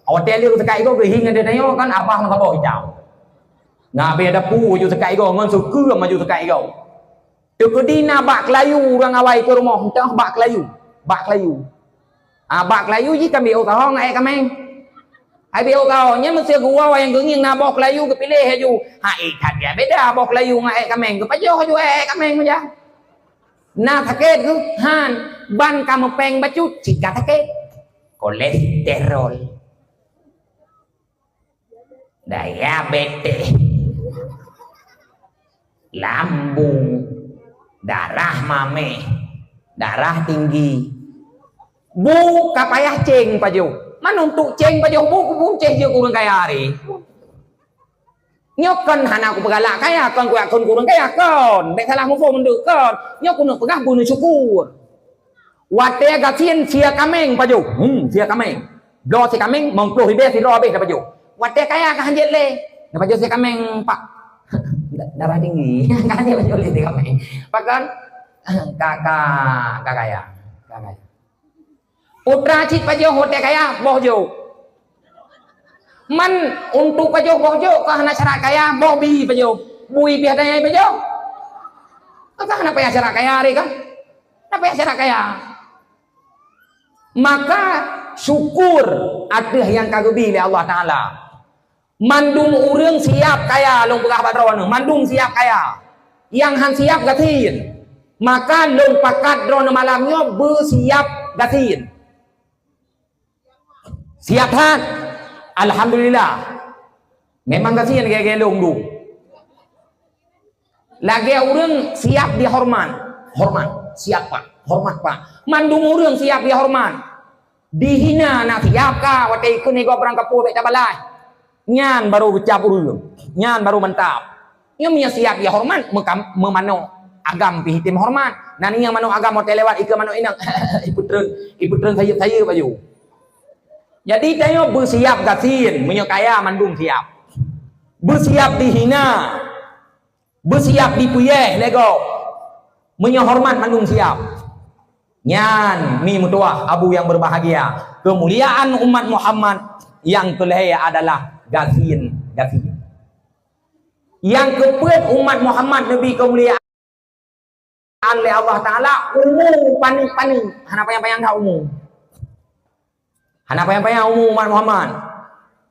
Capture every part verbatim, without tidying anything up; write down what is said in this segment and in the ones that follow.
Watèe lheueh seukat igoe geuhing ateueh tanyoe kan abah meusaboh itam. Ngon abéh dapu maju seukat igoe, ngon seukeue maju seukat igoe. Teukeudi na bak keulayu ureueng awai keu rumoh, entah bak keulayu, bak keulayu. Ah, bak keulayu jih kan beuôt sahoe ngon èk kaméng. Hai beuôt sahoe, nyan meusé geuwoe nyang geungieng na boh keulayu geupiléh laju. Ha, ék that beda boh keulayu ngon èk kaméng, geupajoh laju èk kaméng meujak. Na sakét geuh? Han, ban ka meupéng bacut, cit ka sakét. Kolesterol. Diabetes, lambung, darah mamèh, darah tinggi. Bu ka payah céng pajoh. Man untuk céng pajoh bu, kubu céh jeuet keu ureueng kaya ré. Nyoe kon hana kupeugalak kaya, kon kuakon keu ureueng kaya, kon. Bèk salah muphom meunteuek, kon. Nyoe keuneuk peugah beuneusyukur. Watèe gasien sie kaméng pajoh. Hmm, sie kaméng. Bloe sie kaméng, meung ploh ribèe sidroe habéh tapajoh. Watèe kaya ka hanjeuet lé. Tapajoh sie kaméng, Pak. Darah tinggi. Ka hanjeuet pajoh lé sie kaméng. Pakon? Ka, ka, ka kaya. Ka kaya. Putra cit pajoh watèe kaya, boh jok. Man untuk pajoh boh jok, ka hana syarat kaya, boh bi pajoh. Bui pih hana pajoh. Ka hana payah syarat kaya ré kan? Hana payah syarat kaya. Maka syukur ateueh nyang ka geubi lé Allah Taala. Mandum ureueng siap kaya, lôn peugah bak droeneuh, mandum siap kaya. Nyang han siap gasien. Maka lôn pakat droeneuh malam nyoe beusiap gasien. Siap that? Alhamdulillah. Memang gasien lagèe-lagèe lôn dum. Lagèe ureueng siap dihoreumat. Horeumat. Siap, Pak. Horeumat, Pak. Mandum ureueng siap dihoreumat. Dihina na siap ka, watèe ikheun igoe barang kapeue bèk tabalaih. Nyan baru geucap ureueng. Nyan baru mantap. Nyoe meunyoe siap dihoreumat, meukam-, meumanok agam pih item horeumat. Na nyang manok agam watèe lewat ikheun manok inong. Ipeutreun, ipeutreun sayeup-sayeup aju. Jadi tanyoe beusiap gasien, meunyoe kaya mandum siap. Beusiap dihina. Beusiap dipeuyèh lé gob. Meunyoe horeumat mandum siap. Nyan mi meutuwah abu nyang berbahagia. Keumuliaan umat Muhammad nyang keulhèe adalah gasien-gasien. Nyang keupeuet umat Muhammad neubi keumuliaan lé Allah Taala umu paneuk-paneuk. Hana panyang-panyang that umu. Hana panyang-panyang umu umat Muhammad.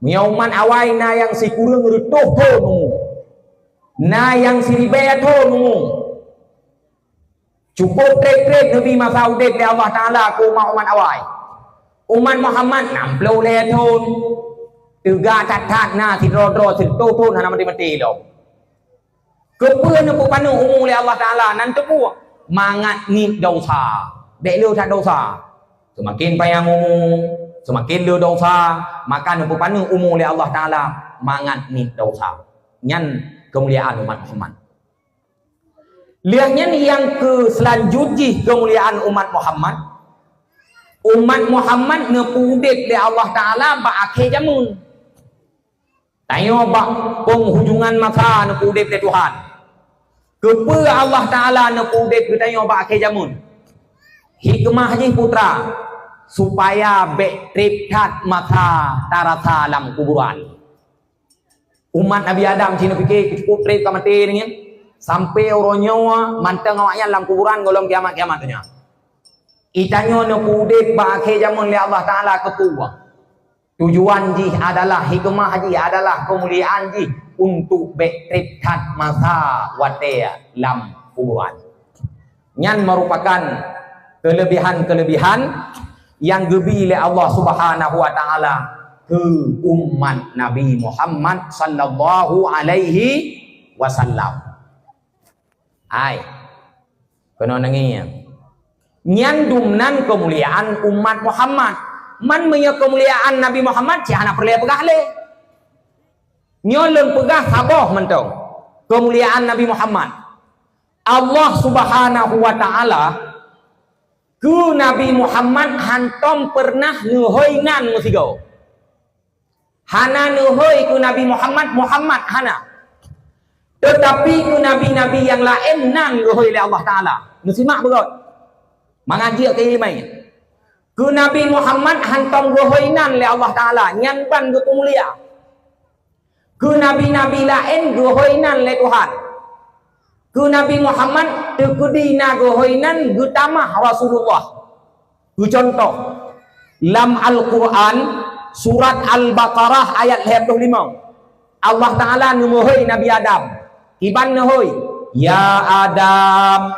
Meunyoe umat awai na nyang sikureueng reutôh thon umu. Na nyang siribèe thon umu. Cukôp trép-trép neubi masa udép lé Allah Taala keu umat-umat awai. Umat Muhammad nam ploh lhèe thon. Teuga that-that na sidroe-droe sireutôh thon hana maté-maté lom. Keupeue neupeupaneuk umu lé Allah Taala nan teupeue? Mangat niet desya. Bèk le that desya. Seumaken panyang umu, seumaken le desya, maka neupeupaneuk umu lé Allah Taala mangat niet desya. Nyan keumuliaan umat Muhammad. Lheueh nyan nyang keu seulanjut jih keumuliaan umat Muhammad. Umat Muhammad neupeuudép lé Allah Taala bak akhé jameun. Tanyoe bak peunghujongan masa neupeuudép lé Tuhan. Keupeue Allah Taala neupeuudép geutanyoe bak akhé jameun? Hikmah jih putra, supaya bèk trép that masa tarasa lam kuburan. Umat Nabi Adam cit neupike cukôp trép ka maté nyan, sampoe uroe nyoe mantong awaknyan lam kuburan gohlom kiamat-kiamat nyan. Geutanyoe neupeuudép bak akhé jameun lé Allah Taala keupeue? Tujuan jih adalah, hikmah jih adalah, keumuliaan jih untuk bèk trép that masa watèe lam kuburan. Nyan meurupakan keuleubihan-keuleubihan nyang geubi lé Allah Subhanahu wa Taala keu umat Nabi Muhammad sallallahu alaihi wasallam. Hai, keunoe neungieng. Nyan dumnan keumuliaan umat Muhammad. Man meunyoe keumuliaan Nabi Muhammad, cit hana peureulèe peugah lé. Nyoe lôn peugah saboh mantong keumuliaan Nabi Muhammad. Allah Subhanahu wa Taala keu Nabi Muhammad hantom peureunah neuhôi nan meusigoe. Hana neuhôi keu Nabi Muhammad, Muhammad hana. Teutapi keu nabi-nabi nyang laén nan geuhôi lé Allah Taala. Neusimak beugöt. Mangat jeuet keu iéleumé. Keu Nabi Muhammad hantom geuhôi nan lé Allah Taala, nyan ban geupeumulia. Keu nabi-nabi laén geuhôi nan lé Tuhan. Keu Nabi Muhammad teukeudi na geuhôi nan geutamah Rasulullah. Keu cuntoh, lam Al-Quran, surat Al-Baqarah ayat lhée ploh limong, Allah Taala neumeuhôi Nabi Adam. Kiban neuhôi, "Ya Adam,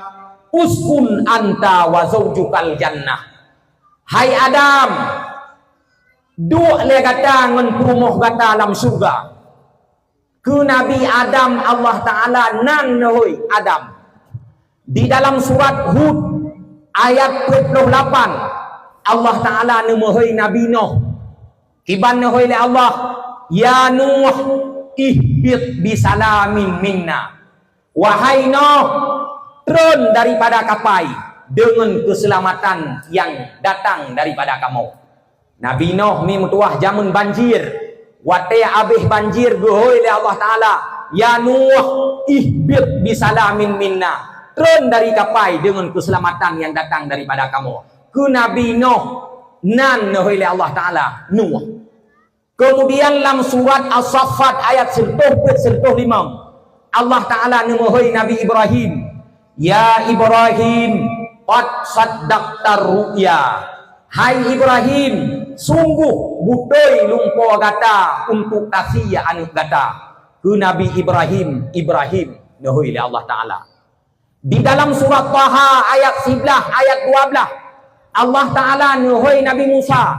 uskun anta wa zaujukal jannah." Hai Adam, duek lé gata ngon peurumoh gata lam syeuruga. Keu Nabi Adam Allah Taala nan neuhôi Adam. Di dalam surat Hud ayat peuet ploh lapan, Allah Taala neumeuhôi Nabi Nuh. Kiban neuhôi lé Allah, "Ya Nuh, ihbit bisalamin minna." Wahai Nuh, tron daripada kapai deungon keuseulamatan nyang datang daripada kamoe. Nabi Nuh mi meutuwah jameun banjir. Watée abéh banjir geuhôi lé Allah Taala, "Ya Nuh, ihbit bisalamin minna." Tron dari kapai deungon keuseulamatan nyang datang daripada kamoe. Keu Nabi Nuh nan neuhôi lé Allah Taala, Nuh. Keumudian lam surat As-Saffat ayat sireutôh peuet sireutôh limong, Allah Taala neumeuhôi Nabi Ibrahim, "Ya Ibrahim, qad saddaqtar ru'ya." Hai Ibrahim, sungguh beutôi lumpoe gata untuk tasie aneuëk gata. Keu Nabi Ibrahim, Ibrahim neuhôi lé Allah Taala. Di dalam surat Taha ayat siblaih, ayat dua blaih, Allah Taala neuhôi Nabi Musa,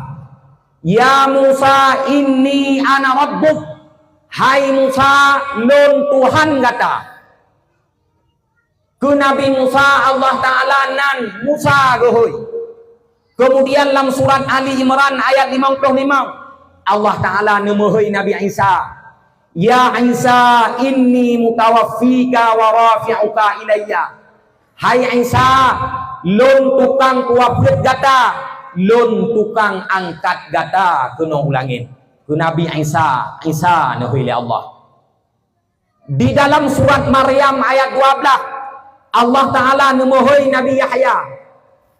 "Ya Musa, inni ana rabbuk." Hai Musa, lôn Tuhan gata. Keu Nabi Musa Allah Taala nan Musa geuhôi. Keumudian lam surat Ali Imran ayat limong ploh limong, Allah Taala neumeuhôi Nabi Isa, "Ya Isa, inni mutawaffika wa rafi'uka ilayya." Hai Isa, lôn tukang kuwafeuet gata, lôn tukang angkat gata keunoe u langét. Keu Nabi Isa, Isa neuhôi lé Allah. Di dalam surat Maryam ayat dua blaih, Allah Taala neumeuhôi Nabi Yahya,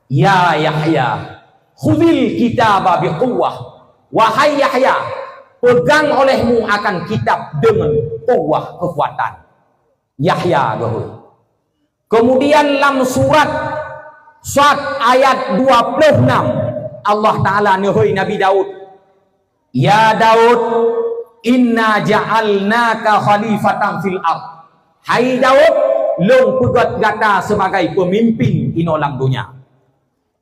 "Ya Yahya, khudzil kitaba biquwwah." Wahai Yahya, pegang olehmu akan kitab deungon kuwah, keukuatan. Yahya geuhôi. Keumudian lam surat Sad ayat dua ploh nam, Allah Taala neuhôi Nabi Daud, "Ya Daud, inna ja'alnaka khalifatan fil ard." Hai Daud, lôn peugét gata sebagai peumimpin inoe lam donya.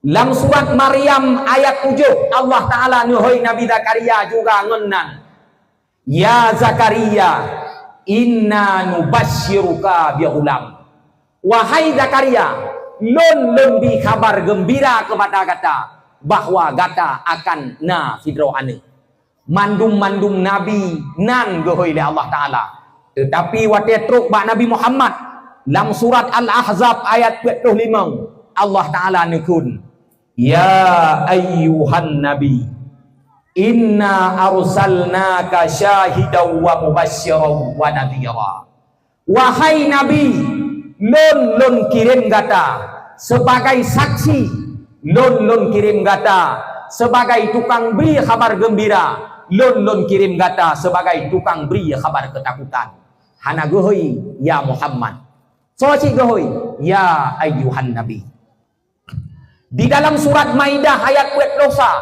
Lam surat Maryam ayat tujoh, Allah Taala neuhôi Nabi Zakaria juga ngon nan, "Ya Zakaria, inna nubasyiruka bi ghulam." Wahai Zakaria, lôn, lôn bi khabar geumbira keupada gata bahwa gata akan na sidroe aneuëk. Mandum-mandum nabi nan geuhôi lé Allah Taala. Teutapi watée trok bak Nabi Muhammad, lam surat Al-Ahzab ayat peuet ploh limong, Allah Taala neukheun, "Ya ayyuhan nabi, inna arsalnaka syahidan wa mubasysyiran wa nadhira." Wahai Nabi, lôn, lôn kirém gata sebagai saksi, lôn, lôn kirém gata sebagai tukang bri khabar geumbira, lôn, lôn kirém gata sebagai tukang bri khabar keutakutan. Hana geuhôi, "Ya Muhammad." Soe cit geuhôi, "Ya ayyuhan nabi." Di dalam surat Maidah ayat peuet ploh sa,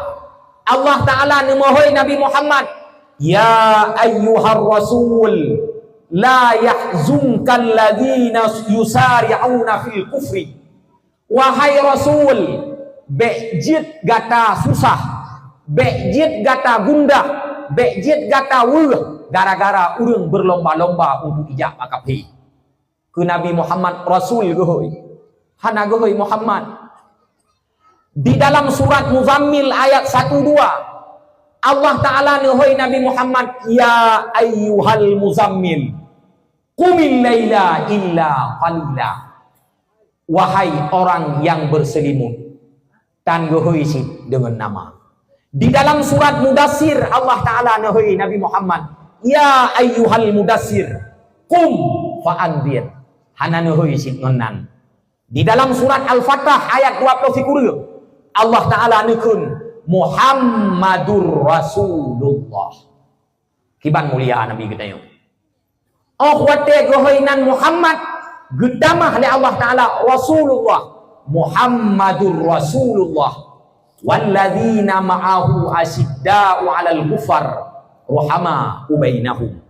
Allah Taala neumeuhôi Nabi Muhammad, "Ya ayyuhar rasul, la yahzunkal ladzina yusari'una fil kufri." Wahai Rasul, bék jeuet gata susah, bék jeuet gata gundah, bék jeuet gata weueh gara-gara ureuëng beurlomba-lomba untuk ijak bak kafé. Keu Nabi Muhammad Rasul geuhôi, hana geuhôi Muhammad. Di dalam surat Muzammil ayat satu dua, Allah Taala neuhôi Nabi Muhammad, "Ya ayyuhal muzammil, qumil laila illa qalila." Wahai orang yang berselimut, tan geuhôi cit deungon nama. Di dalam surat Mudassir, Allah Taala neuhôi Nabi Muhammad, "Ya ayyuhal mudassir, qum fa anzir." Hana neuhôi cit ngon nan. Di dalam surat Al-Fatah ayat dua ploh sikureueng, Allah Taala neukheun, "Muhammadur Rasulullah." Kiban mulia Nabi geutanyoe. Óh watée geuhôi nan Muhammad, geutamah lé Allah Taala Rasulullah, Muhammadur Rasulullah, walladzina ma'ahu asyidda'u 'alal kufar, ruhama'u bainahum.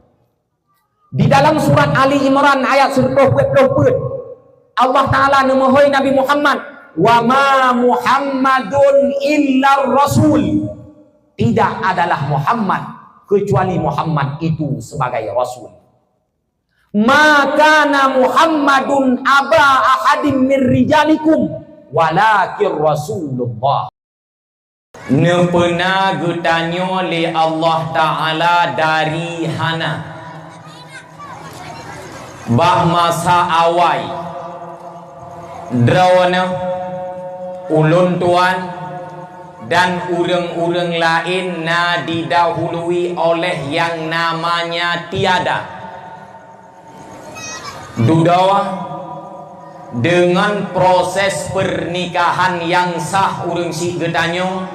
Di dalam surat Ali Imran ayat sireutôh peuet ploh peuet, Allah Taala neumeuhôi Nabi Muhammad, "Wa ma Muhammadun illa rasul." Tidak adalah Muhammad kecuali Muhammad itu sebagai rasul. "Ma kana Muhammadun aba ahadim min rijalikum, walakin Rasulullah." Neupeuna geutanyoe lé Allah Taala dari hana. Bak masa awai, droeneuh, ulôn tuan, dan ureuëng-ureuëng laén na didahului oleh nyang namanya tiada. Dudoe deungon proses peurnikahan nyang sah ureuëng syik geutanyoe,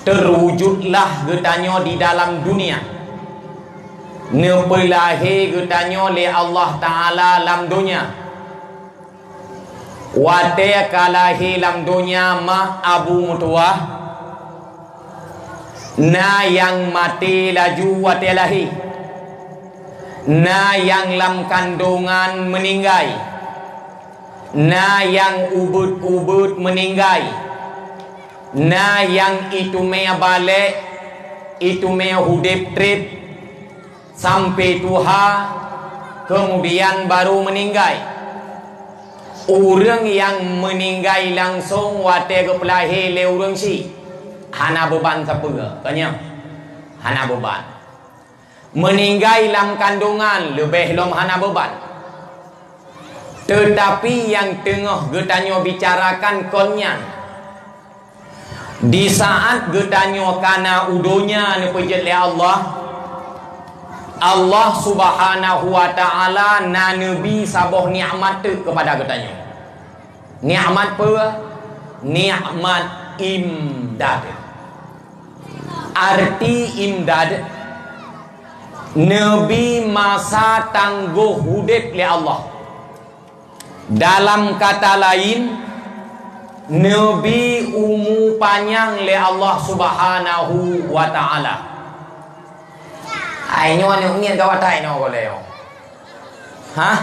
teuwujudlah geutanyoe di dalam dunia. Neupeulahé geutanyoe lé Allah Taala lam donya. Watée ka lahé lam donya mak abu meutuwah, na nyang maté laju watée lahé, na nyang lam kandongan meuninggai, na nyang ubeuet-ubeuet meuninggai, na nyang itumée balek, itumée udeb treb, sampai tuha, keumudian baru meuninggai. Ureuëng nyang meuninggai langsong watée geupeulahé lé ureuëng syik, hana beuban sapeue, ka nyan? Hana beuban. Meuninggai lam kandongan leubeh lom hana beuban. Teutapi nyang teungoh geutanyoe bicarakan kon nyan. Di saát geutanyoe kana u donya neupeujeuet lé Allah, Allah Subhanahu wa Ta'ala na neubi saboh nikmat teuk keupada geutanyoe. Nikmat peue? Nikmat imdad. Arti imdad, neubi masa tanggoh udeb lé Allah. Dalam kata laén, neubi umu panyang lé Allah Subhanahu wa Ta'ala. Hai nyoe aneuk miet gawat hai nyoe golée nyoe. Hah?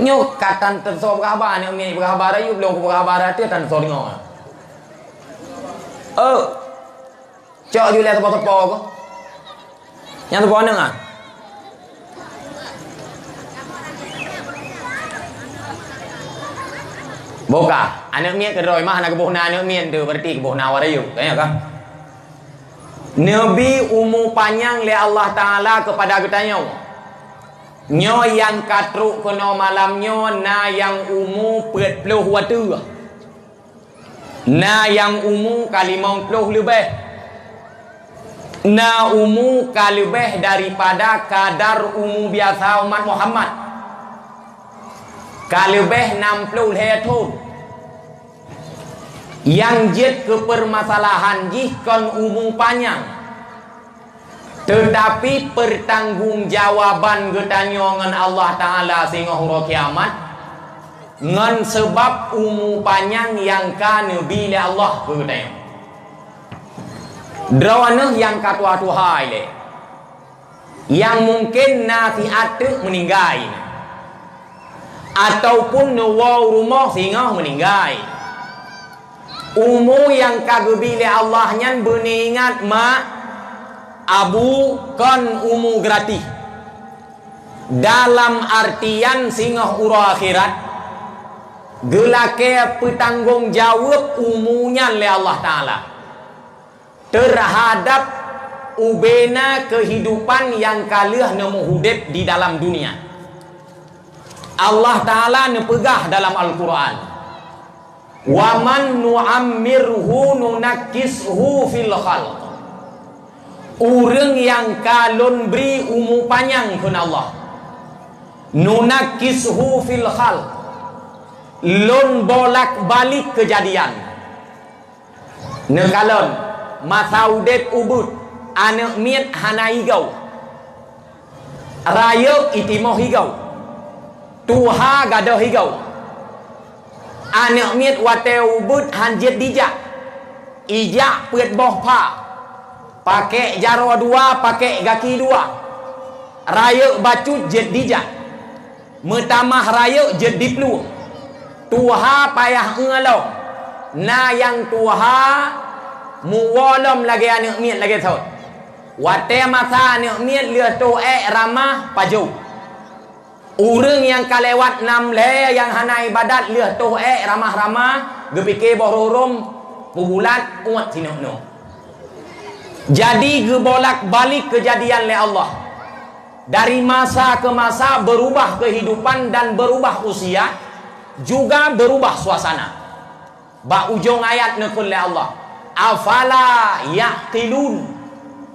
Nyoe ka tan teusoe peugah haba aneuk miet peugah haba rayeuk, lôn peugah haba rayeuk tan teusoe deungoe. Oh. Cok ju lé teupô-teupô ko. Nyang teupô aneuk ah. Boka, aneuk miet keudroe mah hana geuboh na aneuk miet tu, berarti geuboh na warayu, tanya kah? Neubi umu panyang lé Allah Taala keupada geutanyoe. Nyoe nyang ka trok keunoe malam nyoe na nyang umu peuet ploh watée. Na nyang umu ka limong ploh leubeh. Na umu ka leubeh daripada kadar umu biasa umat Muhammad. Ka leubeh nam ploh lhée thon. Nyang jeuet keu peumasalahan jih kon umu panyang. Teutapi peutanggongjawaban geutanyoe ngon Allah Taala singoh uroe kiamat, ngon seubab umu panyang nyang ka neubi lé Allah keu geutanyoe. Droeneuh nyang ka tuha-tuha ilée, nyang mungken na siat teuk meuninggai, ataupun neuwoe u rumoh singoh meuninggai. Umu nyang ka geubi lé Allah nyan beuneuingat mak, abu kon umu gratis. Dalam artian singoh uroe akhirat, geulakée peutanggong jaweueb umu nyan lé Allah Taala. Teuhadab ubena keuhidupan nyang ka lheueh neumeuudeb di dalam dunia. Allah Taala neupeugah dalam Al-Qur'an, "Wa man nu'ammirhu nunakkishu fil khalq." Ureuëng nyang ka lôn bri umu panyang kheun Allah, nunakkishu fil khalq, Lôn bolak-balik keujadian. Neukalon, masa udeb ubeuet, aneuk miet hana igoe. Rayeuk itimoh igoe. Tuha gadôh igoe. Aneuk miet watée ubeuet han jeuet dijak. Ijak peuet boh pha. Pakék jaroe dua, pakék gaki dua. Rayeuk bacut jeuet dijak. Meutamah rayeuk jeuet diplueng. Tuha payah eu lom. Na nyang tuha muwoe lom lagée aneuk miet lagée thot. Watée masa aneuk miet lheueh toh ék ramah pajoh. Ureuëng nyang ka lewat nam lhée nyang hana ibadat lheueh toh ék ramah-ramah geupike boh rhurom peubulat uet sinok-nok. Jadi geubolak-balik keujadian lé Allah. Dari masa ke masa berubah kehidupan dan berubah usia, juga berubah suasana. Bak ujong ayat neukheun lé Allah, "Afala ya'qilun."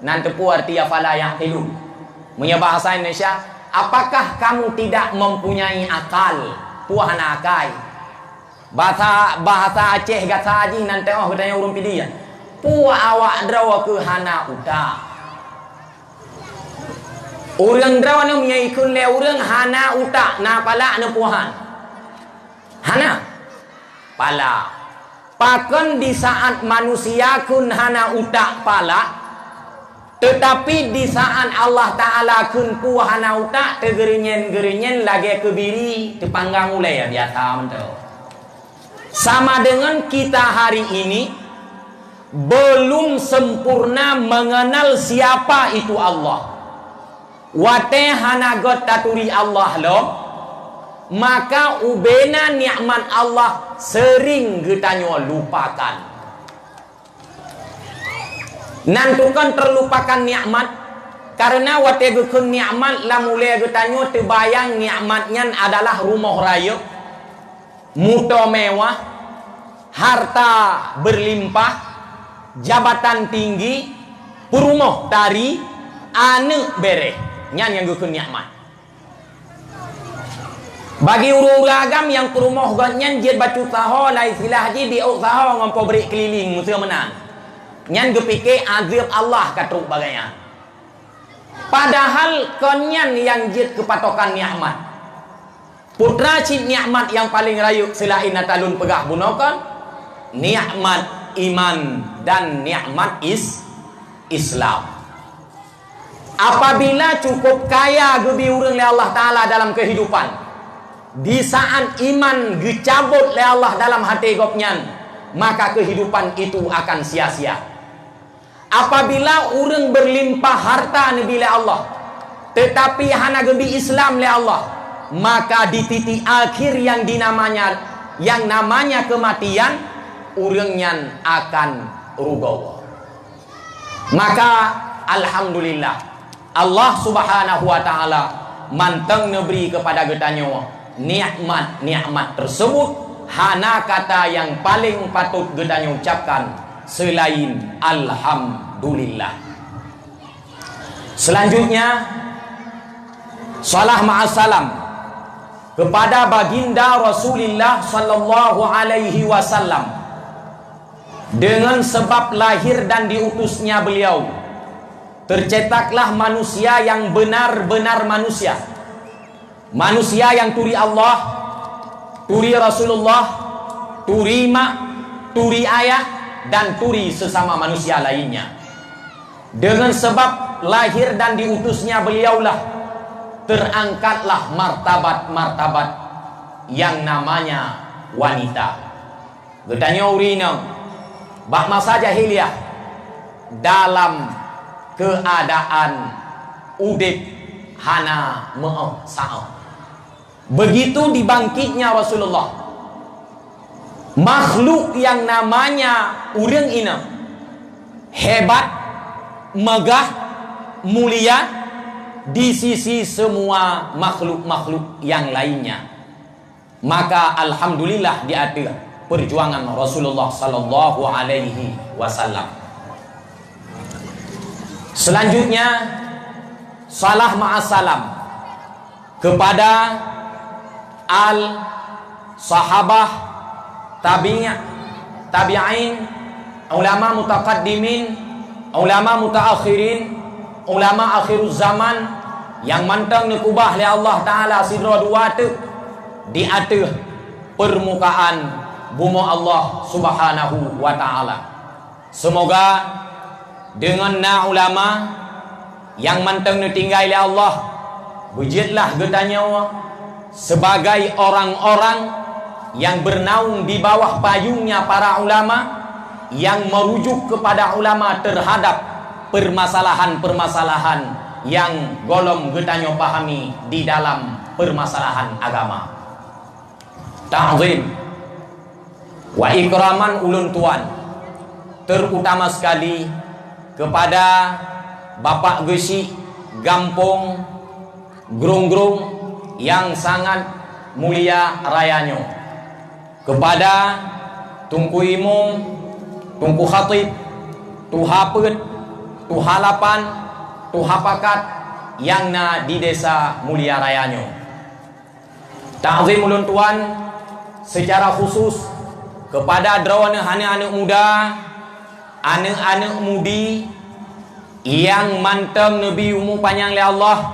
Nan teupeue arti afala ya'qilun? Meunyoe bahasa Indonesia, "Apakah kamu tidak mempunyai akal?" Peue hana akai? Bahasa, bahasa Aceh gata jih nan teuoh geutanyoe ureuëng Pidie. Peue awak droe keuh hana utak? Ureuëng droe nyoe meunyoe ikheun lé ureuëng hana utak, na palak neupeue han? Hana palak. Pakon di saat manusia kheun hana utak palak, teutapi di saat Allah Ta'ala kheun peue hana utak, teugeureunyen-geureunyen lagée keubiri teupanggang ulée biasa mantong. Sama dengan kita hari ini belum sempurna mengenal siapa itu Allah. Watée hana göt taturi Allah lom, maka ubena nikmat Allah sering geutanyoe lupakan. Nan tukon terlupakan nikmat, karena watée geukheun nikmat lam ulée geutanyoe teubayang nikmat nyan adalah rumoh rayeuk, muto mewah, harta berlimpah, jabatan tinggi, peurumoh tari, aneuk bereh. Nyan nyang geukheun nikmat. Bagi ureuëng-ureuëng agam nyang peurumoh gobnyan jeuet bacut saho, lai silah jih diôk saho ngon po brek keulileng meuseu meunan. Nyan geupike azeueb Allah ka trok bagai nyan. Padahal kon nyan nyang jeuet keupatokan nikmat. Putra cit nikmat nyang paleng rayeuk seulaén ata lôn peugah bunoe kon, nikmat iman dan nikmat is-, Islam. Apabila cukup kaya geubi ureuëng lé Allah Ta'ala dalam kehidupan, di saat iman geucabot lé Allah dalam hati gobnyan, maka kehidupan itu akan sia-sia. Apabila ureuëng berlimpah harta neubi lé Allah, tetapi hana geubi Islam lé Allah, maka di titik akhir yang dinamanya, yang namanya kematian, ureuëng nyan akan rugoe. Maka, alhamdulillah, Allah Subhanahu wa Ta'ala mantong neubri keupada geutanyoe nikmat-nikmat tersebut, hana kata nyang paleng patôt geutanyoe ucapkan seulaén alhamdulillah. Selanjutnya, salah ma'as salam kepada Baginda Rasulullah sallallahu alaihi wasallam. Dengan sebab lahir dan diutusnya beliau, tercetaklah manusia yang benar-benar manusia. Manusia yang turi Allah, turi Rasulullah, turi mak, turi ayah, dan turi sesama manusia lainnya. Dengan sebab lahir dan diutusnya beliaulah, terangkatlah martabat-martabat yang namanya wanita. Geutanyoe ureuëng inong, bak masa jahiliyah, dalam keuadaan udeb hana meu'oh saôh. Begitu dibangkitnya Rasulullah, makhluk yang namanya ureuëng inong hebat, megah, mulia di sisi semua makhluk-makhluk yang lainnya. Maka alhamdulillah di ateueh perjuangan Rasulullah sallallahu alaihi wasallam. Selanjutnya, salah ma'as salam kepada al Sahabah, tabi', tabi'in, ulama mutaqaddimin, ulama mutaakhirin, ulama akhiruz zaman nyang mantong neukeubah lé Allah Taala sidroe dua teuk di ateueh peurmukaan bumoe Allah Subhanahu wa Taala. Seumoga deungon na ulama nyang mantong neutinggai lé Allah, beujeuetlah geutanyoe sibagai orang-orang nyang beunaung di bawah payungnya para ulama, nyang meurujuk keupada ulama teuhadab peumasalahan-peumasalahan nyang gohlom geutanyoe pahami di dalam peumasalahan agama. Ta'zim wa ikraman ulôn tuan, terutama sekali kepada Bapak Geuchik Gampông Grong-Grong nyang sangat mulia raya nyoe, kepada Teungku Imum, Teungku Khatib, Tuha Peuet, Tuha Lapan, Tuha Pakat nyang na di Desa Mulia Raya nyoe. Ta'zim ulôn tuan secara khusus kepada droeneuh aneuëk-aneuëk muda, aneuëk-aneuëk mudi nyang mantong neubi umu panyang lé Allah.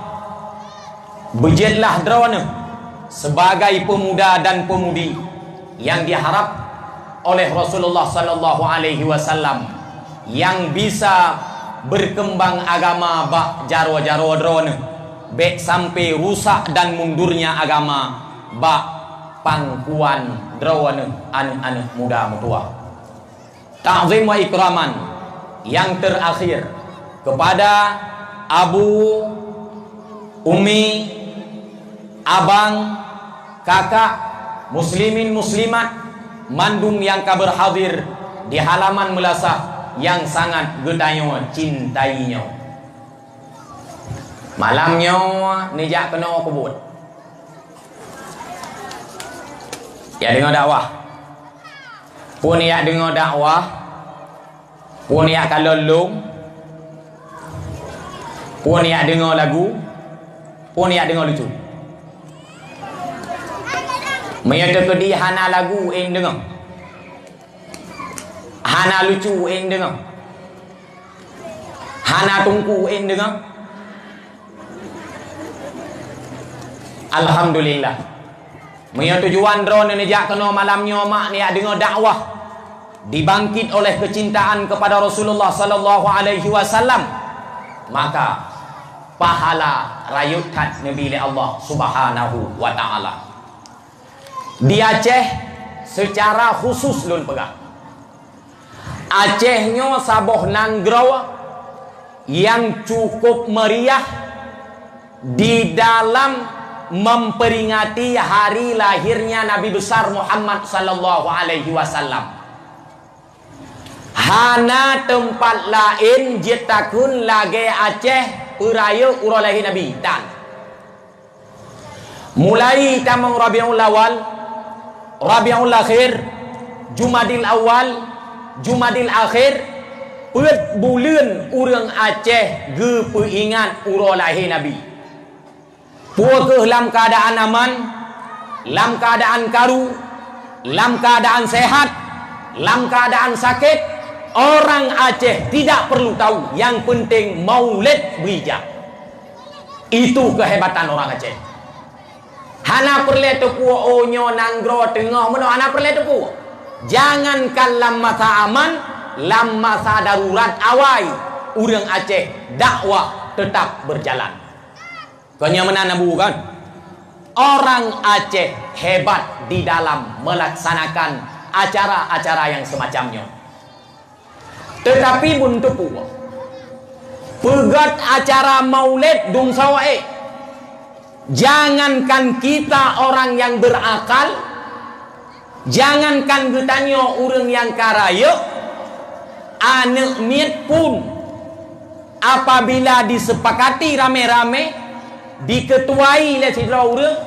Beujeuetlah droeneuh sibagai peumuda dan peumudi nyang diharab oleh Rasulullah sallallahu alaihi wasallam, nyang bisa beukeumbang agama bak jaroe-jaroe droeneuh, bék sampai rusak dan mundurnya agama bak pangkuan droeneuh aneuëk-aneuëk muda meutuwah. Ta'zim wa ikraman nyang terakhir kepada Abu, Umi, Abang, Kakak, muslimin muslimat, mandum nyang ka berhadir di halaman meulasah nyang sangat geutanyoe cintai nyoe. Malam nyoe neujak keunoe keu buet. Ya deungoe dakwah. Pun ya deungoe dakwah, pun ya kalon lom, pun ya deungoe lagu, pun ya deungoe lucu. Meunyoe teukeudi hana lagu, ék deungoe. Hana lucu, ék deungoe. Hana tungku, ék deungoe. Alhamdulillah. Meunyoe tujuan droeneuh neujak keunoe malam nyoe mak neujak deungoe dakwah dibangkit oleh kecintaan kepada Rasulullah sallallahu alaihi wasallam, maka pahala rayeuk that neubi lé Allah Subhanahu wa Taala. Di Aceh seucara khusus lôn peugah, Aceh nyoe saboh nanggroe nyang cukup meriah di dalam memperingati hari lahirnya Nabi Besar Muhammad sallallahu alaihi wasallam. Hana teumpat laén jeuet takheun lagée Aceh peurayeuk uroe lahé Nabi, tan. Mulai tamong Rabiul Awal, Rabiul Akhir, Jumadil Awal, Jumadil Akhir, peuet buleuen ureuëng Aceh geupeuingat uroe lahé Nabi. Peu kheueh lam keuadaan aman, lam keuadaan karu, lam keuadaan sehat, lam keuadaan sakét, orang Aceh tidak perlu tahu, yang penting Maulid beujak. Itu kehebatan orang Aceh. Hana peureulée teupeue, oh, nyoe nanggroe teungoh meunoe, hana peureulée teupeue. Jangankan lam masa aman, lam masa darurat awai, ureuëng Aceh dakwah tetap berjalan. Kon nyan meunan Abu kan? Orang Aceh hebat di dalam melaksanakan acara-acara yang semacam nyoe. Teutapi bun teupeue, peugét acara Maulid dum sawaék. Jangankan kita orang yang berakal, jangankan geutanyoe ureuëng nyang ka rayeuk, aneuëk miet pun apabila disepakati ramé-ramé, diketuai lé sidroe ureuëng,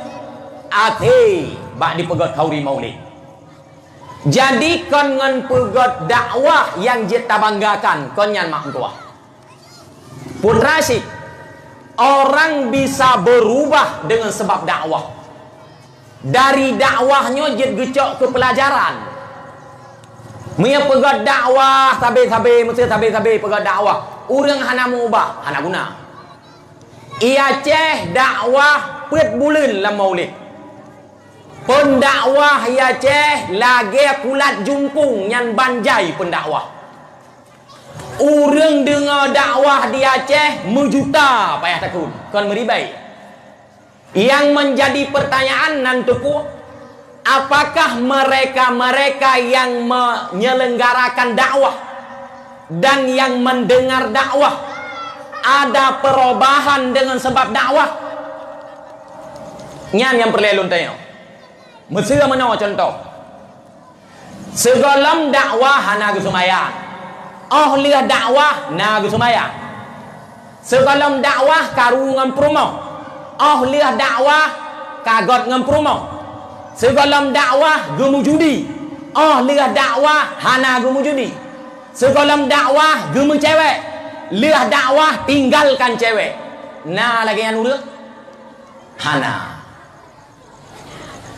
até bak dipeugét khauri Maulid. Jadi kon ngon peugét dakwah nyang jeuet tabanggakan, kon nyan mak meutuwah. Putra cit, orang bisa berubah dengan sebab dakwah. Dari dakwah nyoe jeuet geucok keu peulajaran. Meunyoe peugah dakwah sabe-sabe, meusti sabe-sabe peugah dakwah, ureuëng hana meuubah, hana guna. I Aceh dakwah peuet buleuen lam Maulid. Peundakwah i Aceh lagée kulat jumpung nyan ban jai peundakwah. Ureuëng deungoe dakwah di Aceh meujuta payah takheun, kon meuribée. Yang menjadi pertanyaan nan teupeu, apakah mereka-mereka yang menyelenggarakan dakwah dan yang mendengar dakwah ada perubahan dengan sebab dakwah? Nyan nyang peureulée lôn tanyong. Meuseu meunoe cuntoh. Sigohlom dakwah hana geuseumayang. Óh lheueh dakwah na geuseumayang. Sigohlom dakwah karu ngon peurumoh. Óh lheueh dakwah ka göt ngon peurumoh. Sigohlom dakwah geumeujudi. Óh lheueh dakwah hana geumeujudi. Sigohlom dakwah geumeucewek. Lheueh dakwah tinggalkan cewek. Na lagée nyan ureuëng? Hana.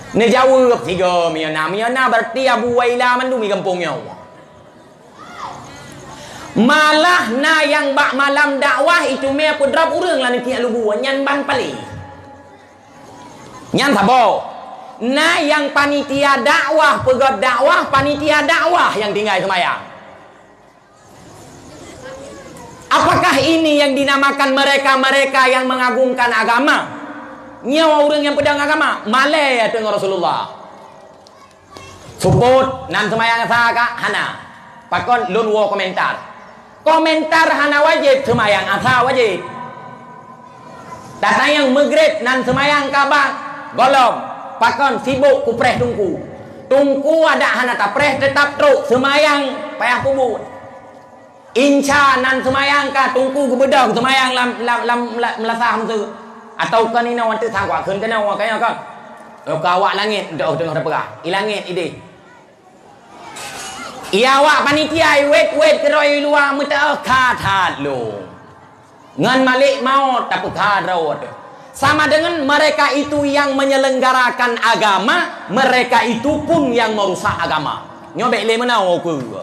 Neujaweueb sigoe, "Meunyoe na, meunyoe na, berarti Abu Waila mandum di gampông nyoe." Malah na nyang bak malam dakwah itu mé peudrop ureuëng lam tiek lubu, nyan ban palé. Nyan saboh. Na nyang panitia dakwah, peugöt dakwah, panitia dakwah nyang tinggai seumayang. Apakah ini yang dinamakan mereka-mereka yang mengagungkan agama? Nyoe ureuëng nyang peudong agama, malée ateueh ngon Rasulullah. Seupôt nan seumayang asa ka? Hana. Pakon lôn woe komentar. Komentar hana wajéb, seumayang asa wajéb. Tatanyong Maghrib nan seumayang ka ba? Gohlom. Pakon sibok kupreh Teungku. Teungku adak hana tapreh, teutap trok seumayang payah peubuet. Insya nan seumayang ka Teungku geubeudôh seumayang lam, lam, lam, lam meulasah meuseu. Atawa kon inoe watée sangkok kheun keunoe ka nyoe kon. Ka awak langét dôh teungoh teupeugah. I langét ideh. I awak panitia i wét-wét keudroe i luwa meuteuka that lôn. Ngon malek maot tapeukha droe teuh. Sama dengan mereka itu yang menyelenggarakan agama, mereka itu pun yang merusak agama. Nyoe bék lé meunoe ukeue.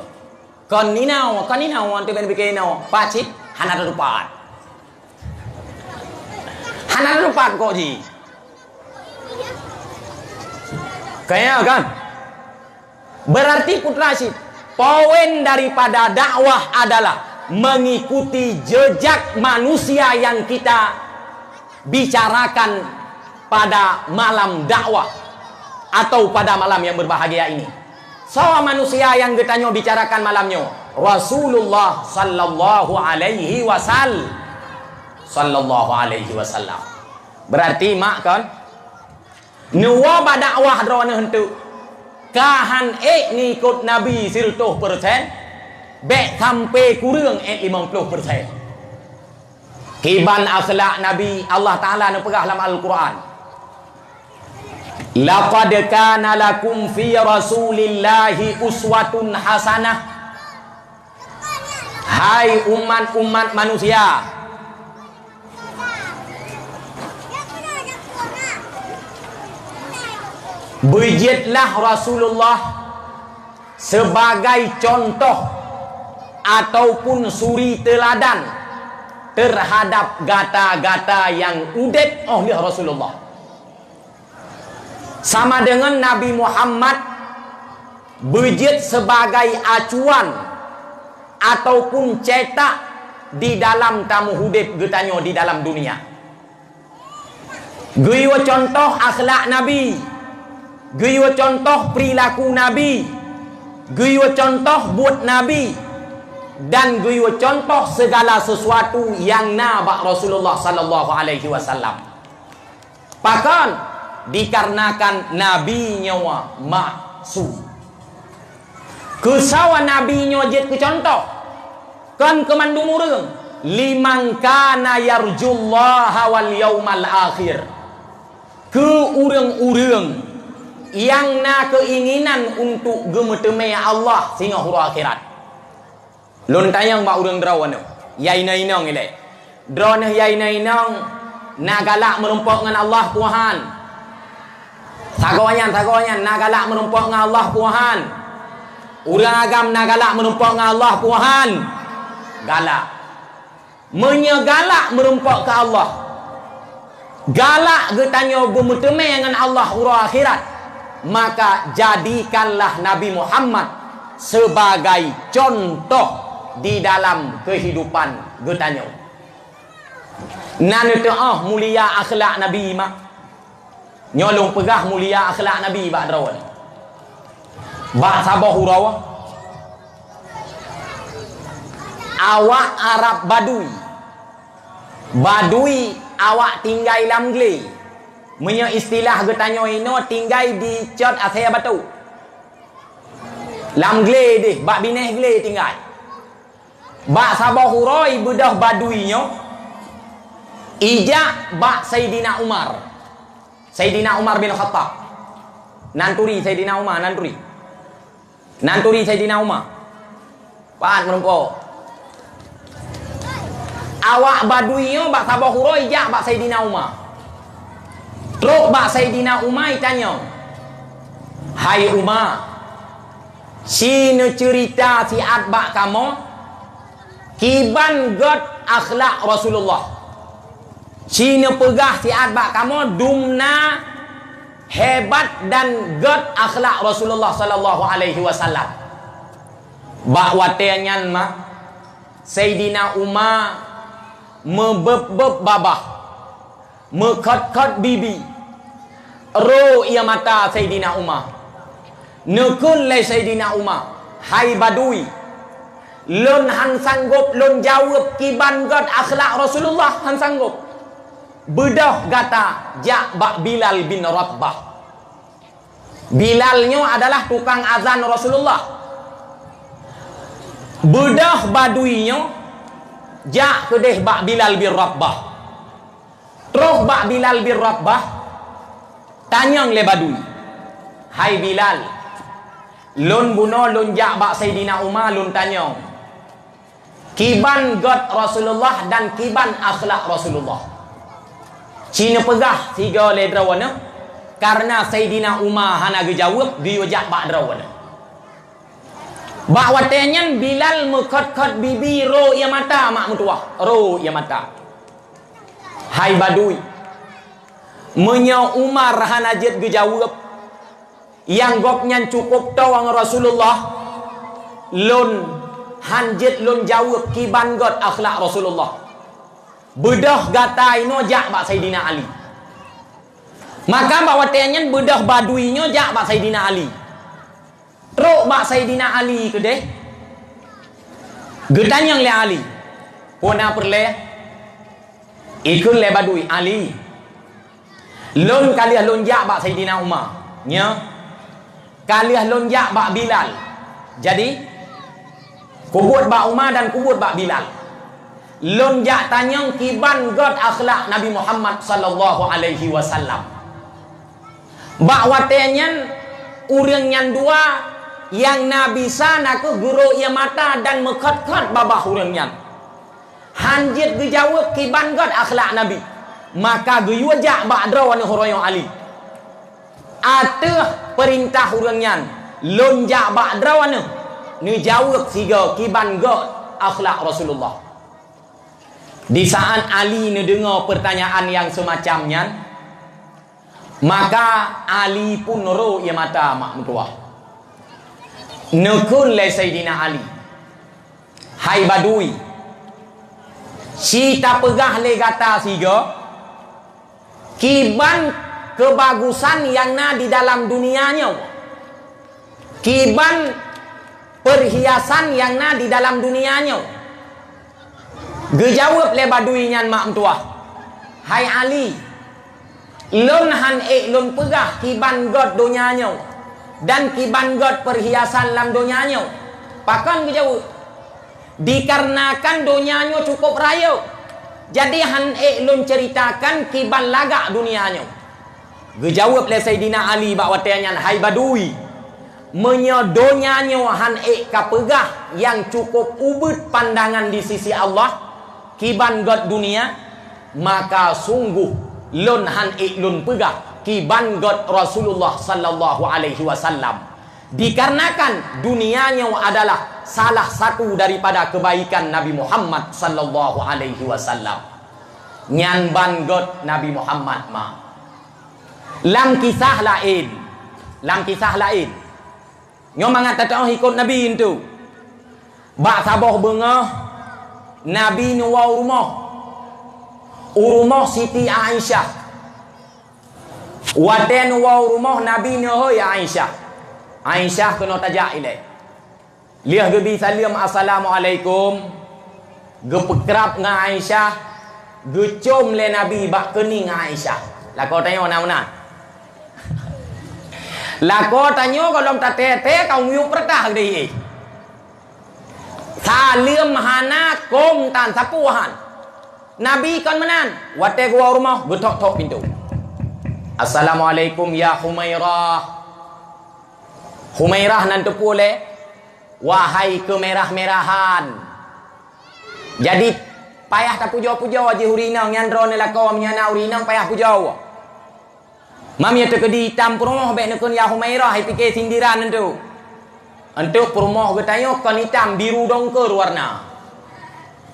Kon ninoe, kon ninoe, teuben pike inoe, pacit hana teutupat. Hana teutupat kok ji. Kaya kan? Berarti putra cit, poin daripada dakwah adalah mengikuti jejak manusia yang kita bicarakan pada malam dakwah atau pada malam yang berbahagia ini. Soe manusia nyang geutanyoe bicarakan malam nyoe? Rasulullah sallallahu alaihi wasal-, sallallahu alaihi wasallam. Berarti mak kon? Neuwoe bak dakwah droeneuh eunteuk, ka han ék ngiköt Nabi sireutôh persen, bék sampoe kureueng ék limong ploh persen. Kiban akhlak Nabi, Allah Taala neupeugah lam Al-Quran, "Laqad kana lakum fi Rasulillahi uswatun hasanah." Hai umat-umat manusia, beujietlah Rasulullah sebagai contoh ataupun suri teuladan terhadap gata-gata nyang udeb óh lheueh Rasulullah. Sama deungon Nabi Muhammad beujeuet sibagai acuan ataupun cetak di dalam tameuhudeb geutanyoe di dalam dunia. Geuyue cuntoh akhlak Nabi, geuyue cuntoh peurilaku Nabi, geuyue cuntoh buet Nabi, dan geuyue cuntoh segala sesuatu nyang na bak Rasulullah sallallahu alaihi wasallam. Pakon? Dikarenakan Nabi nyoe maksum. Keusoe Nabi nyoe jeuet keu cuntoh? Kon keu mandum ureuëng. "Liman kana yarjullaha wal yaumal akhir." Keu ureuëng-ureuëng nyang na keuinginan untuk geumeuteumé Allah singoh uroe akhirat. Lôn tanyong bak ureuëng droeneuh, ya inong-inong ilée. Droeneuh ya inong-inong na galak meurumpok ngon Allah Tuhan. Sagoe nyan, sagoe nyan na galak meurumpok ngon Allah, puhan. Ureuëng agam na galak meurumpok ngon Allah, puhan. Galak. Meunyoe galak meurumpok keu Allah, galak geutanyoe beumeuteumé ngon Allah uroe akhirat, maka jadikanlah Nabi Muhammad sebagai contoh di dalam kehidupan geutanyoe. Na neuteuoh mulia akhlak Nabi, mak. Nyoe lôn peugah mulia akhlak Nabi bak droe. Bak saboh uroe, awak Arab Badui. Badui awak tinggai lam glé. Meunyoe istilah geutanyoe inoe, tinggai di cot asée batu. Lam glé deh, bak binéh glé tinggai. Bak saboh uroe beudôh Badui nyoe ijak bak Saidina Umar. Saidina Umar bin Khattab. Nan turi Saidina Umar, nan turi. Nan turi Saidina Umar. Pat meurumpok. Awak Badui nyoe bak saboh uroe ijak bak Saidina Umar. Trok bak Saidina Umar itanyong, "Hai Umar, si neuceurita siat bak kamoe kiban gét akhlak Rasulullah. Si neupeugah siat bak kamoe dumna hebat dan gét akhlak Rasulullah sallallahu alaihi wasallam." Bak watée nyan mak, Saidina Umar meubeueb-beueb babah, meukhot-khot bibi, ro ié mata Saidina Umar. Neukheun lé Saidina Umar, "Hai Badui, lôn han sanggop lôn jaweueb kiban gét akhlak Rasulullah, han sanggop. Beudôh gata jak bak Bilal bin Rabah." Bilal nyoe adalah tukang azan Rasulullah. Beudôh Badui nyoe jak keudeh bak Bilal bin Rabah. Troh bak Bilal bin Rabah, tanyong lé Badui, "Hai Bilal, lôn bunoe lôn jak bak Saidina Umar lôn tanyong kiban gét Rasulullah dan kiban akhlak Rasulullah." Ci neupeugah sigoe lé droeneuh, kareuna Saidina Umar hana geujaweueb, geuyue jak bak droeneuh. Bak watée nyan Bilal meukhot-khot bibi, ro ié mata mak meutuwah, ro ié mata. "Hai Badui, meunyoe Umar hana jeuet geujaweueb, nyang gobnyan cukôp toe ngon Rasulullah, lôn han jeuet lôn jaweueb kiban gét akhlak Rasulullah. Beudôh gata inoe jak bak Saidina Ali." Maka bak watée nyan beudôh Badui nyoe jak bak Saidina Ali. Trok bak Saidina Ali keudeh, geutanyong lé Ali, "Peue na peureulée?" Ikheun lé Badui, "Ali, lôn ka lheueh lôn jak bak Saidina Umar, nyoe ka lheueh lôn jak bak Bilal. Jadi, kubuet bak Umar dan kubuet bak Bilal. Lôn jak tanyong kiban gét akhlak Nabi Muhammad sallallahu alaihi wasallam." Bak watée nyan, ureuëng nyan dua nyang na bisa na kheueh geuro ié mata dan meukhot-khot babah ureuëng nyan. Han jeuet geujaweueb kiban gét akhlak Nabi, maka geuyue jak bak droeneuh uroe nyoe Ali. Ateueh peurintah ureuëng nyan, lôn jak bak droeneuh neujaweueb sigoe kiban gét akhlak Rasulullah. Di saat Ali neudeungoe peurtanyaan nyang seumacam nyan, maka Ali pun ro ié mata mak meutuwah. Neukheun lé Saidina Ali, "Hai Badui, ci tapeugah lé gata sigoe kiban keubagusan nyang na di dalam dunia nyoe, kiban peurhiasan nyang na di dalam dunia nyoe." Geujaweueb lé Badui nyan mak meutuwah, "Hai Ali, lôn han ék lôn peugah kiban gét donya nyoe dan kiban gét peurhiasan lam donya nyoe." Pakon geujaweueb? "Dikarenakan donya nyoe cukôp rayeuk, jadi han ék lôn ceuritakan kiban lagak dunia nyoe." Geujaweueb lé Saidina Ali bak watée nyan, "Hai Badui, meunyoe donya nyoe han ék kapeugah nyang cukôp ubit pandangan di sisi Allah kiban gét dunia, maka sunggoh lôn han ék lôn peugah Kiban gét Rasulullah sallallahu alaihi wasallam. Dikarenakan dunia nyoe adalah salah satu daripada kebaikan Nabi Muhammad sallallahu alaihi wasallam. Nyan ban gét Nabi Muhammad ma. Lam kisah laén, lam kisah laén, nyoe mangat tateu'oh ikot Nabi nyan tu. Bak saboh beungoh, Nabi neuwoe u rumoh. U rumoh Siti Aisyah. Watée neuwoe u rumoh Nabi neuhôi Aisyah. Aisyah keunoe tajak ilée. Lheueh geubi saleuem, "Assalamualaikum." Geupeukrab ngon Aisyah, geucom lé Nabi bak keuning Aisyah. Lakoe tanyoe na meunan. Lakoe tanyoe gohlom tatée-tée ka miyueb peureudah geude. Saleuem hana, kôm tan, sapeue han. Nabi kon meunan, watée geuwoe u rumoh, geuthok-thok pintoe. "Assalamualaikum ya Humairah." Humairah nan teupeue lé, "Wahai keumirah-mirahan." Jadi, payah tapujoe-pujoe jih ureueng inong nyan droeneuh lakoe meunyo na ureueng inong payah pujoe. Mam ya teukeudi itam peurumoh bék neukheun ya Humairah, ipike sindiran entu. Entu peurumoh geutanyoe kon itam, biru dongker warna.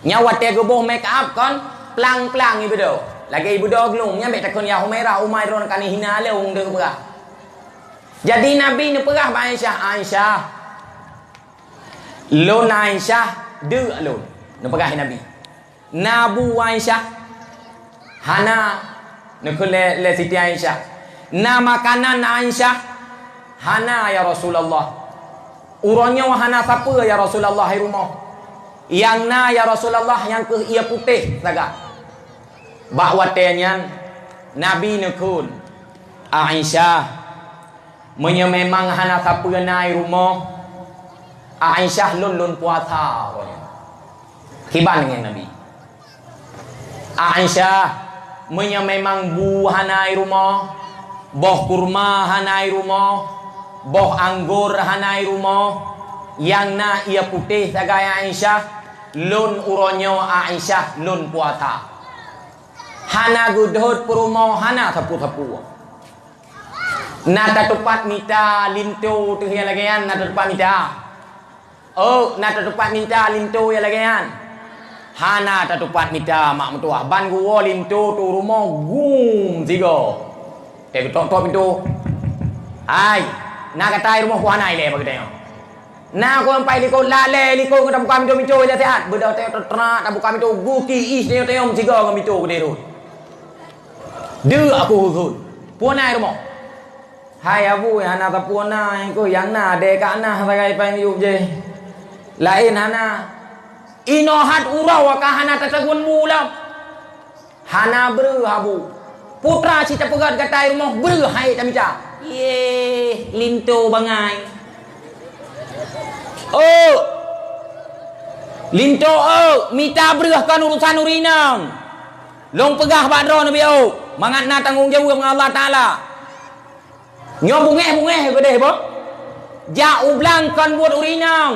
Nyan watée geuboh make up kon plang-plang ibeudôh. Lagée ibeudôh glung, nyan bék takheun ya Humairah, umai droeneuh ka neuhina lé ureueng deuh peugah. Jadi Nabi neupeugah bak Aisyah, "Aisyah, lôn Aisyah, deuk lôn," neupeugah Nabi. "Na bu Aisyah?" "Hana," neukheun lé, lé Siti Aisyah. "Na makanan Aisyah?" "Hana ya Rasulullah." "Uroe nyoe hana sapeue ya Rasulullah i rumoh. Nyang na ya Rasulullah nyang keuh ie putéh sagai." Bak watée nyan Nabi neukheun, "Aisyah, meunyoe memang hana sapeue na i rumoh, Aisyah lôn lôn puasa uroe nyoe." Kiban ngon Nabi. "Aisyah, meunyoe memang bu hana i rumoh, boh kurma hana i rumoh, boh anggor hana i rumoh, nyang na ie putéh sagai Aisyah, lôn uroe nyoe Aisyah lôn puasa." Hana geudhôt peurumoh, hana sapeue-sapeue. Na tatupat mita linto teuh nyang lagée nyan, na tatupat mita. Oh, na tatupat mita linto nyang lagée nyan. Hana tatupat mita mak meutuwah. Ban geuwoe linto tu rumoh gum sigoe. Teuh geutok-tok pintoe. "Hai, na gata i rumoh ku hana ilée bak geutanyoe?" "Na ku ampai likot, lalée likot ngon tabuka pintoe-pintoe ilée siat." Beudôh teuh teutrak tabuka pintoe, geuki ih teuh-teuh sigoe ngon pintoe geude rot. "Deuk aku heuhot. Peue na i rumoh?" "Hai Abu, hana sapeue na, nyang keuh nyang na deh ka na sagai pai miyueb jih. Laén hana." "Inoe hat uroe ka hana tatagun bu lom." "Hana breueh Abu. Putra cit tapeugét gata i rumoh breueh hai tamita." "Yeh, linto bangai." "Oh, linto, oh, mita breueh kon urusan ureueng inong. Lôn peugah bak droeneuh biôh, mangat na tanggong jaweueb ngon Allah Taala." Nyoe bungéh-bungéh keudeh boh. Jak u blang kon buet ureueng inong.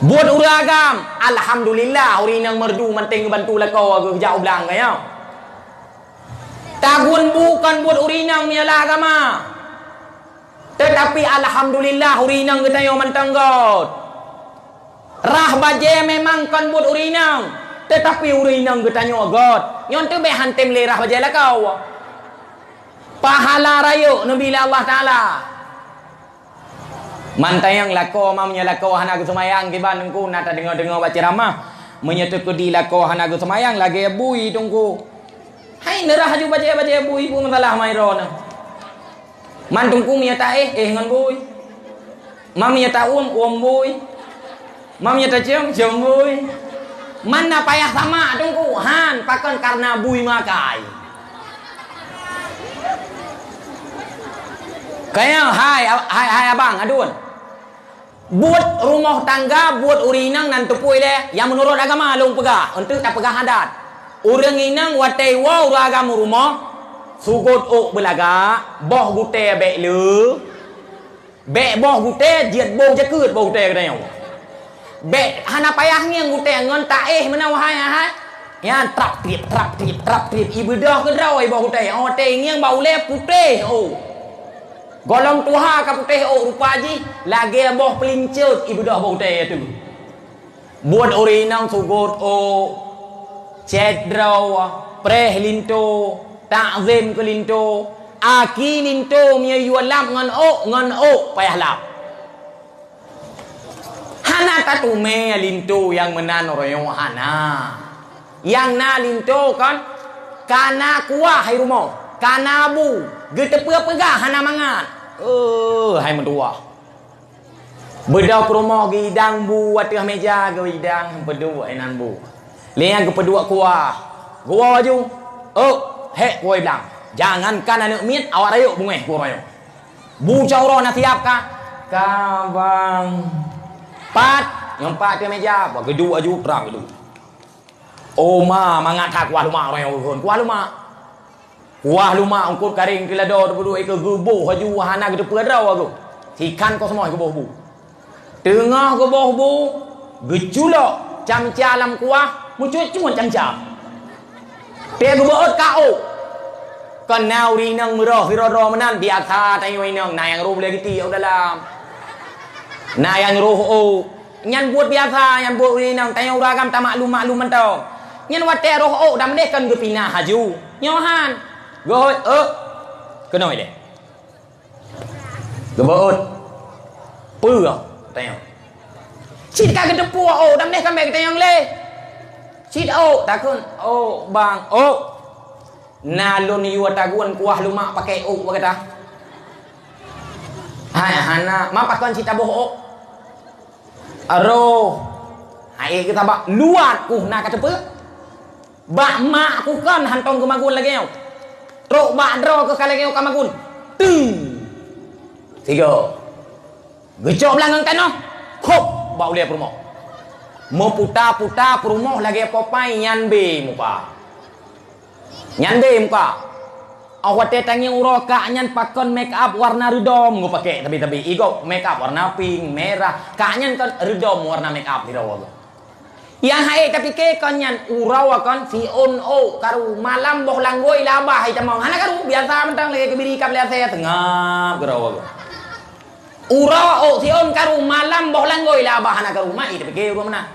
Buet ureueng agam. Alhamdulillah, ureueng inong meurdu manteng geubantu lakoe geuh jak u blang keu nyoe. Tagun bu kon buet ureueng inong meunyoe lam agama. Teutapi alhamdulillah, ureueng inong geutanyoe mantong göt. Rah bajée memang kon buet ureueng inong, teutapi ureueng inong geutanyoe göt. Nyoe teuh bék han tem lé rah bajée lakoe. Pahala rayeuk neubi lé Allah Taala. Mantong nyang lakoe, ma meunyoe lakoe hana geuseumayang kiban Teungku, na tadeungoe-deungoe bak ceuramah. Meunyoe teukeudi lakoe hana geuseumayang, lagée bui Teungku. Hai neurah aju bajée-bajée bui, peue masalah ma droeneuh? Man Teungku meunyoe taéh, éh ngon bui. Ma meunyoe tauem, uem bui. Ma meunyoe tacium, cium bui. Man na payah samak Teungku? Han, pakon? Kareuna bui makai. Kaya hai, hai, hai abang, aduen. Buet rumoh tangga, buet ureueng inong nan teupeue ilée, nyang meunurot agama lôn peugah, eunteuk tapeugah adat. Ureueng inong watée iwoe ureueng agam u rumoh, sugôt ôk beulagak, boh gutée bék le, bék boh gutée, jeuet boh jakeuet boh gutée geutanyoe. Bék hana payah ngieng gutée ngon taéh meunan, wahai, hai. Nyan trap trip, trap trip, trap trip. Ibeudôh keudroe i boh utée. Oh, watée ngieng bak ulée putéh, oh. Gohlom tuha ka putéh, oh, rupa jih lagée boh peulincot ibeudôh boh utée teuh. Buet ureuëng inong sugot, oh, cét droe, preh linto, takzim keu linto, aki linto meunyoe yue lap ngon ôk, ngon ôk payah lap. Hana tateumé linto nyang meunan uroe nyoe, hana. Nyang na linto kon kana kuah hai rumoh, kana bu, geuteupeue peugah hana mangat. Eh, hai meutuwah. Beudôh peurumoh geuidang bu ateueh méja, geuidang peuduek inan bu. Lé nyan geupeuduek kuah. Geuwoe ju, "Ôk, hék kuah blang. Jangankan aneuëk miet, awak rayeuk beungéh kuah nyoe." Bu cot uroe na siab ka? Ka, Bang. Pat, nyang pat ateueh méja, bah geuduek aju, trang geuduek. Oh ma, mangat that kuah lumak roh nyoe geuhon. Kuah lumak. Kuah lumak eungkot karéng keu lado teupeuduek ikeue geuboh aju hana geuteupeue droe geuh. Sikan kosmoh geuboh bu. Teungoh geuboh bu, geuculok camca lam kuah, meucuet-cuet camca. Teuh geubeuôt ka ôk. Kon na ureuëng inong meuroh sidroe-droe meunan, biasa tanyoe inong, na nyang roh lé geuti u dalam. Na nyang roh ôk. Nyan buet biasa, nyan buet ureuëng inong, tanyoe ureuëng agam tamaklum-maklum mantong. Nyan watée roh ôk, dam deh kon geupinah aju. Nyoe han. Geuhôi, ôk. Keunoe deh. Geubeuôt. Peue? Tanyong. Cit ka geuteupeue ôk, dam deh ka mè geutanyong lé. Cit ôk, takheun, "Ôk, Bang, ôk. Na lôn yue tagun kuah lumak pakai ôk bak gata." "Hai, hana, ma pakon cit taboh ôk?" "Aroh, hai geutabak luwat kuh na ka teupeue." Bak mak kukon hantong geumagun lagée nyoe. Trok bak droe keuh ka lagée nyoe ka magun. Teuh! Sigoe. Geucok blang ngon tanoh. Khop! Bak ulée peurumoh. Meuputa-puta peurumoh lagée popai nyan bé muka. Nyan bé muka. Óh watée tangieng uroe kak nyan pakon make up warna reudom geupakée tabi-tabi. Igoe make up warna pink, merah. Kak nyan kon reudom warna make up sidroe geuh. Nyang hai tapike kon nyan uroe kon siôn ôk karu malam boh langgôi labah itamong. Hana karu, biasa mantong lagée keubiri kab lé asée teungab keudroe. Uroe ôk siôn karu malam boh langgôi labah hana karu. Mak i tapike uroe meunan.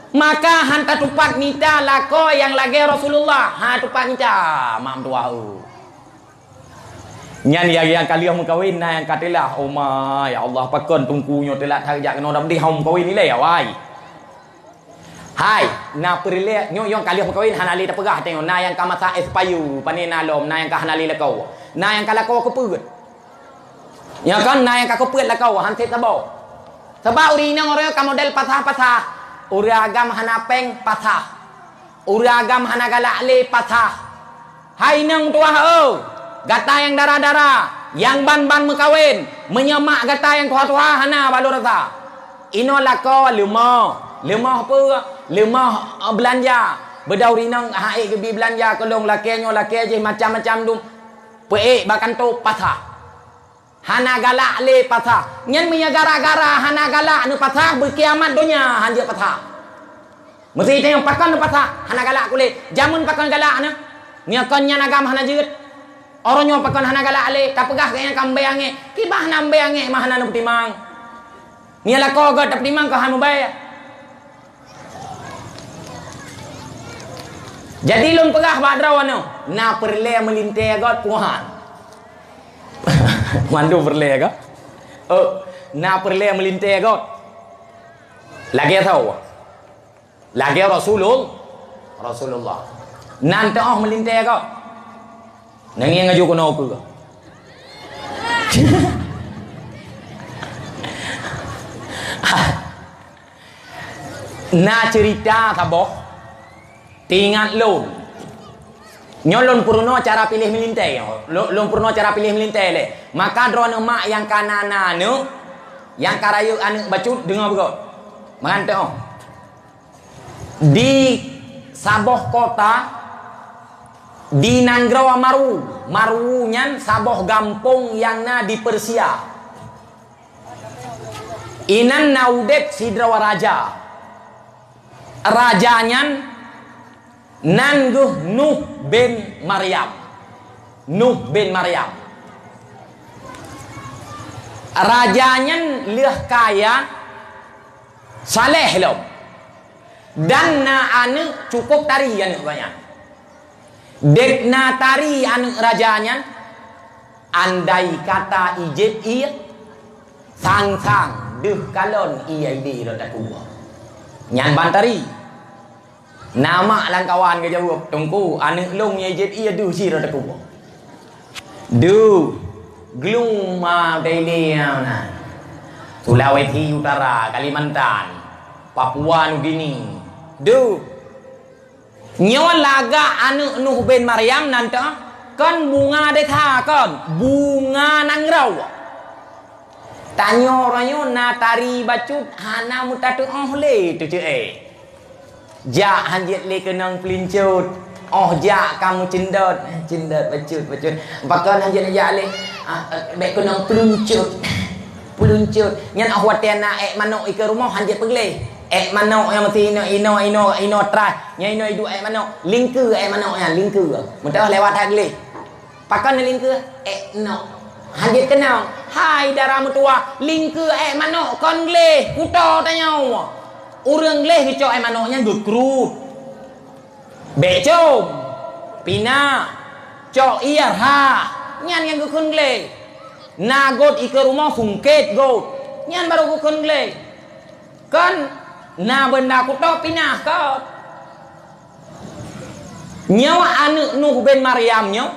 Maka han tatupat mita lakoe nyang lagée Rasulullah. Ha tupat mita, mak meutuwah, oh. Nyan nyang, nyang ka lheueh meukawen na nyang ka teulah. Oh ma, ya Allah, pakon teungku nyoe teulat that jak keunoe dam deh hom kawen ilée awai. Hai, na peureulée nyoe nyang ka lheueh meukawen hana lé tapeugah tanyoe, na nyang ka masak es payu, pane na lom, na nyang ka hana lé lakoe. Na nyang ka lakoe keupeuet. Nyoe kan na nyang ka keupeuet lakoe han sép saboh. Sabab ureuëng inong uroe nyoe ka model pasah-pasah. Ureuëng agam hana péng pasah. Ureuëng agam hana galak lé pasah. Hai inong tuwah, oh, gata nyang dara-dara, nyang ban-ban meukawen, meunyoe mak gata nyang tuha-tuha hana bak lôn rasa. Inoe lakoe leumoh, leumoh peue? Leumoh, eh, beulanja. Beudôh ureuëng inong han ék geubi beulanja keu lôn, lakée nyoe lakée jih macam-macam dum. Peuék bak kantô pasah. Hana galak lé pasah. Nyan meunyoe gara-gara hana galak neupasah, beukiamat donya han jeuet pasah. Meusi tanyoe pakon neupasah, hana galak kulét. Jameun pakon galak na? Nyoe kon nyan agam hana jeuet. Uroe nyoe pakon hana galak lé, tapeugah keu nyang ka mbée angék. Kiban hana mbée angék mah hana neupeutimang. Nyoe lakoe gét tapeutimang keu hai meubai. Jadi lôn peugah bak droeneuh, na peureulée meulintée gét Tuhan. Mandum peureulée gét. Oh, na peureulée meulintée gét. Lagée soe? Lagée Rasulul-, Rasulullah. Nan teuoh meulintée gét. Neungieng aju keunoe keuh. Na ceurita saboh, teuingat lôn. Nyoe lôn peurunoe cara piléh meulintée, lôn, lôn peurunoe cara piléh meulintée lé. Maka droeneuh mak nyang ka na, na aneuëk, nyang ka rayeuk aneuëk bacut, deungoe beugét. Mangat teuoh. Di saboh kota, di nanggroe Maru. Maru nyan saboh gampông nyang na di Persia. Inan na udeb sidroe raja. Raja nyan Nan geuh Nuh bin Maryam. Nuh bin Maryam. Raja nyan lheueh kaya, saleh lom. Dan na aneuëk, cukôp tari aneuëk gobnyan. Deb na tari aneuëk raja nyan, andai kata ijép ié, sang-sang deuh kalon ié idéh rot takue. Nyan ban tari. Na mak lam kawan geujaweueb, "Teungku, aneuëk lôn nyang jeuet ié deuh si rot takue." Deuh, glung ma Thailand na. Sulawesi Utara, Kalimantan, Papua Nugini. Deuh. Nyoe lagak aneuëk Nuh bin Maryam nan teuh, kon bunga desya kon, bunga nanggroe. Tanyoe uroe nyoe na tari bacut hana meutateuoh lé teuceuék. Jak hanjeuet lé keunong peulincut. Óh jak ka meucindot, cindot bacut, bacut. Pakon hanjeuet jak lé, ah, bék keunong peulincut. Peulincut. Nyan óh watée na ék manok ikeue rumoh hanjeuet peugleh. Ék manok nyang meusti inoe, inoe, inoe, inoe trai. Nyan inoe iduek ék manok. Lingkeue ék manok nyan, lingkeue. Meuteumé lewat that gleh. Pakon neulingkeue? Ék manok. Hanjeuet keunong. Hai dara meutuwah, lingkeue ék manok kon gleh, kuto tanyoe. Ureuëng gleh geucok ék manok nyan geukruet. Bék com, pinah, cok ié rhah, nyan nyang geukheun gleh. Na gôt ikeue rumoh sungkét gôt, nyan barô geukheun gleh. Kon na beunda kuto pinah kot. Nyoe aneuëk Nuh bin Maryam nyoe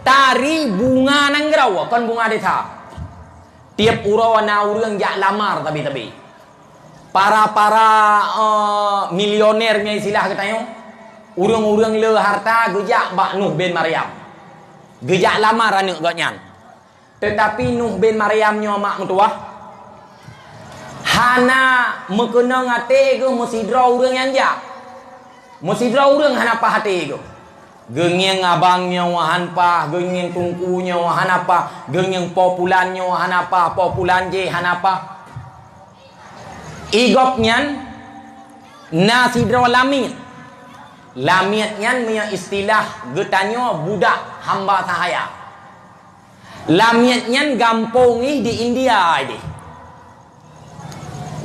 tari bunga nanggroe, kon bunga desya. Tieb uroe na ureuëng jak lamar tabi-tabi. Para-para, eh, milioner nyang istilah geutanyoe, ureuëng-ureuëng le harta geujak bak Nuh bin Maryam. Geujak lamar aneuëk gobnyan. Teutapi Nuh bin Maryam nyoe mak meutuwah, hana meukeunong até geuh meusidroe ureuëng nyang jak. Meusidroe ureuëng hana paih até geuh. Geungieng abang nyoe hana paih, geungieng teungku nyoe hana paih, geungieng po pulan nyoe hana paih, po pulan jéh hana paih. I gobnyan na sidroe lamiet. Lamiet nyan meunyoe istilah geutanyoe budak hamba sahaya. Lamiet nyan gampông jih di India jih.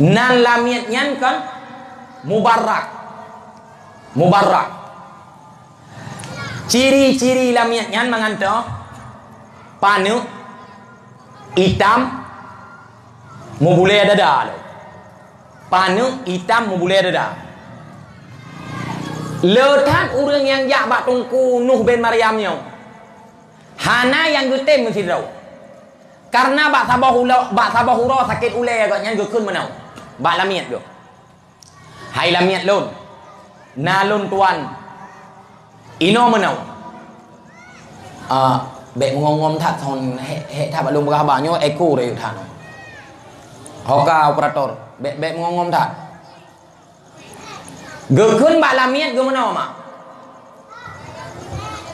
Nan lamiet nyan kon mubarak. Mubarak. Ciri-ciri lamiet nyan mangat nyoe, paneuk, itam, mubulée dada lom. Paneuk, itam, mubulée dada. Le that ureuëng nyang jak bak Teungku Nuh bin Maryam nyoe, hana nyang geutem meusidroe. Kareuna bak saboh ulo-, bak saboh uroe sakét ulée gobnyan geukheun meunoe bak lamiet geuh, "Hai lamiet lôn, na lôn tuan inoe meunoe." Ah, bék meungom-ngom that, son hék, hék that bak lôn peugah haba nyoe, eko rayeuk that. Hoka operator, bék, bék meungom-ngom that. Geukheun bak lamiet geuh meunoe mak,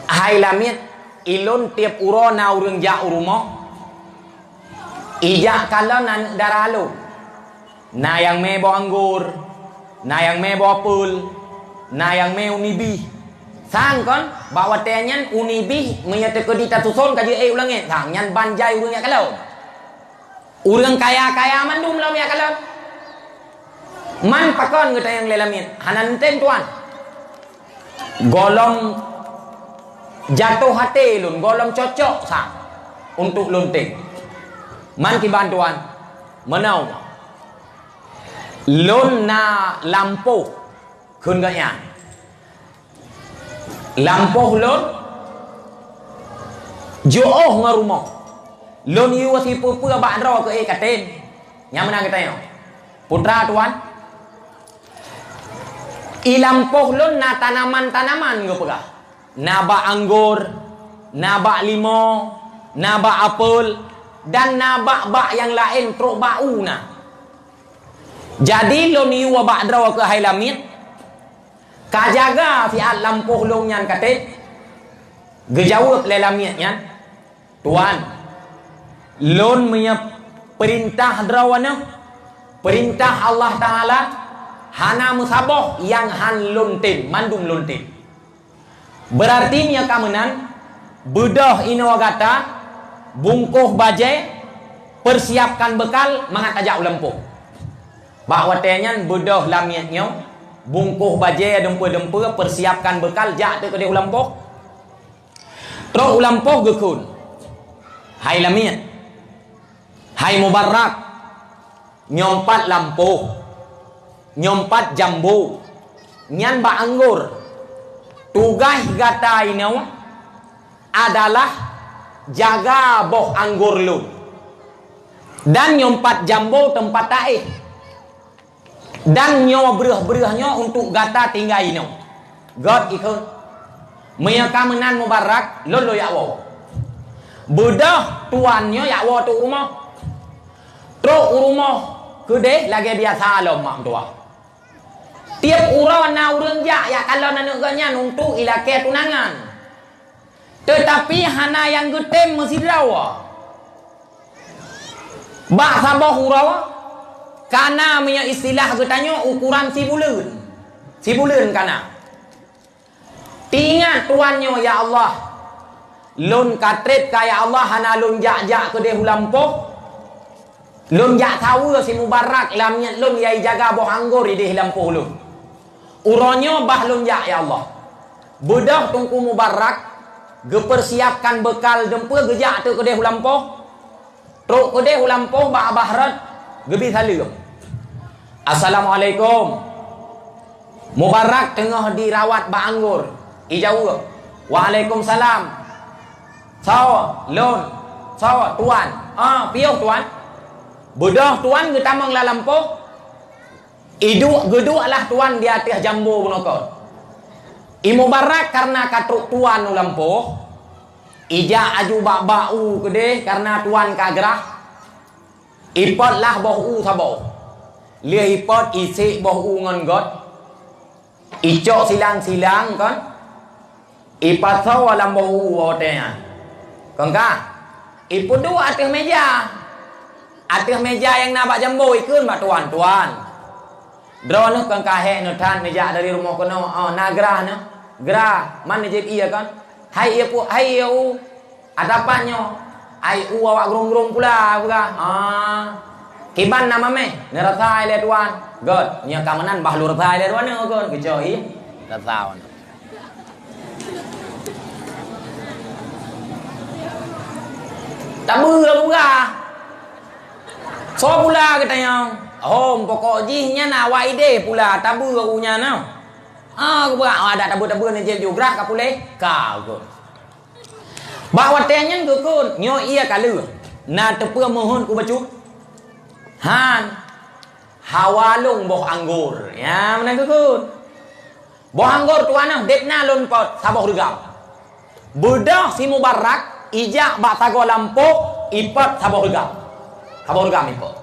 "Hai lamiet, ilôn tieb uroe na ureuëng jak u rumoh, ijak kalon aneuëk dara lôn. Na nyang mé boh anggor, na nyang mé boh apel, na nyang mé uni bih. Sang kon, bak watée nyan uni bih meunyoe teukeudi tatuson ka jeuet u langét, sang nyan ban jai ureuëng jak kalon." Ureuëng kaya-kaya mandum lom jak kalon. Man pakon geutanyong lé lamiet, "Hana neutem tuan. Gohlom jatoh até lôn, gohlom cocok sang untuk lôn tem." "Man kiban tuan?" "Meunoe, lôn na lampôh," kheun gobnyan. "Lampôh lôn jiôh ngon rumoh. Lôn yue sipeue-peue bak droe keu ék ka tem." Nyang meunan geutanyoe, "Peue teuma tuan?" "I lampôh lôn na tanaman-tanaman," geupeugah. "Na bak anggor, na bak limo, na bak apel, dan na bak-bak nyang laén trok bak u na. Jadi lôn yue bak droe keuh hai lamiet, ka jaga siat lampôh lôn nyan ka tem." Geujaweueb lé lamiet nyan, "Tuan, lôn meunyoe peurintah droeneuh, peurintah Allah Taala, hana meusaboh nyang han lôn tem, mandum lôn tem." Beurati meunyoe ka meunan, beudôh inoe gata, bungkôh bajée, peusiapkan beukal mangat tajak u lampôh. Bak watée nyan beudôh lamiet nyoe, bungkôh bajée dumpeue-dumpeue, peusiapkan beukal, jak teuk keudeh u lampôh. Trok u lampôh geukheun, "Hai lamiet, hai Mubarak, nyoe pat lampôh, nyoe pat jambo, nyan bak anggor. Tugaih gata inoe adalah jaga boh anggor lôn. Dan nyoe pat jambo teumpat taéh. Dan nyoe breueh-breueh nyoe untuk gata tinggai inoe." Gét ikheun, "Meunyoe ka meunan Mubarak, lôn lôn jak woe." Beudôh tuan nyoe jak woe teuk u rumoh. Trok u rumoh keudeh lagée biasa lom mak meutuah. Tieb uroe na ureuëng jak, jak kalon aneuëk geuh nyan untuk ilakée tunangan. Teutapi hana nyang geutem meusidroe. Bak saboh uroe, kana meunyoe istilah geutanyoe ukuran sibuleuen. Sibuleuen kana. Teuingat tuan nyoe, "Ya Allah, lôn ka treb ka, ya Allah, hana lôn jak-jak keudeh u lampôh. Lôn jak saweue si Mubarak lamiet lôn nyang jaga boh anggor ideh lampôh lôn. Uroe nyoe bah lôn jak, ya Allah." Beudôh Teungku Mubarak geupeusiapkan beukal dumpeue, geujak teuk keudeh u lampôh. Trok keudeh u lampôh bak babah rot, geubi saleuem. "Assalamualaikum. Mubarak teungoh dirawat bak anggor." Ijaweueb, "Waalaikumsalam. Soe? Lôn. Soe? Tuan. Ah, piôh tuan." Beudôh tuan geutamong lam lampôh, iduek geuduek lah tuan di ateueh jambo bunoe kon. I Mubarak kareuna ka trok tuan u lampôh, ijak aju bak-bak u keudeh kareuna tuan ka grah. Ipot lah boh u saboh. Lheueh ipot isek boh u ngon gét. Icok silang-silang kon. Ipasoe lam boh u watée nyan. Kon ka? Ipeuduek ateueh meja. Ateueh meja nyang na bak jambo ikheun bak tuan, "Tuan, droeneuh kon ka hék neuh that neujak dari rumoh keunoe, oh, na grah neuh. Grah, man neujieb ié kon? Hai ié pu-, hai ié u." Atapan nyoe, ai u awak grong-grong pula, peugah. Ah. Kiban na maméh, neurasa ilée tuan. Gét, nyoe ka meunan bah lôn rasa ilée tuan nyoe kon, keucok ié. Rasa wan. Tabeue peugah. Soe pula geutanyong? Hom, pokok jih nyan awak ideh pula tabeue u nyan na. Ah, geupeugah, ah, adak tabeue-tabeue neujép jugrah ka puléh. Ka kon. Bak watée nyan geukheun, nyoe ié ka lheueh, na teupeue meuheuet kubacut? Han, hawa lôn boh anggor. Nyan meunan geukheun. Boh anggor tuan nyoe deb na lôn pot saboh reugam. Beudôh si Mubarak ijak bak sagoe lampôh ipot saboh reugam. Saboh reugam ipot.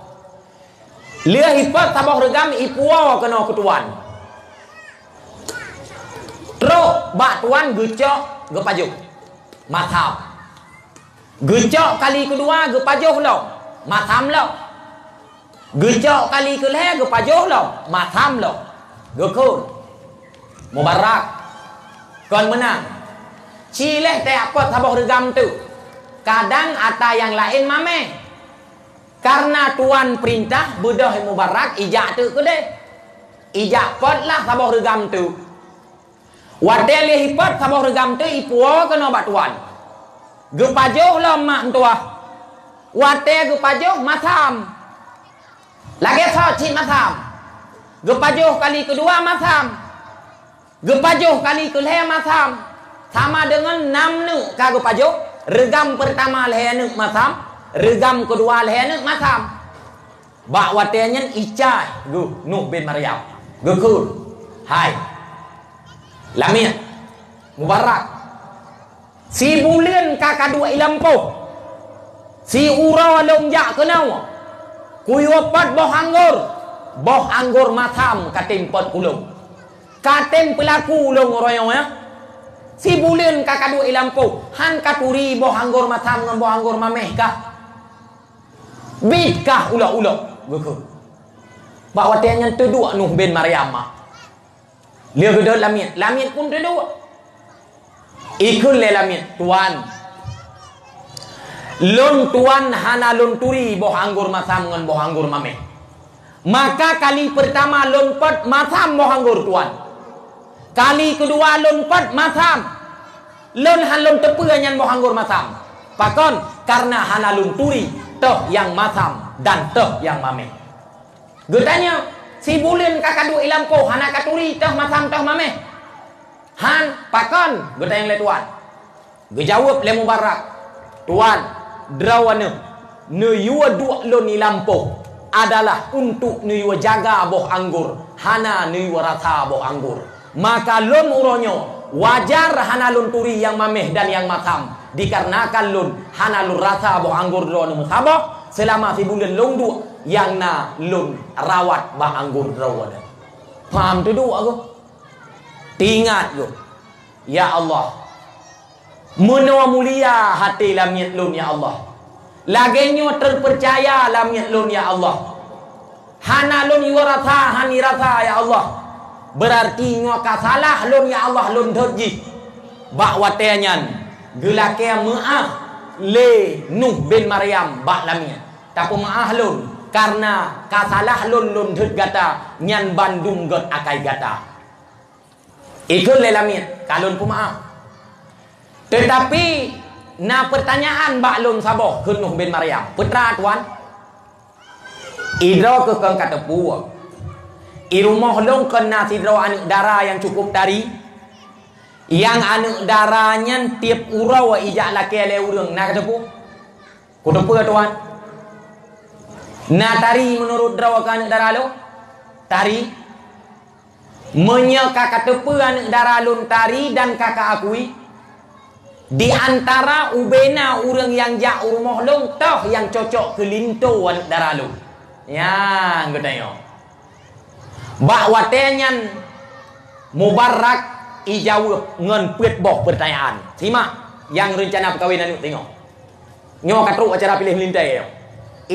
Lheueh ipot saboh reugam ipuwoe keunoe keu tuan. Trok bak tuan geucok geupajoh. Masam. Geucok kali keudua geupajoh lom. Masam lom. Geucok kali keulhée geupajoh lom. Masam lom. Geukheun. Mubarak. Kon meunan. Ci lheueh teuapot saboh reugam teuk. Kadang ata nyang laén maméh. Kareuna tuan peurintah beudôh Mubarak ijak teuk keudeh. Ijak pot lah saboh reugam teuk. Watée lheueh ipot saboh reugam teuk ipuwoe keunoe bak tuan. Geupajoh lom mak meutuah. Watée geupajoh masam. Lagée soe cit masam. Geupajoh kali keudua masam. Geupajoh kali keulhée masam, sama deungon nam neuk ka geupajoh, reugam peurtama lhée neuk masam, reugam keudua lhée neuk masam. Bak watée nyan icah geuh Nuh bin Maryam, geukheun, "Hai, lamiet, Mubarak, sibuleuen ka kaduek i lampôh, siuroe lôn jak keunoe, kuyue pot boh anggor, boh anggor masam ka tem pot keu lôn." Ka tem peulaku ulôn uroe nyoe, ya. Sibuleuen ka kaduek i lampôh, han katuri boh anggor masam ngon boh anggor maméh kah? Bit kah ulok-ulok, geukheun. Bak watée nyan teuduek Nuh bin Maryam, mak. Lheueh geudôt lamiet, lamiet pun teuduek. Ikheun lé lamiet, "Tuan, lôn tuan hana lôn turi boh anggor masam ngon boh anggor mamèh. Maka kali peurtama lôn pôt masam boh anggor tuan. Kali keudua lôn pôt masam. Lôn hán lôn teupeue nyan boh anggor masam. Pakon? Kareuna hana lôn turi tôh nyang masam dan tôh nyang mamèh." Geutanyoe, "Si buleuen ka kaduek i lampôh hana katuri tôh masam tôh mamèh?" "Hán, pakon?" geutanyong lé tuan. Geujaweueb lé Mubarak, "Tuan, droeneuh neuyue duek lôn i lampôh adalah untuk neuyue jaga boh anggor, hana neuyue rasa boh anggor. Maka lôn uroe nyoe wajar hana lôn turi nyang mamèh dan nyang masam, dikarenakan lôn hana lôn rasa boh anggor droeneuh meusaboh seulama sibuleuen lôn duek nyang na lôn rawat bak anggor droeneuh." Paham teuduek keuh? Teuingat keuh, "Ya Allah, meunoe mulia até lamiet lôn, ya Allah. Lagèe nyoe teupeucaya lamiet lôn, ya Allah. Hana lôn yue rasa, hana rasa, ya Allah. Beurarti nyoe ka salah lôn, ya Allah, lôn deuh jih." Bak watèe nyan, geulakèe meu'ah lé Nuh bin Maryam bak lamiet, "Tapeumeu'ah lôn, kareuna ka salah lôn, lôn deuh gata, nyan bandum gèt akai gata." Ikheun lé lamiet, "Ka lôn peumeu'ah. Teutapi na peurtanyaan bak lôn saboh," kheun Nuh bin Maryam. "Peue teuma, Tuan?" "Idroe keuh kon ka teupeue, i rumoh lôn kon na sidroe aneuk dara nyang cukup tari. Nyang aneuk dara nyan tiep uroe ijak lakèe lé ureueng, na ka teupeue?" "Kuteupeue, Tuan." "Na tari meunurot droe keu aneuk dara lôn?" "Tari." "Meunyoe ka kateupeue aneuk dara lôn tari dan ka kaakui, di antara ubena ureueng nyang jak u rumoh lôn, toh nyang cocok keu linto aneuk dara lôn?" Nyan geutanyoe. Bak watèe nyan Mubarak ijaweueb ngon peuet boh peurtanyaan. Simak nyang reuncana peukawen aneuk, teungoh. Nyoe ka trok acara piléh meulintèe nyoe.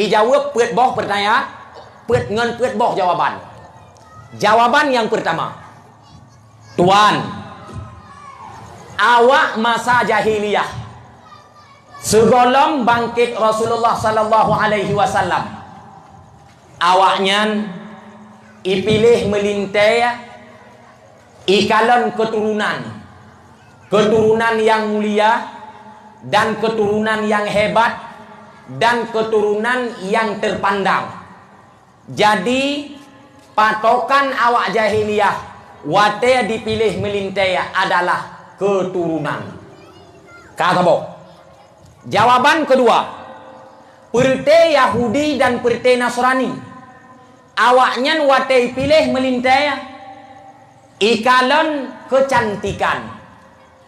Ijaweueb peuet boh peurtanyaan, peuet ngon peuet boh jawaban. Jawaban nyang peurtama, "Tuan, awak masa jahiliyah, sigohlom bangkét Rasulullah sallallahu alaihi wasallam, awaknyan ipiléh meulintèe ikalon keuturonan, keuturonan nyang mulia, dan keuturonan nyang hebat, dan keuturonan nyang teupandang. Jadi, patokan awak jahiliyah watèe dipiléh meulintèe adalah keuturonan." Ka saboh. Jawaban keudua, peureuté Yahudi dan peureuté Nasrani. Awaknyan watèe piléh meulintèe, ikalon keucantikan,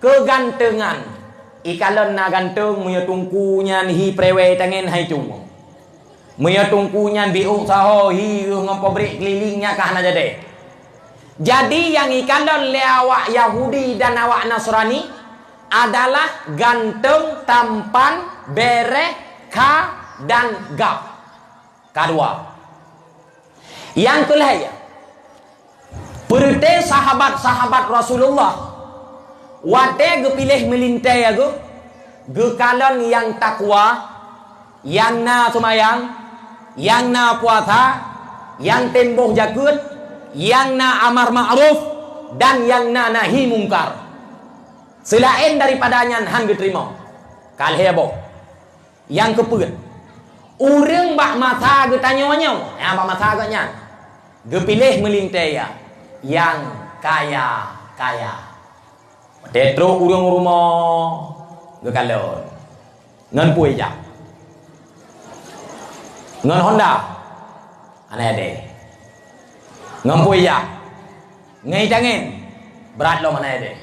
keuganteungan. Ikalon na ganteung, meunyoe teungku nyan hi prewee tangen hai cung. Meunyoe teungku nyan biôk saho hi ngon pabrék keulileng, nyan ka hana jadi. Jadi nyang ikalon lé awak Yahudi dan awak Nasrani adalah ganteung, tampan, bèrèh, kha, dan gab. Ka dua. Nyang keulhèe, peureuté sahabat-sahabat Rasulullah watèe geupiléh meulintèe geuh, geukalon nyang takwa, nyang na seumayang, nyang na puasa, nyang tem boh jakeuet, nyang na amar ma'ruf, dan nyang na nahi mungkar. Seulaén daripada nyan hán geuteurimong. Ka lhèe boh. Nyang keupeuet, ureueng bak masa geutanyoe nyoe, nyang bak masa geuh nyan, geupiléh meulintèe nyang kaya-kaya. Watèe trok ureueng u rumoh, geukalon. Ngon peue jak? Ngon Honda? Hana jadi. Ngon peue jak? Ngon itangen? Brat lom, hana jadi.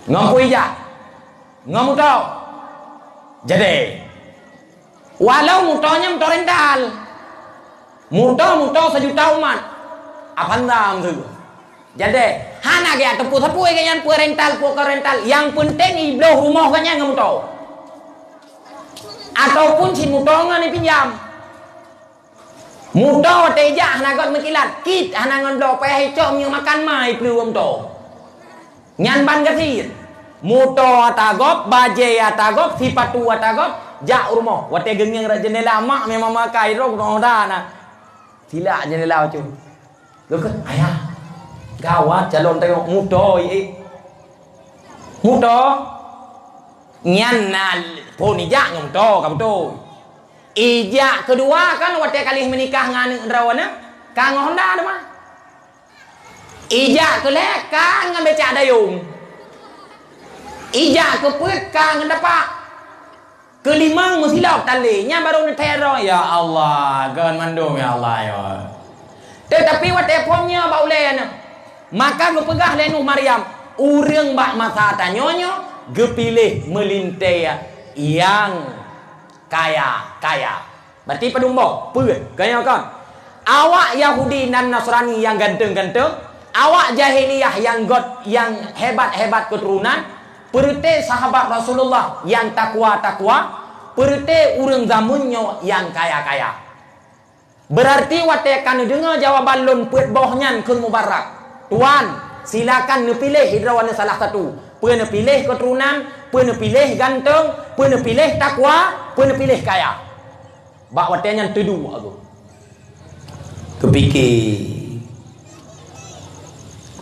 Ngon peue jak? Ngon moto? Jadi. Walau moto nyan moto rental. Moto, moto sajuta umat. Avanza meusu. Jadi, hana geuyak teupeu sapeue geuh nyan peue rental, peue kon rental. Nyang peunteng ibloh rumoh geuh nyan ngon moto. Ataupun cit moto ngon ipinjam. Moto watèe ijak hana göt meukilat, kit hana ngon bloe, payah icok meunyoe makan ma iplueng moto. Nyan ban gasien. Moto ata gob, bajée ata gob, sipatu ata gob, jak u rumoh. Watée geungieng rot jeundela, mak memang makai droe, mudah-mudahan na. Silak jeundela bacut. Geukheun, "Ayah, gawat calon tanyoe, muto, eh." Muto. Nyan na phon ijak ngon muto, ka beutôi. Ijak keudua kan watée ka lheueh meunikah ngon aneuk droeneuh, ka ngon honda teuma. Ijak keulhée ka ngon becak dayong. Ijak keupeuet ka ngon dapak. Keulimong meusilop tali, nyan barô neuthée droe. Ya Allah, kon mandum ya Allah, ya. Teutapi watée phon nyoe bak ulée nyoe, maka geupeugah lé Nuh Maryam, ureuëng bak masa tanyoe nyoe geupiléh meulintée nyang kaya-kaya. Berarti padum boh, peuet, kon nyoe kon. Awak Yahudi nan Nasrani nyang ganteng-ganteng, awak jahiliyah nyang göt, nyang hebat-hebat keuturonan, peureuté sahabat Rasulullah nyang takwa-takwa, peureuté ureuëng zameun nyoe nyang kaya-kaya. Beurarti watée ka neudeungoe jawaban lôn peuet boh nyan kheun Mubarak, "Tuan, silakan neupiléh droeneuh salah satu. Peue neupiléh keuturonan, peue neupiléh ganteng, peue neupiléh takwa, peue neupiléh kaya." Bak watée nyan teuduek geuh. Geupike,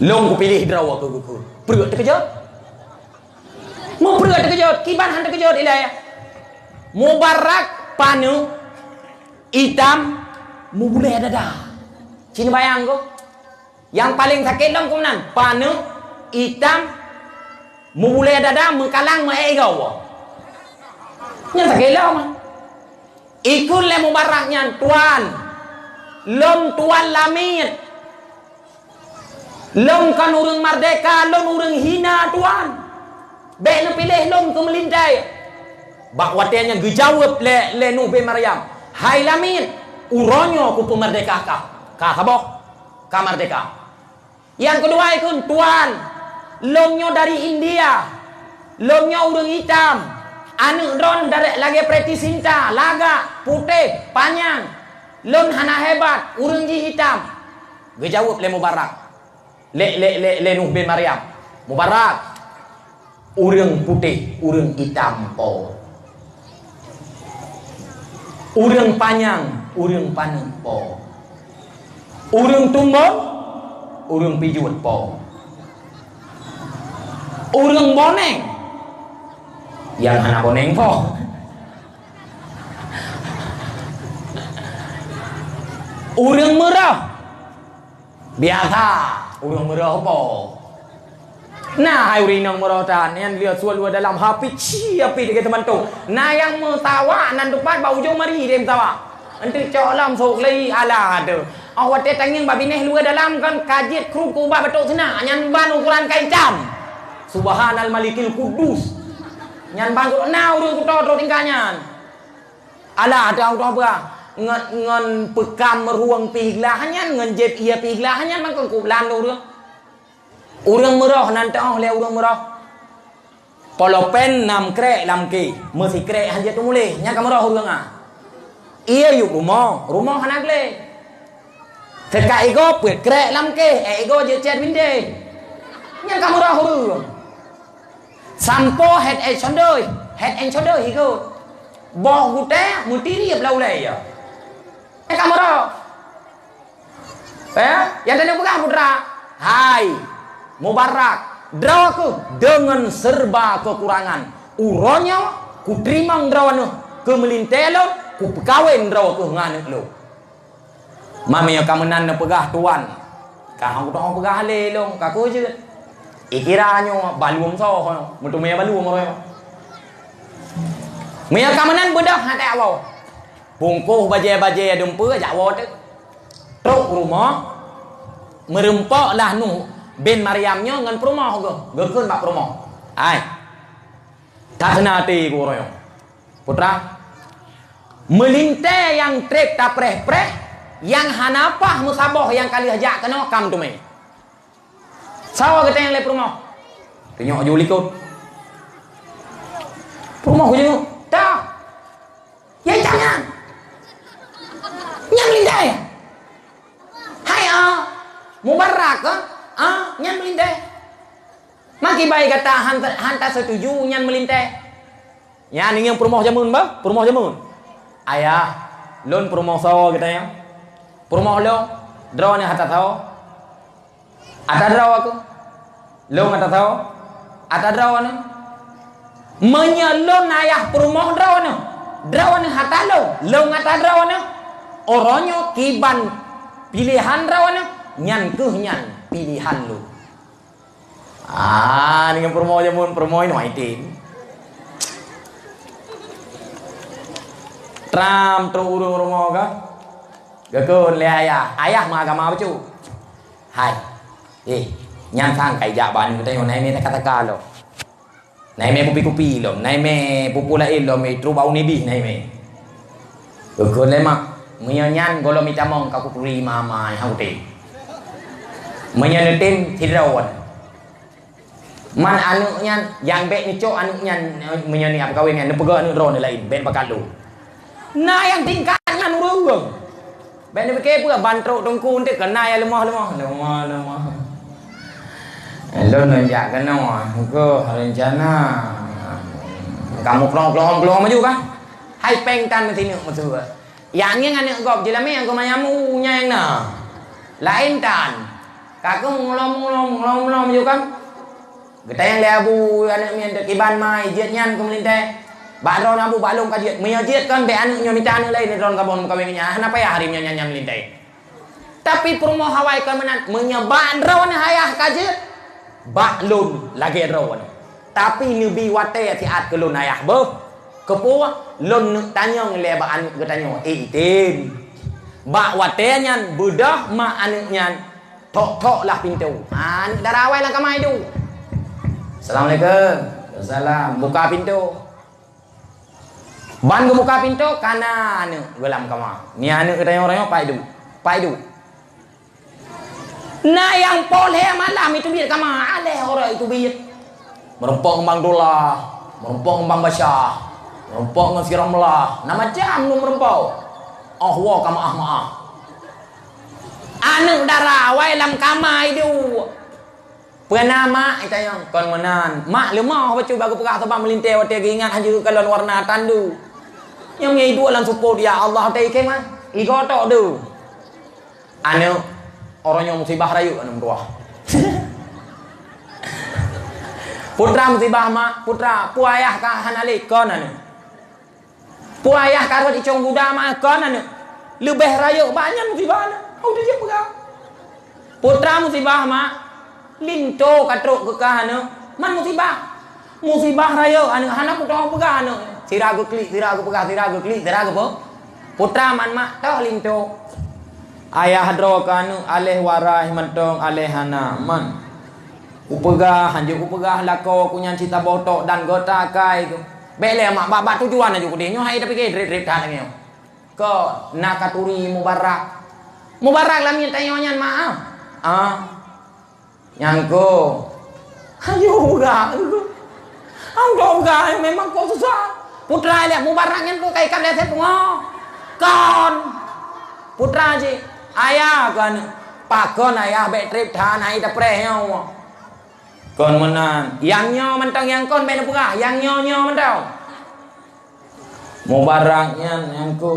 "Lôn kupiléh droe keu geuh." Peuet teukeujot. Meupeuet teukeujot, kiban han teukeujot ilée. Mubarak paneuk, itam, meubulee dada. Ci neubayang geuh. Nyang paleng sakét lom keunan, paneuk, itam, meubulee dada, meukalang, meu-ék igoe. Nyan sakét lom. Ikheun lé Mubarak nyan, "Tuan, lôn tuan lamiet. Lôn kon ureuëng merdeka, lôn ureuëng hina, Tuan. Bék neupiléh lôn keu meulintée." Bak watée nyan geujaweueb lé, lé Nuh bin Maryam, "Hai lamiet, uroe nyoe kupeumeurdeka kah. Ka saboh, ka merdeka." Nyang keudua ikheun, "Tuan, lôn nyoe dari India. Lôn nyoe ureuëng itam. Aneuk droeneuh dari lagée Preity Zinta, lagak, putéh, panyang. Lôn hana hebat, ureuëng jih itam." Geujaweueb lé Mubarak, lé, lé, lé, lé Nuh bin Maryam, "Mubarak, ureuëng putéh, ureuëng itam po. Ureuëng panyang, ureuëng paneuk po. Ureuëng tumbon, ureuëng pijuet po. Ureuëng boneng, nyang hana boneng po. Ureuëng meurah, biasa, ureuëng meurah po." Na hai ureuëng inong meurah tan, nyan lheueh suet luwa dalam, hapi ci, hapi lagée teumantong. Na nyang meusawa nan teupat bak ujong mari deh meusawa. Enteuk cok lom sôk lé, alah deuh. Oh watée tangieng bak binéh luwa dalam kan ka jeuet krueng keu ubat batok seunak, nyan ban ukoran kain cam. Subhanal Malikil Kudus. Nyan ban na ureuëng kuto trok tingkah nyan. Alah, teuh, teuh, bah. Ngon, ngon peukam meurueng pih glah nyan, ngon jép ié pih glah nyan, mangkon kulan ureuëng. Ureuëng meurah nan teuh lé ureuëng meurah. Polopen nam krek lam ké, meusikrek han jeuet teumuléh, nyan ka meurah ureuëng ah. Ié yup rumoh, rumoh hana glé. Teuka igoe peuet krek lam ké, ék igoe jeuet cét bindéh. Nyan ka meurah ureuëng. Sampoe Head and Shoulder, Head and Shoulder igoe. Boh gutée meutiriep lam ulée ya. Nyan ka meurah. Eh, nyang teuneuk peugah putra, hai, Mubarak, droe keuh deungon serba keukurangan. Uroe nyoe kuteurimong droeneuh keu meulintée lôn, kupeukawen droe keuh ngon aneuk lôn. Meunyoe ka meunan neupeugah tuan, ka hana kutoh peugah lé lôn, ka kujeuet. Ikira nyoe baluem soe, meuteumé baluem uroe nyoe. Meunyoe ka meunan beudôh hana teuwoe. Bungkôh bajée-bajée dumpeue jak woe teuk. Trok rumoh, meureumpok lah Nuh bin Maryam nyoe ngon peurumoh geuh, geukheun bak peurumoh, "Hai, that seuna até ku uroe nyoe, putra. Meulintée nyang treb tapreh-preh, nyang hana paih meusaboh nyang ka lheueh jak keunoe ka meuteumé." Sawa geutanyong lé peurumoh. Tunyok ju likot. Peurumoh geujaweueb, "Toh, nyang itam nyan. Nyang meulintée. Hai, ah, Mubarak, ah, ah, nyang meulintée. Kiban gata han, han taseutuju nyan meulintèe. Nyan nyang peurumoh jameun bah, peurumoh jameun. Ayah, lôn peurumoh soe gata nyan? Peurumoh lôn, droeneuh ata soe? Ata droe keuh. Lôn ata soe? Ata droeneuh. Meunyoe lôn ayah peurumoh droeneuh, droeneuh ata lôn, lôn ata droeneuh, uroe nyoe kiban pilehan droeneuh, nyan keuh nyan pilehan lôn. Ah, nyan peurumoh jameun, peurumoh inoe item. Tram trok ureueng rumoh ka. Geukheun lé ayah, ayah meuagama bacut. Hai. Eh, nyan sang kai jak ban geutanyoe na imè taka-taka lom. Na imè kupi-kupi lom, na imè peue-peue laén lom, eh, trok bak uni bih na imè. Geukheun lé mak, meunyoe nyan gohlom itamong ka kuturi mama nyang kutem. Meunyoe neutem sidroe. Man aneuk nyan, nyang bèk neucok aneuk nyan, meunyoe ni apeukawen nyan, neupeugöt aneuk droeneuh laén, bèk neupakat lôn. Na nyang tingkat nyan ureueng. Bèk neupiké peue, ban trok teungku enteuk keunan nyang leumoh-leumoh. Leumoh, leumoh. Lôn lôn jak keunoe, keuh reuncana. Kamoe klong-klong-klong maju kah? Hai péng tan meusineuk meuseue. Nyang ngieng aneuk gob jeulamé nyang keumanyamu nyang na. Laén tan. Ka keuh mulom-mulom, mulom-mulom ju kan. Geutanyong lé abu aneuk miet kiban ma jeuet nyan keu meulintèe. Bak droeneuh abu bak lôn ka jeuet. Meunyoe jeuet kon bèk aneuk nyoe mita aneuk laén droeneuh kabon meukawen nyan. Hana payah hari nyoe nyan, nyan meulintèe. Tapi peurumoh awai kon meunan, meunyoe bak droeneuh ayah ka jeuet, bak lôn lagèe droeneuh. Tapi neubi watèe siat keu lôn ayah beuh. Keupeue? Lôn neuk tanyong lé bak aneuk geutanyoe, "Eh, item." Bak watèe nyan beudôh mak aneuk nyan tok-tok lah pintoe. Aneuk dara awai lam kama iduek. "Assalamualaikum." "Waalaikumsalam." Buka pintoe. Ban geubuka pintoe, kana aneuk geuh lam kama. Nyan aneuk geutanyoe uroe nyoe pat iduek. Pat iduek. Na nyang poh lhèe malam iteubiet kama, aléh uroe iteubiet. Meurumpok ngon bang dolah, meurumpok ngon bang basah, meurumpok ngon si ramlah, na macam lôn meurumpok. Oh, woe ka meu'ah-meu'ah. Aneuk dara awai lam kama iduek. Peue na mak, itanyong. Kon meunan. Mak leumoh bacut bak geupeugah sabab meulintèe watèe geuingat hanjeuet kalon warna tandu. Nyang mie iduek lam seupôt, ya Allah, watèe ikém ah. Igoe tok deuh. Aneuk, uroe nyoe musibah rayeuk aneuk meutuah. Putra musibah mak, putra, peue ayah ka hana lé kon aneuk. Peue ayah ka rhot icong guda mak kon aneuk. Leubeh rayeuk bak nyan musibah aneuk. Hau teujieb peugah. Putra musibah mak, linto ka trok keu kah aneuk. Man musibah. Musibah rayeuk aneuk hana kutoh peugah aneuk. Sira geuklik, sira geupeugah, sira geuklik, sira geupeue. Putra man mak toh linto. Ayah droe keu aneuk aléh warai mantong aléh hana man. Kupeugah, hanjeuet kupeugah lakoe ku nyan cit saboh tok dan gota akai ku. Bèk lé mak, bak, bak tujuan aju kudeh nyoe hai tapike drip-drip that lagèe nyoe. Ko na katuri Mubarak. Mubarak lam nyoe tanyoe nyan mak ah. Ah. Nyang ko. Ayo uga. Ayo uga memang ko susah. Putra lihat Mubarak nyan ko kai kap lihat pungo. Kon. Putra ji. Ayah kon. Pakon ayah bèk trip that hai tapreh nyoe. Kon meunan. Nyang nyoe mantong nyang kon bèk neupeugah. Nyang nyoe nyoe mantong. Mubarak nyan nyang ku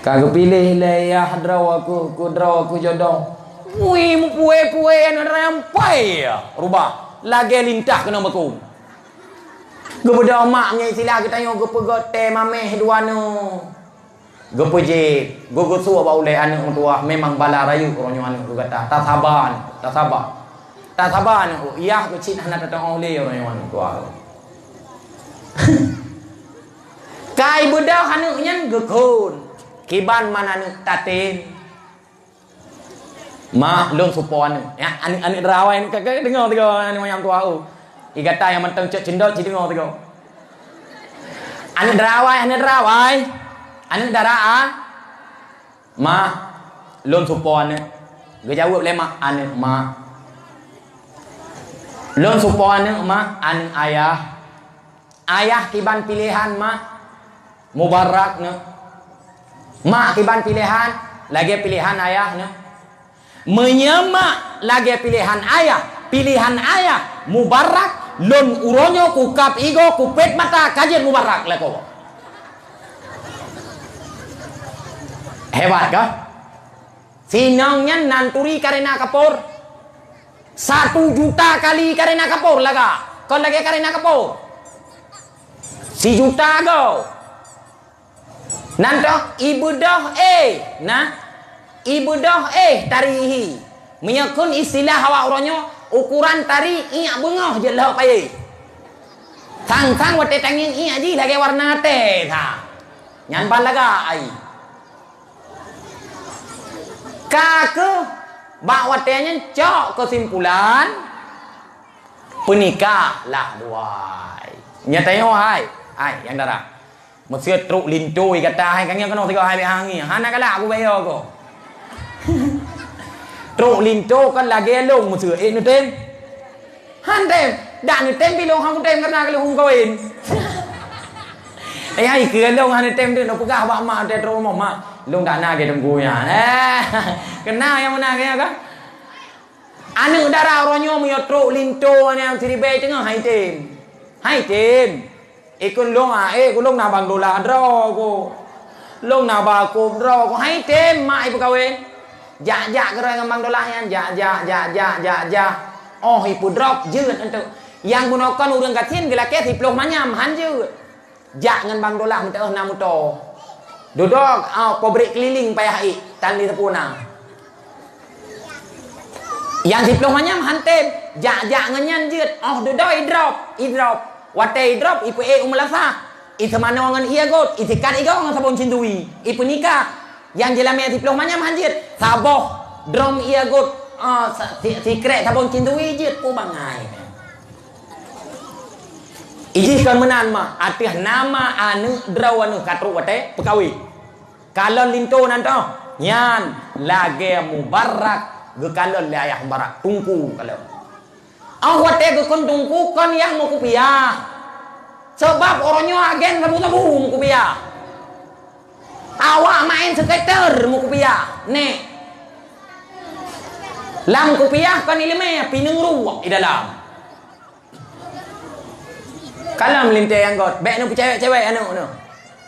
ka geupiléh lé yah droe ku, ku droe ku jodoh. Wui, meupué-pué aneuk rampai rubah lagèe lintah keunoe meukung. Geubeudôh mak nyan istilah geutanyoe geupeugöt tée maméh dua nyoe. Geupeujeuet, geugeusuek bak ulèe aneuk meutuah, memang bala rayeuk uroe nyoe aneuk gata. Tasaba, tasaba. Tasaba aneuk, yah keuh cit hana tatu'oh lé uroe nyoe aneuk tuah. Kai beudôh aneuk nyan geukheun, kiban man aneuk tatem. Mak, lôn supo aneuk. Ya, aneuk, aneuk dara awai, aneuk kakak deungoe, deungoe aneuk manyang tuha, oh. I gata nyang mantong cok cendol, ci deungoe, deungoe. Aneuk dara awai, aneuk dara awai. Aneuk dara a. Mak, lôn supo aneuk. Geujaweueb lé mak, aneuk mak. Lôn supo aneuk mak, aneuk ayah. Ayah kiban piléhan mak, Mubarak nyoe. Mak kiban piléhan, lagèe piléhan ayah nyoe. Meunyoe mak lagée piléhan ayah, piléhan ayah mubarak, lôn uroe nyoe kukab igoe, kupét mata, ka jeuet mubarak lakoe. Hebat ka? Sinong nyan nan turi karena kapor. Satu juta kali karena kapor laga. Kon lagée karena kapor. Sijuta go. Nan toh, ibeudôh éh, nah. Ibeudôh éh tari hi. Meunyoe kheun istilah awak uroe nyoe, ukuran tari iék beungoh jeuet lhok payé. Sang-sang watée tangieng iék jih lagée warna tée sa. Nyan ban laga ai. Ka keuh bak watée nyan cok keusimpulan, peunikah lah duai. Nyata nyoe hai, hai nyang dara. Meuseuet trok linto gata hai, ka ngieng keunoe sigoe hai bèk hangi. Hana galak aku bayo ko. Trok linto kan lagée lôn meuseuet, eh, neutem. Han tem, dak neutem pi lôn han kutem karena ka lôn hom kawin. Eh, hai keu lôn han neutem tu, neupeugah bak mak teuh trok rumoh, "Mak, lôn dak na lagée teungku nyan." Eh, keunan nyang meunan keu nyan ka? Aneuk dara uroe nyoe meunyoe trok linto nyang siribée teungoh hai tem. Hai tem. Ikun lôn, ah, eh, ku lôn na bang dolah droe ku. Lôn na bakôb droe ku. Hai tem mak ipeukawen. Jak-jak keuroi ngon bang dolah nyan. Jak, jak, jak, jak, jak, jak. Oh, ipeudrop jeuet enteuk. Nyang bunoe kon ureuëng gasien geulakée siploh manyam han jeuet. Jak ngon bang dolah meuteumé na muto. Dudok, ah, pabrik keliling payah ék tan di teupeu na. Nyang siploh manyam han tem, jak-jak ngon nyan jeuet, oh dudoe idrop, idrop. Watée idrop, ipeuék u meulasah, iseumanoe ngon ié got, isikat igoe ngon sabon cindui, ipeunikah. Nyang jeulamé siploh manyam han jeuet, saboh drom ié got, ah, sa-, si-, sikrek sabon cindui jeuet, peue bangai. Ijih kon meunan mah, ateueh nama aneuk droe aneuk ka trok watée peukawen. Kalon linto nan toh, nyan lagée mubarak geukalon lé ayah mubarak, tungku kalon. Oh watée geukheun tungku kon nyang meukupiah. Sabab uroe nyoe agen sabu-sabu meukupiah. Awak maén seuketer meukupiah, nek. Lam kupiah kon ileumé pineung ruek di dalam. Kalon meulintée nyang got, bék neupeucewek-cewek aneuk neuh.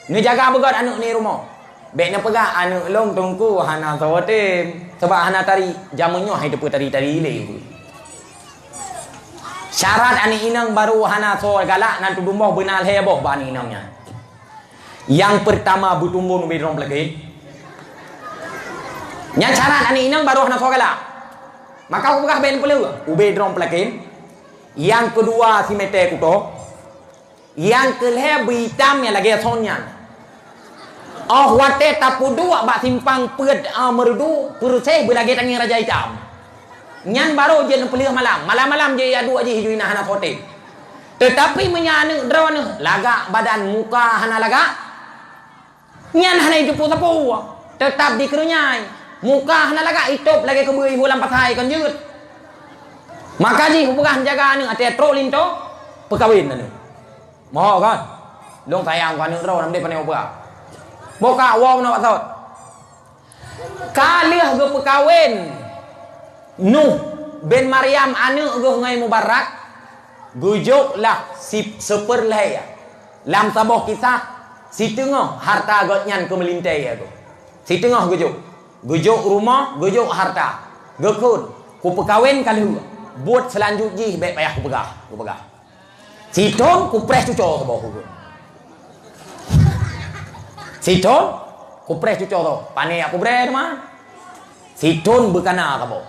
Neujaga beugét aneuk neuh rumoh. Bék neupeugah aneuk lôn tungku hana soe tem, sabab hana tari. Jameun nyoe hai teupeu tari-tari lé. Syarat aneuk inong barô hana soe galak nan tudum boh beuna lhée boh bak aneuk inong nyan. Nyang peurtama beutumbon ubé droe peulakén. Nyan syarat aneuk inong barô hana soe galak. Maka kupeugah bék neupeuleueh ubé droe peulakén. Nyang keudua simeté kuto. Nyang keulhée beuitam nyang lagée son nyan. Oh watée tapeuduek bak simpang peuet, ah, Meureudu, peureuseh beulagée tangieng raja itam. Nyan barô jeuet neupeuleueh malam. Malam-malam jeuet jak duek jih, jih na hana soe tem. Teutapi meunyoe aneuk droeneuh lagak badan muka hana lagak, nyan hana jiteupeue sapeue, teutab jikeurunyai. Muka hana lagak, itôb lagée keubeue ihue lam pasai kon jeuet. Maka jih kupeugah neujaga aneuk, watée trok linto, peukawen aneuk. Moho kon? Lôn sayang keu aneuk droe, nam deh pane upeugah. Boh ka woe meunoe bak sot. Ka lheueh geupeukawen Nuh bin Maryam aneuk geuh ngon Mubarak, geujok lah si-, seupeurlhée. Lam saboh kisah, siteungoh harta gobnyan keu meulintée geuh. Siteungoh geujok. Geujok rumoh, geujok harta. Geukheun, "Kupeukawen ka lheueh. Buet seulanjut jih bék payah kupeugah," geupeugah. Sithon kupreh cuco saboh ku. Sithon kupreh cuco saboh. Pane aku breh teuma. Sithon beukana saboh.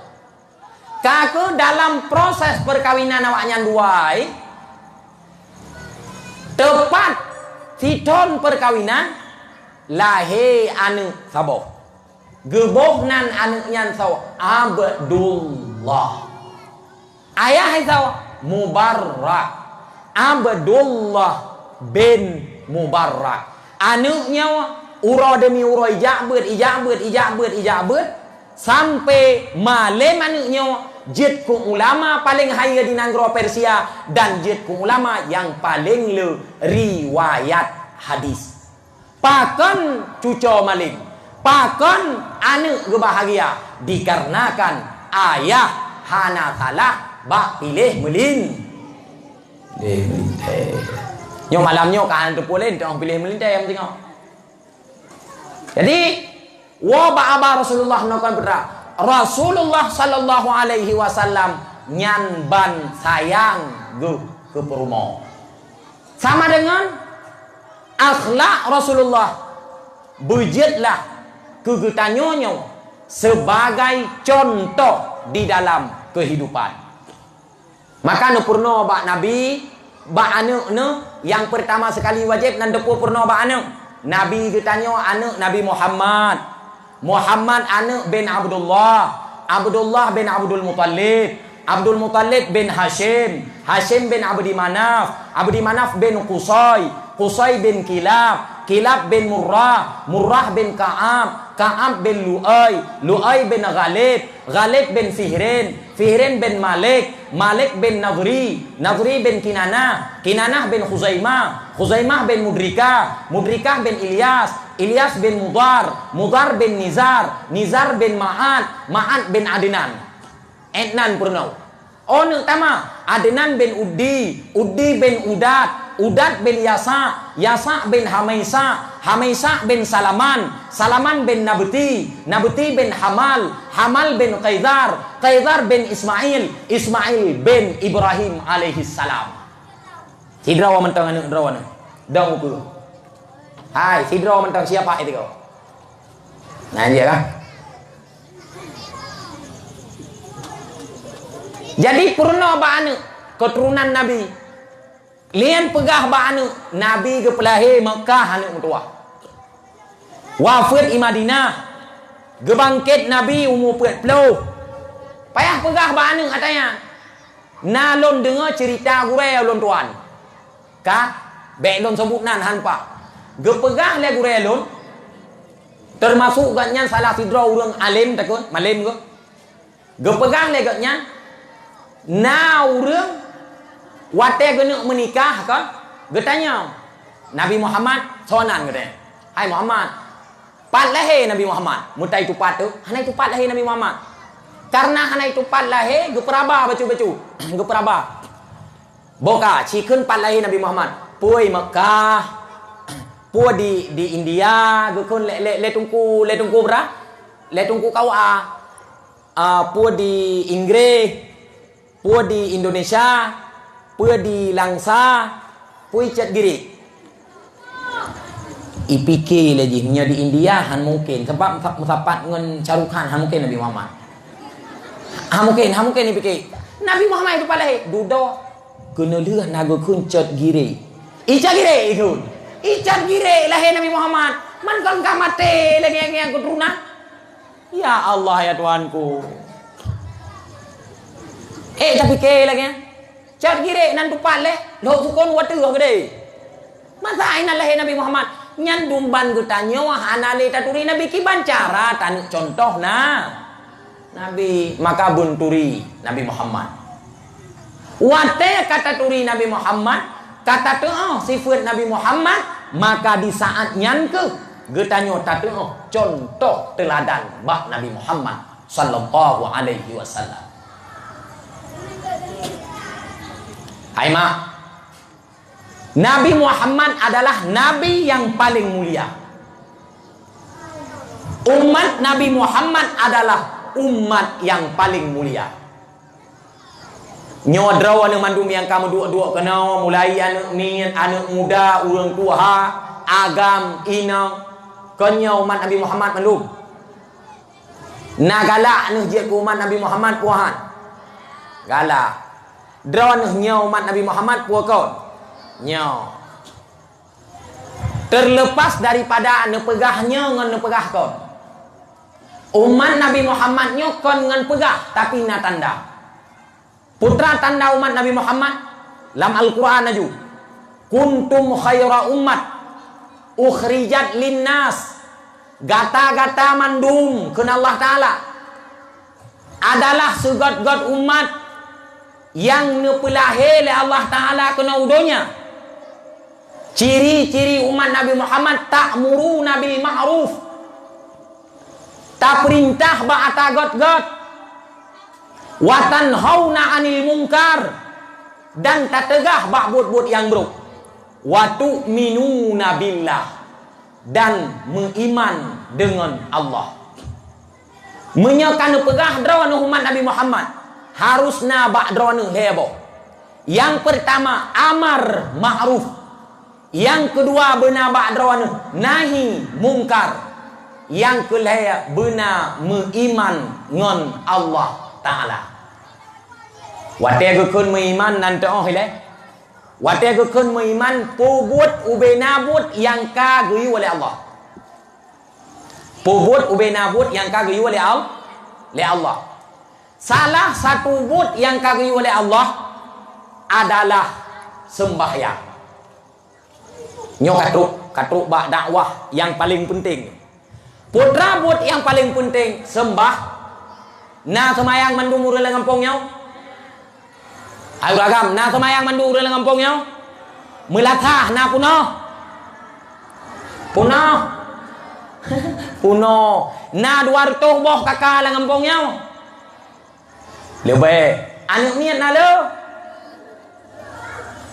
Ka keuh dalam proses peukawinan awaknyan dua, teupat sithon peukawinan, lahé aneuk saboh. Geuboh nan aneuk nyan saboh, Abdullah. Ayah saboh, Mubarak. Abdullah bin Mubarak. Aneuk nyoe uroe demi uroe ijak beuet, ijak beuet, ijak beuet, ijak beuet, sampai malém aneuk nyoe jeuet keu ulama paleng hayeue di nanggroe Persia dan jeuet keu ulama nyang paleng le riwayat hadis. Pakon cuco malém? Pakon aneuk geubahgia? Dikarenakan ayah hana salah bak piléh meulin-, piléh meulintèe. Nyoe malam nyoe ka hana teupeu lé, teungoh piléh meulintèe nyang teungoh. Jadi, woe bak haba Rasulullah nyoe kon putra. Rasulullah sallallahu alaihi wasallam nyan ban sayang geuh keu peurumoh. Sama deungon akhlak Rasulullah, beujeuetlah keu geutanyoe nyoe sebagai contoh di dalam kehidupan. Maka neupeurunoe bak Nabi, bak aneuëk neuh, nyang peurtama seukali wajéb nan teupeu peurunoe bak aneuëk. Nabi geutanyoe aneuëk Nabi Muhammad. Muhammad aneuëk bin Abdullah, Abdullah bin Abdul Muttalib, Abdul Muttalib bin Hashim, Hashim bin Abdi Manaf, Abdi Manaf bin Qusay, Qusay bin Kilab, Kilab bin Murrah, Murrah bin Ka'ab, Ka'ab bin Lu'ay, Lu'ay bin Ghalib, Ghalib bin Fihrin, Fihrin bin Malik, Malik bin Nadri, Nadri bin Kinanah, Kinanah bin Khuzaimah, Khuzaimah bin Mudrikah, Mudrikah bin Ilyas, Ilyas bin Mudhar, Mudhar bin Nizar, Nizar bin Ma'ad, Ma'ad bin Adnan. Adnan peurunoe. Oh, neuk tamah, Adnan bin Uddi, Uddi bin Udad, Udad bin Yasa, Yasa bin Hamaisa, Hamaisa bin Salaman, Salaman bin Nabti, Nabti bin Hamal, Hamal bin Qaizar, Qaizar bin Ismail, Ismail bin Ibrahim alaihissalam. Sidroe mantong aneuëk droeneuh. Dong ukeue. Hai, sidroe mantong siapa itu kau? Nah, dia kan. Jadi, peurunoe bak aneuëk keuturonan Nabi. Lian peugah bak aneuëk, Nabi geupeulahé Meukah aneuëk meutuwah. Wafeuet i Madinah, geubangkét Nabi umu peuet ploh. Payah peugah bak aneuëk ata nyan. Na lôn deungoe ceurita gurée ulôn tuan. Ka, bék lôn seubut nan han pa. Geupeugah lé gurée lôn, teumasuk gobnyan salah sidroe ureuëng além takheun, malém geuh. Geupeugah lé gobnyan, na ureuëng watée geuneuk meunikah kon, geutanyong, "Nabi Muhammad soe nan?" geutanyong. "Hai Muhammad, pat lahé Nabi Muhammad?" Meutai tupat tu, hana tupat lahé Nabi Muhammad. Karena hana tupat lahé, geupeuraba bacut-bacut. Geupeuraba. Boh ka, cikheun pat lahé Nabi Muhammad. Peue Meukah, peue di, di India, geukheun lé, lé, lé Teungku, lé Teungku Bra, lé Teungku K U A. Ah, peue di Inggréh, peue di Indonesia, peue di Langsa, peue cot Girek. Ipike lé jih, meunyoe di India han mungken, sabab meusa-, meusapat ngon Shah Rukh Khan han mungken Nabi Muhammad. Han mungken, han mungken ipike. Nabi Muhammad itu pat lahé, dudoe. Keuneulheueh na geukheun cot Girek. I cot Girek ikheun. I cot Girek lahé Nabi Muhammad. Man kon ka maté lagée nyan keuturonan. Ya Allah, ya Tuhanku. Eh, tapike lagée nyan. Cot Girek nan tupat lé, lhok sukon wateuh geude. Masa inan lahé Nabi Muhammad? Nyan dumban geutanyoe hana lé taturi Nabi kiban cara taneuk contoh na. Nabi, maka beunturi Nabi Muhammad. Watée ka taturi Nabi Muhammad, ka tateuoh sifeuet Nabi Muhammad, maka di saat nyan keuh geutanyoe tateuoh contoh teuladan bak Nabi Muhammad sallallahu alaihi wasallam. Hai mak, Nabi Muhammad adalah nabi yang paling mulia. Umat Nabi Muhammad adalah umat yang paling mulia. Nyoe droe aneuëk mandum nyang ka meuduek-duek keunoe, mulai aneuëk miet, aneuëk muda, ureuëng tuha, agam, inong, kon nyoe umat Nabi Muhammad mandum. Na galak neuh jeuet keu umat Nabi Muhammad puhan? Galak. Droeneuh nyoe umat Nabi Muhammad peue kon? Nyoe. Terlepas daripada neupeugah nyoe ngon neupeugah kon. Umat Nabi Muhammad nyoe kon ngon peugah, tapi na tanda. Peue tanda umat Nabi Muhammad? Lam Al-Quran aju, "Kuntum khaira ummat ukhrijat linnas." Gata-gata mandum kheun Allah Ta'ala adalah seugét-gét umat nyang neupeulahé lé Allah Ta'ala keunoe u donya. Ciri-ciri umat Nabi Muhammad, ta'muruna bil ma'ruf. Tapeurintah bak ata gét-gét. Wa tanhauna 'anil munkar, dan tateugah bak buet-buet nyang brok. Wa tu'minuna billah, dan meuiman deungon Allah. Meunyoe ka neupeugah droeneuh umat Nabi Muhammad, harus na bak droeneuh lhée boh. Nyang peurtama, amar ma'ruf. Nyang keudua, beuna bak droeneuh nahi mungkar. Nyang keulhée, beuna meuiman ngon Allah Taala. Watée geukheun meuiman nan teuôh ilée. Watée geukheun meuiman, peubuet ubena buet nyang ka geuyue lé Allah. Peubuet ubena buet nyang ka geuyue lé Al-, lé Allah. Salah satu buet nyang ka geuyue lé Allah adalah seumbahyang. Nyoe ka trok, ka trok bak dakwah nyang paleng peunteng. Putra buet nyang paleng peunteng, seumbah. Na seumayang mandum ureuëng lam gampông nyoe? Hai ureuëng agam, na seumayang mandum ureuëng lam gampông nyoe? Meulasah na punoh? Punoh? Punoh. Na dua reutôh boh kaka lam gampông nyoe? Leubeh. Aneuk miet na le?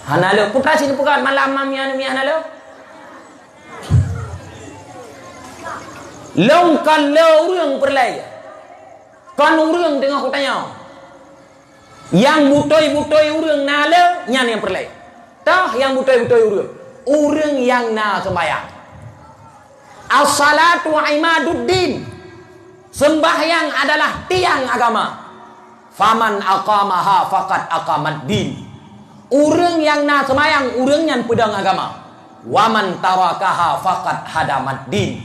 Hana le. Putra sini peugah malam mami aneuk miet hana le? Lôn kon le ureuëng peureulée. Kon ureuëng teungoh kutanyong. Nyang beutôi-beutôi ureuëng na le, nyan nyang peureulée. Toh nyang beutôi-beutôi ureuëng? Ureuëng nyang na seumbahyang. As-salatu imaduddin. Sembahyang adalah tiang agama. Faman aqamaha faqad aqamaddin. Ureuëng nyang na seumayang, ureuëng nyan peudong agama. Waman tarakaha faqad hadamaddin.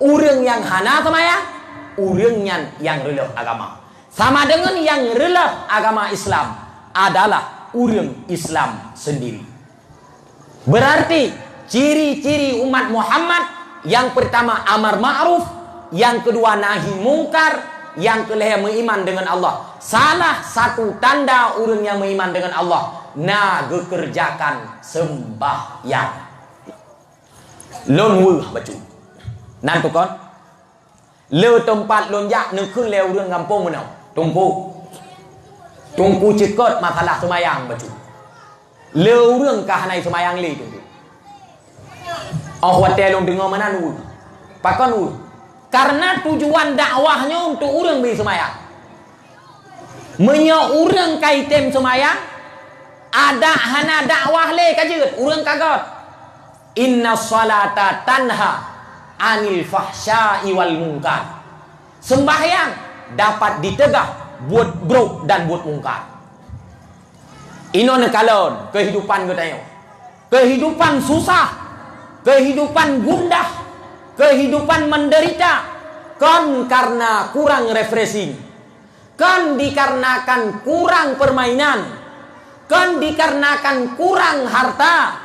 Ureuëng nyang hana seumayang, ureuëng nyan nyang reuloh agama. Sama deungon nyang reuloh agama Islam adalah ureuëng Islam seundiri. Beurarti, ciri-ciri umat Muhammad, nyang peurtama amar ma'ruf, nyang keudua nahi mungkar, nyang keulhée meuiman deungon Allah. Salah satu tanda ureuëng nyang meuiman deungon Allah, na geukeureujakan seumbahyang. Lôn weueh bacut. Nan tukon? Le teumpat lôn jak neukheun lé ureuëng gampông meunoe, Teungku. Teungku ceukot masalah seumayang bacut. Le ureuëng ka hana seumayang lé, Teungku. Óh watée lôn deungoe meunan weueh. Pakon weueh? Karena tujuan dakwah nyoe untuk ureuëng bri seumayang. Meunyoe ureuëng ka item seumayang, adak hana dakwah lé ka jeuet, ureuëng ka göt. Inna salata tanha anil fahsya'i wal munkar. Sembahyang dapat diteugah buet brok dan buet mungkar. Inoe neukalon keuhidupan geutanyoe. Keuhidupan susah, keuhidupan gundah, keuhidupan menderita, kon karena kurang refreshing. Kon dikarenakan kurang permainan, kon dikarenakan kurang harta,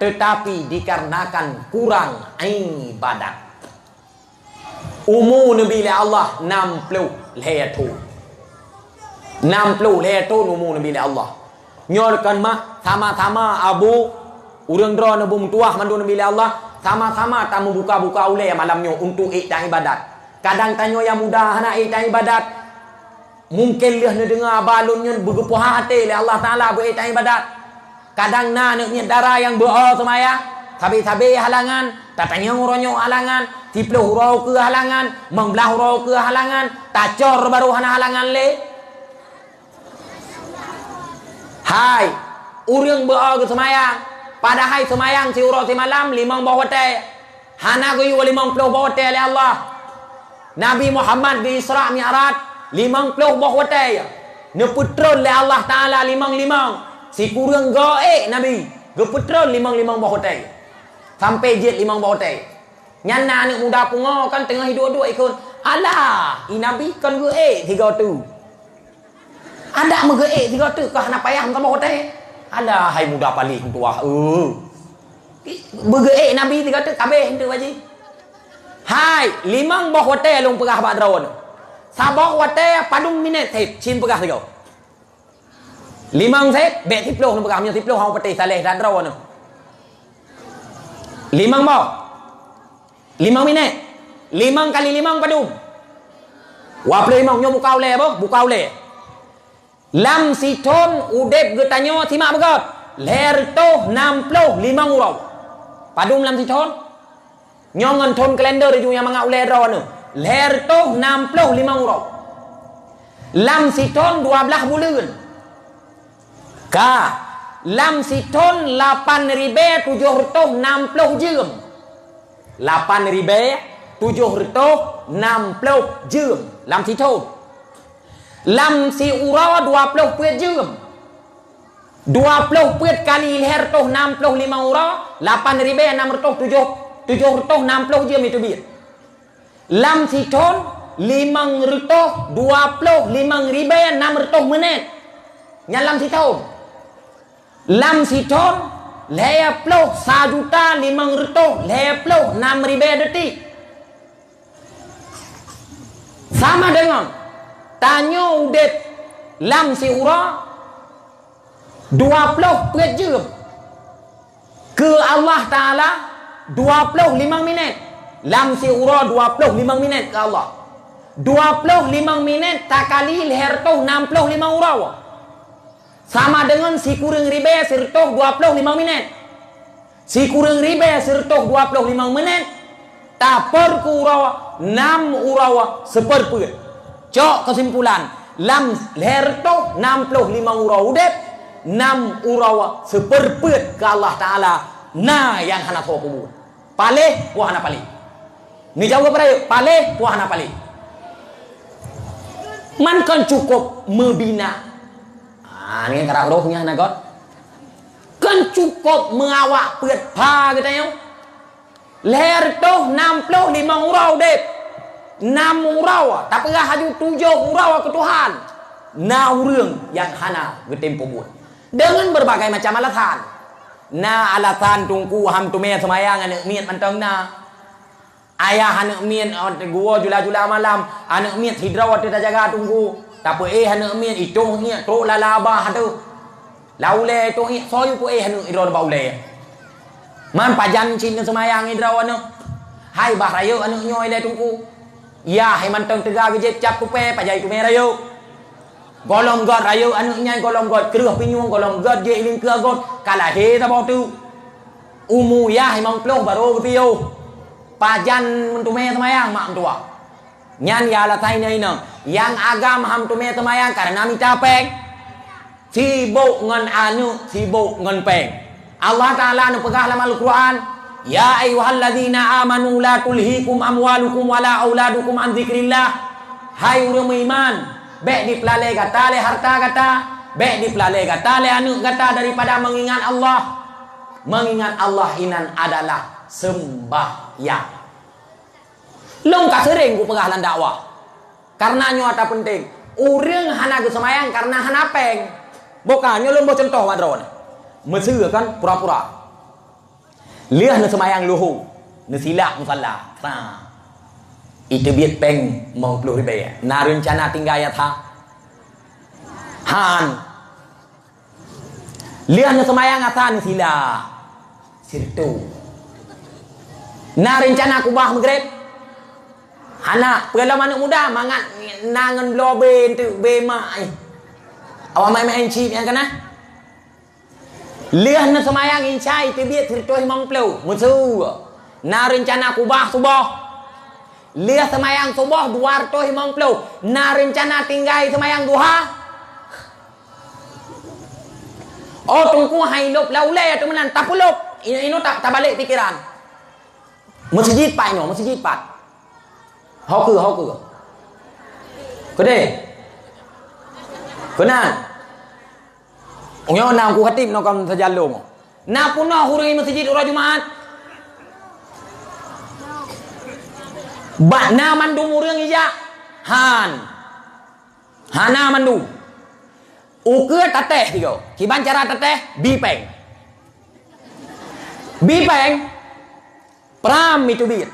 tetapi dikarenakan kurang ibadat. Umu neubi lé Allah nam ploh lhée thon. Nam ploh lhée thon umu neubi lé Allah. Nyoe kon mah sama-sama abu ureuëng droe neubi meutuwah mandum neubi lé Allah, sama-sama tameubuka-buka ulée malam nyoe untuk ék taibadat. Kadang tanyoe nyang muda hana ék taibadat, Mungken lheueh neudeungoe haba lôn nyoe beugeupoh até lé Allah Taala beu-ék taibadat. Kadang na aneuk miet dara nyang beu-o seumayang, sabe-sabe halangan, tatanyong uroe nyoe halangan, siploh uroe keu halangan, limong blaih uroe keu halangan, tacor barô hana halangan lé. Hai, ureuëng beu-o geuseumayang, padahai seumayang siuroe simalam limong boh watée. Hana geuyue limong ploh boh watée lé Allah. Nabi Muhammad geu-Isra Mi'raj limong ploh boh watée. Neupeutrôn lé Allah Taala limong-limong. Sikureueng goe ék Nabi geupeutrôn limong-limong boh watée. Sampai jeuet limong boh watée. Nyan na aneuk muda pungo kan teungoh iduek-duek ikheun, "Alah, i Nabi kon geu-ék sigoe teuk." Adak meugeu-ék sigoe teuk ka hana payah meusaboh watée. Alah hai muda paléh meutuwah, eu. Beugeu-ék Nabi sigoe teuk kabéh eunteuk baji. Hai, limong boh watée lôn peugah bak droeneuh. Saboh watée padum minét sép cit peugah sigoe. Limong sép, bék siploh lôn peugah, meunyoe siploh hana patéh saleh that droeneuh. Limong boh. Limong minét. Limong kali limong padum? Dua ploh limong, nyoe buka ulée boh, buka ulée. Lam sithon udeb geutanyoe, simak beugét, lhée reutôh nam ploh limong uroe. Padum lam sithon? Nyoe ngon thon kalender ju nyang mangat ulée droeneuh, lhée reutôh nam ploh limong uroe. Lam sithon dua blaih buleuen. Ka, lam sithon lapan ribée tujoh reutôh nam ploh jeuem. Lapan ribée tujoh reutôh nam ploh jeuem lam sithon. Lam siuroe dua ploh peuet jeuem. Dua ploh peuet kali lhée reutôh nam ploh limong uroe, lapan ribée nam reutôh tujoh, tujoh reutôh nam ploh jeuem iteubiet. Lam sithon limong reutôh dua ploh limong ribée nam reutôh minét. Nyan lam sithon. Lam sithon lhée ploh sa juta limong reutôh lhée ploh nam ribée detik. Sama deungon tanyoe udeb lam siuroe dua ploh peuet jeuem. Keu Allah Taala dua ploh limong minét. Lam siuroe dua ploh limong minét keu Allah. Dua ploh limong minét takali lhée reutôh nam ploh limong uroe. Sama deungon sikureueng ribée sireutôh dua ploh limong minét. Sikureueng ribée sireutôh dua ploh limong minét, tapeukeurau nam uroe seupeurpeuet. Cok keusimpulan, lam lhée reutôh nam ploh limong uroe udeb, nam uroe seupeurpeuet keu Allah Taala na nyang hana soe peubuet. Paléh, peue hana paléh. Neujaweueb rayeuk, paléh, peue hana paléh. Man kon cukôp meubina. Ah, ni karab roh nyan na got. Kon cukôp meuawak peuet pha geutanyoe. Lhée reutôh nam ploh limong uroe udeb. Nam uroe, tapeugah laju tujoh uroe keu Tuhan. Na ureuëng nyang hana geutem peubuet. Deungon beureubagai macam alasan. Na alasan teungku han teumé seumayang aneuëk miet mantong na. Ayah aneuëk miet, eh, geuwoe jula-jula malam, aneuëk miet sidroe teuh tajaga teungku. Tapeuéh aneuëk miet, itoh ngiek trok lala babah teuh. Lam ulée itoh ngiek, soe yue peuéh aneuëk sidroe bak ulée. Man pajan cit neuseumayang sidroe aneuëk. Hai bah rayeuk aneuëk nyoe ilée teungku. Yah hai mantong teuga geujieb cap tupée, pajan teumé rayeuk. Gohlom gét rayeuk aneuëk nyan, gohlom gét kreueh pinyueng, gohlom gét jih i lingkeue gét, ka lahé saboh teuk. Umu yah limong ploh barô geupiôh. Pajan meuteumé seumayang mak meutuwah. Nyan ya alasan inong-inong, nyang agam han teumé seumayang kareuna mita péng. Sibok ngon aneuëk, sibok ngon péng. Allah Taala neupeugah lam Al-Qur'an, "Ya ayyuhalladzina amanu la tulhikum amwalukum wala auladukum an dzikrillah." Hai ureuëng meuiman, bék jipeulalée gata lé hareuta gata, bék jipeulalée gata lé aneuëk gata daripada meungingat Allah. Meungingat Allah inan adalah seumbahyang. Lôn ka seuréng kupeugah lam dakwah. Kareuna nyoe ata peunteng. Ureuëng hana geuseumayang kareuna hana péng. Boh ka, nyoe lôn boh cuntoh bak droeneuh. Meuseu kan pura-pura. Lheueh neuseumayang luho, neusilak musala. Sa. Iteubiet péng limong ploh ribée. Na reuncana tinggai atra? Han. Lheueh neuseumayang atra neusila. Sirtu. Na reuncana kubah meugreb? Hana, peue lom aneuëk muda mangat na ngon bloe bé enteuk bé mak, eh. Awak main-main chip nyang kana? Lheueh neuseumayang isya iteubiet sirtu limong ploh. Meuseu. Na reuncana kubah suboh? Lheueh seumayang suboh dua reutôh limong ploh, na reuncana tinggai seumayang duha? Oh, teungku hai lôb lam ulée teuh meunan, tapeulôb. Inoe-inoe ta-, tabalek pikeran. Meuseujid pat inoe, meuseujid pat. Ho keuh, ho keuh. Keudeh. Keunan. Nyoe na Teungku Khatib nokon sajan lôn. Na peunoh ureuëng i meuseujid uroe Jumat? Bak na mandum ureuëng ijak? Han. Hana mandum. Ukeue tatéh tiga. Kiban cara tatéh, bi péng. Bi péng. Pram iteubiet.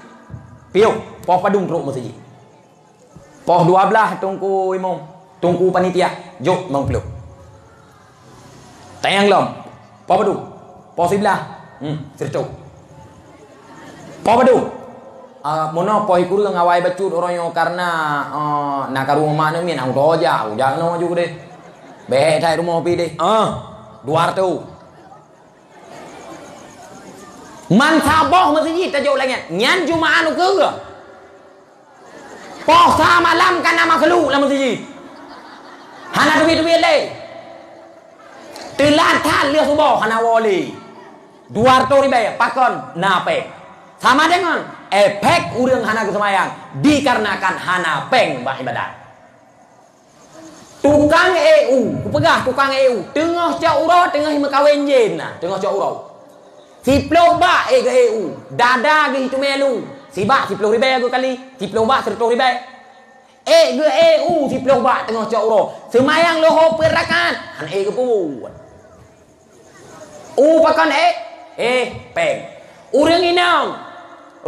Piôh, poh padum trok meuseujid. Poh dua blaih teungku imum, teungku panitia, jok limong ploh. Tanyong lom, poh padum? Poh siblaih, hmm, siricok. Poh padum? Ah, meunoe poh kureueng awai bacut uroe nyoe karena, ah, na karu mak neumiet, ah, udah jak, udah keunoe ju deh. Bèk that rumoh pi deh. Ah, dua ratus. Man saboh meuseujid tajok lagèe nyan, nyan Jumaat ukeue. Poh sa malam ka na makhluk lam meuseujid. Hana teubiet-teubiet lé. Teulat that lheueh suboh hana woe lé. Dua ratus ribèe pakon na péng. Sama dengan efek ureueng hana geuseumayang dikarenakan hana péng bak ibadat. Tukang E U, kupeugah tukang E U, teungoh cok uroe teungoh meukawen jén na, teungoh cok uroe. Siploh bak ék geu E U, dada geuh teumé lu, sibak siploh ribèe geukali, siploh bak siratoh ribèe. Ék geu E U siploh bak teungoh cok uroe, seumayang leuhô peuet rakaat, hana ék geupeubuet. U pakon ék? Eh, péng. Ureueng inong,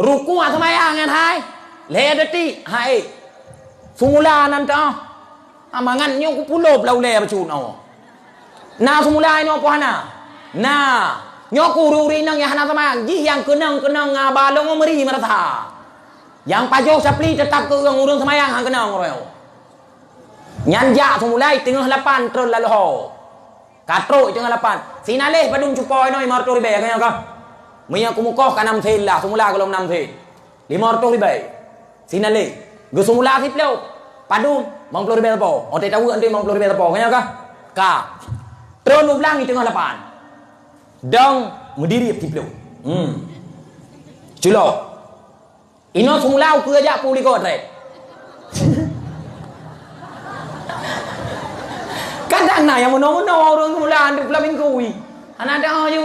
rukuk seumayang nyan hai, lhèe detik, hai. Sumula nan teuh. Amangat nyoe kupulop lam ulèe bacut nyoe. Na sumula inoe po hana? Na. Nyoe keuh ureueng-ureueng inong nyang hana seumayang, jih nyang keunong-keunong ngon balong meuri meurasa. Nyang pajoh sapli teutap keu ureueng seumayang han keunong uroe nyoe. Nyan jak sumulai teungoh lapan trôn lam leuhô. Ka trok teungoh lapan. Sinaleh padum cupo inoe limong reutôh ribèe, ka nyoe kah? Meunyoe keumukoh ka nam sen lah, sumula gohlom nam sen. Limong reutôh ribèe. Sinaleh. Geusumula siploh. Padum, limong ploh ribèe sapo. Oté taweuek enteuk limong ploh ribèe sapo, ka nyoe kah? Ka. Trôn u blang teungoh lapan. Dong meudiri siploh. Hmm. Culok. Inoe sumula ukeue jak peulikot trép. Kadang na nyang meunoe-meunoe ureueng sumula, andeuek pula minggu wi. Hana ada ju.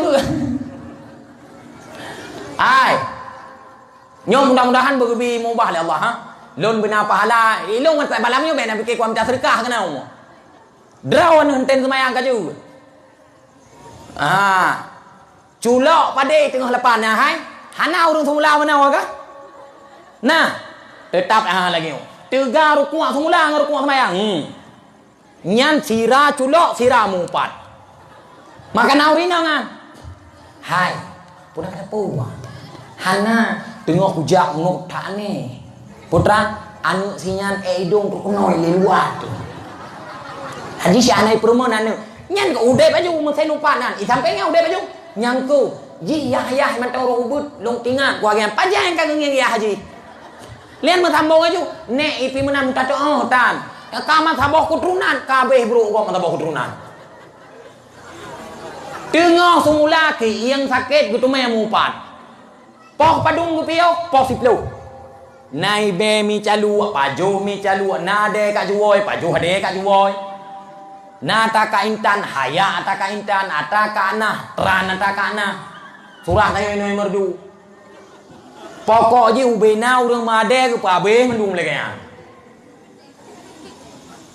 Ai. Nyoe mudah-mudahan beugeubi mubah lé Allah, ha. Lôn beuna pahala, ilôn ngon balam nyoe bèk na pike kuam ta seudeukah keunoe. Droeneuh enten seumayang ka jeuet. Ah. Culok padé teungoh lapan nyan hai? Hana ureueng sumula meunoe kah? Nah, teutap, ah, lagèe nyoe. Teuga rukuk sumula ngon rukuk seumayang. Hmm. Nyan sira culok, sira mupat. Maka na ureueng inong nyan. Hai, peue na ka teupeu? Hana, teungoh kujak ngot that nè. Putra, aneuk sinyan ék idong trok keunoe lé luwa tu. Haji si aneuk peurumoh aneuk. Nyan keu udép aju meusen upat nyan. I sampéng nyan udép aju. Nyang keu, jih yah-yah mantong roh ubeut, lôn tingat keuluwarga nyan. Pajan ka geungieng yah jih. Lian meusambong aju, nèk ipi meunan meutateuoh tan. Ka masa boh keuturonan, ka abéh brok gob masa boh keuturonan. Teungoh sumula keu ieng sakét geuteumé mupat. Poh padum geupiôh, poh siploh. Na ibèe mi caluek, pajoh mi caluek, na adèe ka juwoe, pajoh adèe ka juwoe. Na ata ka intan, hayak ata ka intan, ata ka anah, tran ata ka anah. Surah tanyoe inoe meureudu. Pokok jih ubé na ureueng meudèe geupeuabéh mandum lagèe nyan.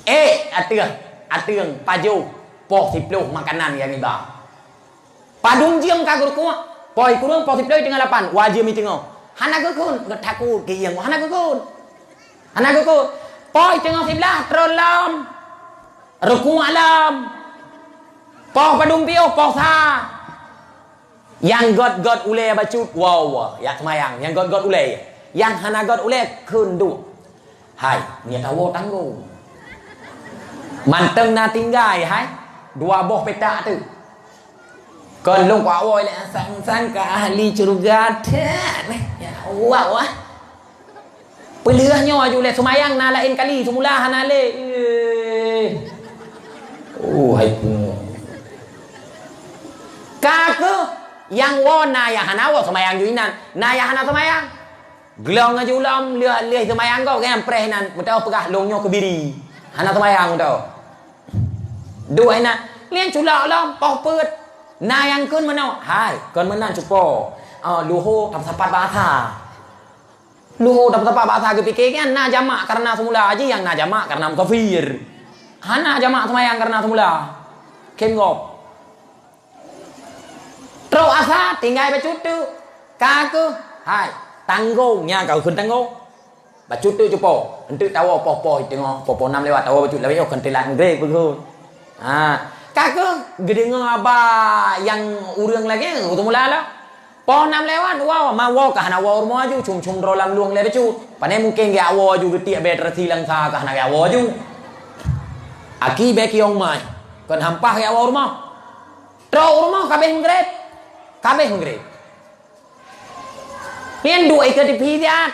Eh, ateueh, ateueng, pajoh, poh siploh makanan nyang iba. Padum jeuem ka geurukuk, poh kureueng poh siploh teungoh lapan, wajéb meuteungoh. Hana geukheun, geutakot keu ieng, hana geukheun. Hana geukheun. Poh teungoh siblaih, trôn lom. Rukuk lom. Poh padum piôh, poh sa. Nyang göt-göt ulèe bacut, woe, woe, jak seumayang. Nyang göt-göt ulèe. Nyang hana göt ulèe, kheun duek. Hai, nyan tawoe tanggong. Mantong na tinggai, hai. Dua boh petak tu. Kon lôn kuwoe lé sang-sang ka ahli syeuruga that. Ya Allah, wah. Peuleueh nyoe aju lé seumayang na laén kali, seumula hana lé. Eh. Oh, hai pungo. Ka keuh nyang woe na nyang hana woe seumayang ju inan, na nyang hana seumayang. Glong aju lom lheueh, lheueh seumayang gob, nyang preh inan, meuteumé peugah lôn nyoe keubiri. Hana seumayang meuteumé. Duek inan, lian culok lom, poh peuet. Na nyang kheun meunoe, hai, kon meunan cupo. Ah, luho tapeusapat basa. Luho tapeusapat basa geupike kan na jamak kareuna seumula, aji nyang na jamak kareuna musafir. Hana jamak seumayang kareuna seumula. Khem gob. Trok asa tinggai bacut teuk. Ka keuh, hai, tanggong, nyan ka kheun tanggong. Bacut teuk cupo, enteuk tawoe poh-poh teungoh, poh-poh nam lewat tawoe bacut lawét nyoe kheun teulat Maghrib peugah. Ha, ka keuh geudeungoe haba nyang ureueng lagèe nyoe, seumula lah. Poh nam lewat, woe, ma woe ka hana woe u rumoh aju, cum-cum droe lam lueng lé bacut. Pane mungken geujak woe aju geutiek bée teurasi lam sa ka hana geujak woe aju. Aki bée kiyong mai, kon hampah geujak woe u rumoh. Trok u rumoh ka abéh meugreb. Ka abéh meugreb. Nyan duek ikeue tipi siat.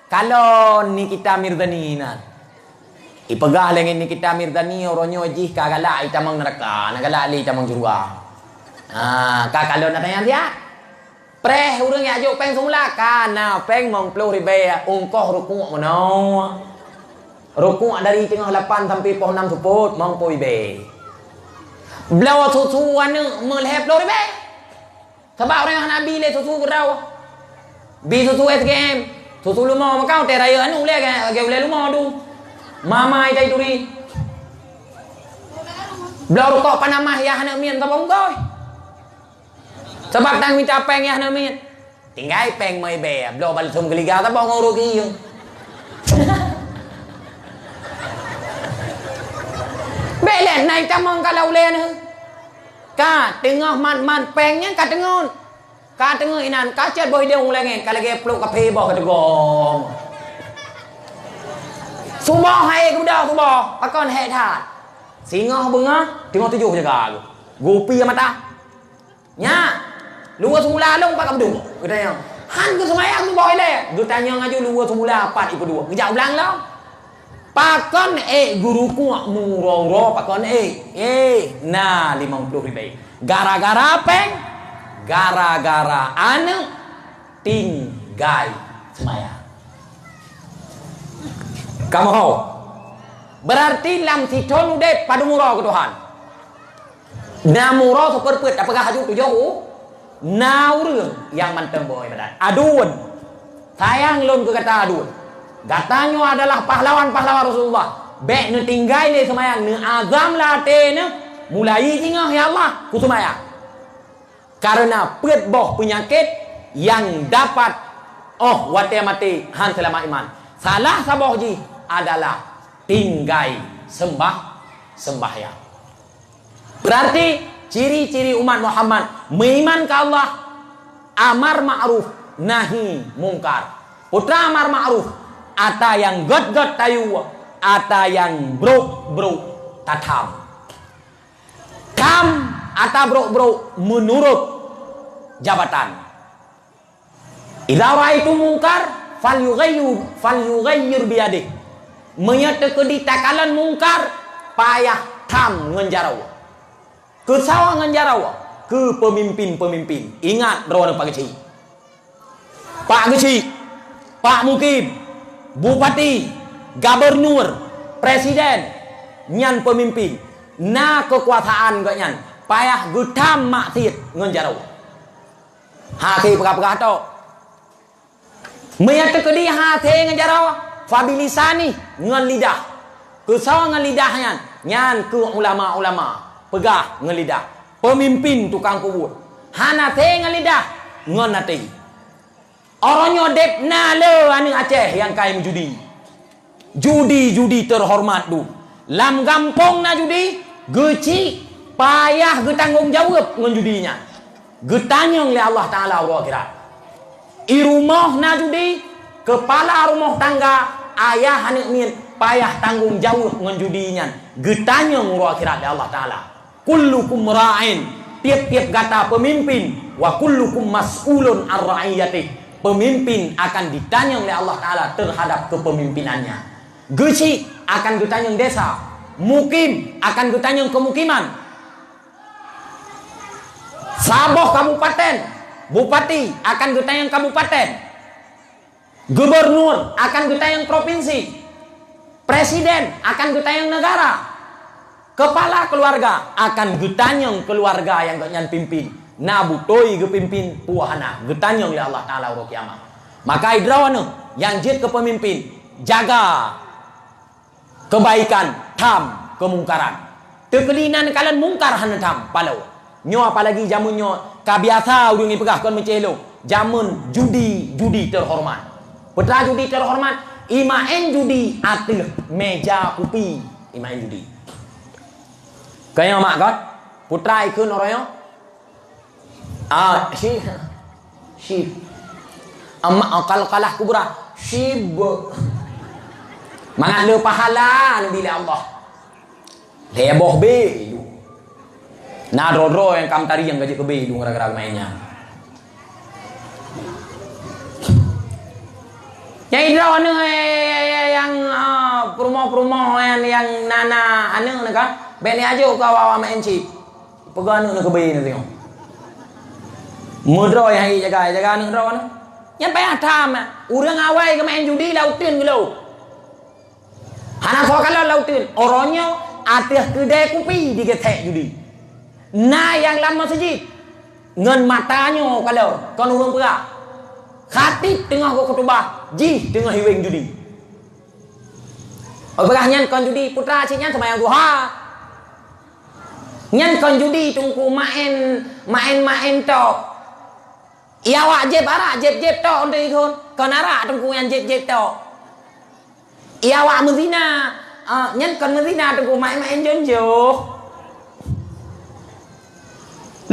Kalon Nikita Mirzani nan. Ipeugah lé ngon Nikita Mirzani, uroe nyoe jih ka galak itamong neuraka, na galak lé itamong syeuruga. Ha, ka kalon na tanyong siat. Preh ureuëng jak jok péng seumula, ka na péng limong ploh ribée, ongkoh rukuk meunoe. Rukuk dari teungoh lapan sampai poh nam seupôt, limong ploh ribée. Bloe susu aneuëk meulhée ploh ribée. Sabab ureuëng hana bi lé susu keudroe. Bi susu S G M, susu leumo, maka watée rayeuk anu lé lagée ulée leumo tu. Mama itai turi. Bloe rukok Panama yah aneuk miet sabab unggoih. Sabab tan mita péng yah aneuk miet. Tinggai péng moi bé, bloe balsem geuliga sabab ngon ureuëng kiyong. Bék lé nai tamong ka lau lé neuh. Ka teungoh mat-mat péng nyan ka teungeut. Ka teungeut inan, ka cit boh idong u langét, ka lagée plôk kaphé boh ka teugom. Suboh hai geuda suboh, pakon hék that. Singoh beungoh, teungoh tujoh jaga geuh. Gupi mata. Nyak, luwa seumula lôn pat ka peuduek. Geutanyong, han geuseumayang suboh ilée. Geutanyong aju luwa seumula pat ipeuduek. Geujak u blang lom. Pakon ék guru kuak muro-uro pakon ék? Eh, na limong ploh ribée. Gara-gara péng, gara-gara aneuk tinggai seumayang. Kamoe ho. Berarti lam sithon udeb padum uroe keu Tuhan. Na muro sipeurpeuet tapeugah aju tujoh u, na ureuëng nyang mantong boh ibadat. Aduen, sayang lôn keu gata aduen. Gata nyoe adalah pahlawan-pahlawan Rasulullah. Bék neutinggai lé seumayang, neuazam lam até neuh, mulai singoh, "Ya Allah, kuseumayang." Kareuna peuet boh peunyakét nyang dapat óh watée maté han seulamat iman. Salah saboh jih adalah tinggai seumbah, seumbahyang. Berarti ciri-ciri umat Muhammad meuiman keu Allah, amar ma'ruf nahi mungkar. Peue treuk amar ma'ruf, ata nyang gét-gét tayue, ata nyang brok-brok tatham. Tham ata brok-brok meunurot jabatan. "Idza ra'aitum mungkar falyughayyir, falyughayyir biyadih." Meunyoe teukeudi takalon mungkar, payah tham ngon jaroe. Keu sawa ngon jaroe? Keu peumimpin-peumimpin. Ingat droeneuh Pak Geuchik. Pak Geuchik, Pak Mukim, Bupati, Gubernur, Presiden, nyan peumimpin. Na keukuasaan gobnyan, payah geutham maksiet ngon jaroe. Hase peugah-peugah tok. Meunyoe teukeudi hase ngon jaroe, fabilisani, ngon lidah. Keusoe ngon lidah nyan? Nyan keuh ulama-ulama peugah ngon lidah. Peumimpin tukang peubuet. Hana se ngon lidah, ngon até. Uroe nyoe deb na le aneuëk Aceh nyang kai meujudi. Judi-judi teuhoreumat dum. Lam gampông na judi, Geuchik payah geutanggong jaweueb ngon judi nyan. Geutanyong lé Allah Taala uroe akhirat. I rumoh na judi, keupala rumoh tangga, ayah aneuëk miet payah tanggong jaweueb ngon judi nyan. Geutanyong uroe akhirat lé Allah Taala. "Kullukum ra'in," tieb-tieb gata peumimpin, "wa kullukum mas'ulun an ra'iyatih." Peumimpin akan ditanyong lé Allah Taala teuhadab keupeumimpinan nyan. Geuchik akan geutanyong desa, Mukim akan geutanyong keumukiman. Saboh kabupaten, bupati akan geutanyong kabupaten. Gubernur akan geutanyong propinsi. Presiden akan geutanyong negara. Keupala keuluwarga akan geutanyong keuluwarga nyang gobnyan pimpin. Na beutôi geupimpin, peue hana, geutanyong lé Allah Taala uroe kiamat. Maka droeneuh nyang jeuet keu peumimpin, jaga keubaikan, tham keumungkaran. Teukeudi na neukalon mungkar hana tham paloe. Nyoe apalagi jameun nyoe ka biasa ureuëng jipeugah kon meucéh lôn, jameun judi, judi teuhoreumat. Peue treuk judi teuhoreumat? Imaén judi ateueh méja kupi, imaén judi. Keu nyoe mak kon, peue treuk ikheun uroe nyoe? Ah, si. Syib. Amma qalqalah kubra. Syib. Mangat le pahala neubi lé Allah. Lhèe boh belu. Na droe-droe nyang ka meutari nyang ka jeuet keu belu gara-gara meu'en nyan. Nyang droeneuh, eh, nyang, ah, peurumoh-peurumoh nyang, nyang na, na aneuëk nyan ka, bèk neuajok keu awak-awak meu'en cit. Peugah aneuëk nyan keu bèe nyan singoh. Meudroe nyang hai jaga, jaga aneuëk droeneuh. Nyan payah tham, ureuëng awai geumeu'en judi lam uteuen geulôh. Hana soe kalon lam uteuen. Uroe nyoe ateueh keudè kupi digeuthèk judi. Na nyang lam meuseujid ngon mata nyoe kalon, kon ureuëng peugah. Khatib teungoh geukhutubah, jih teungoh hiweng judi. Oh, peugah nyan kon judi, putra cit nyan seumayang duha. Nyan kon judi teungku, maén, maén-maén tok. Iya awak jieb arak, jieb-jieb tok untuk ikon. Kon arak teungku nyan jieb-jieb tok. Iya awak meuzina, ah, nyan kon meuzina teungku, maén-maén jonjoh.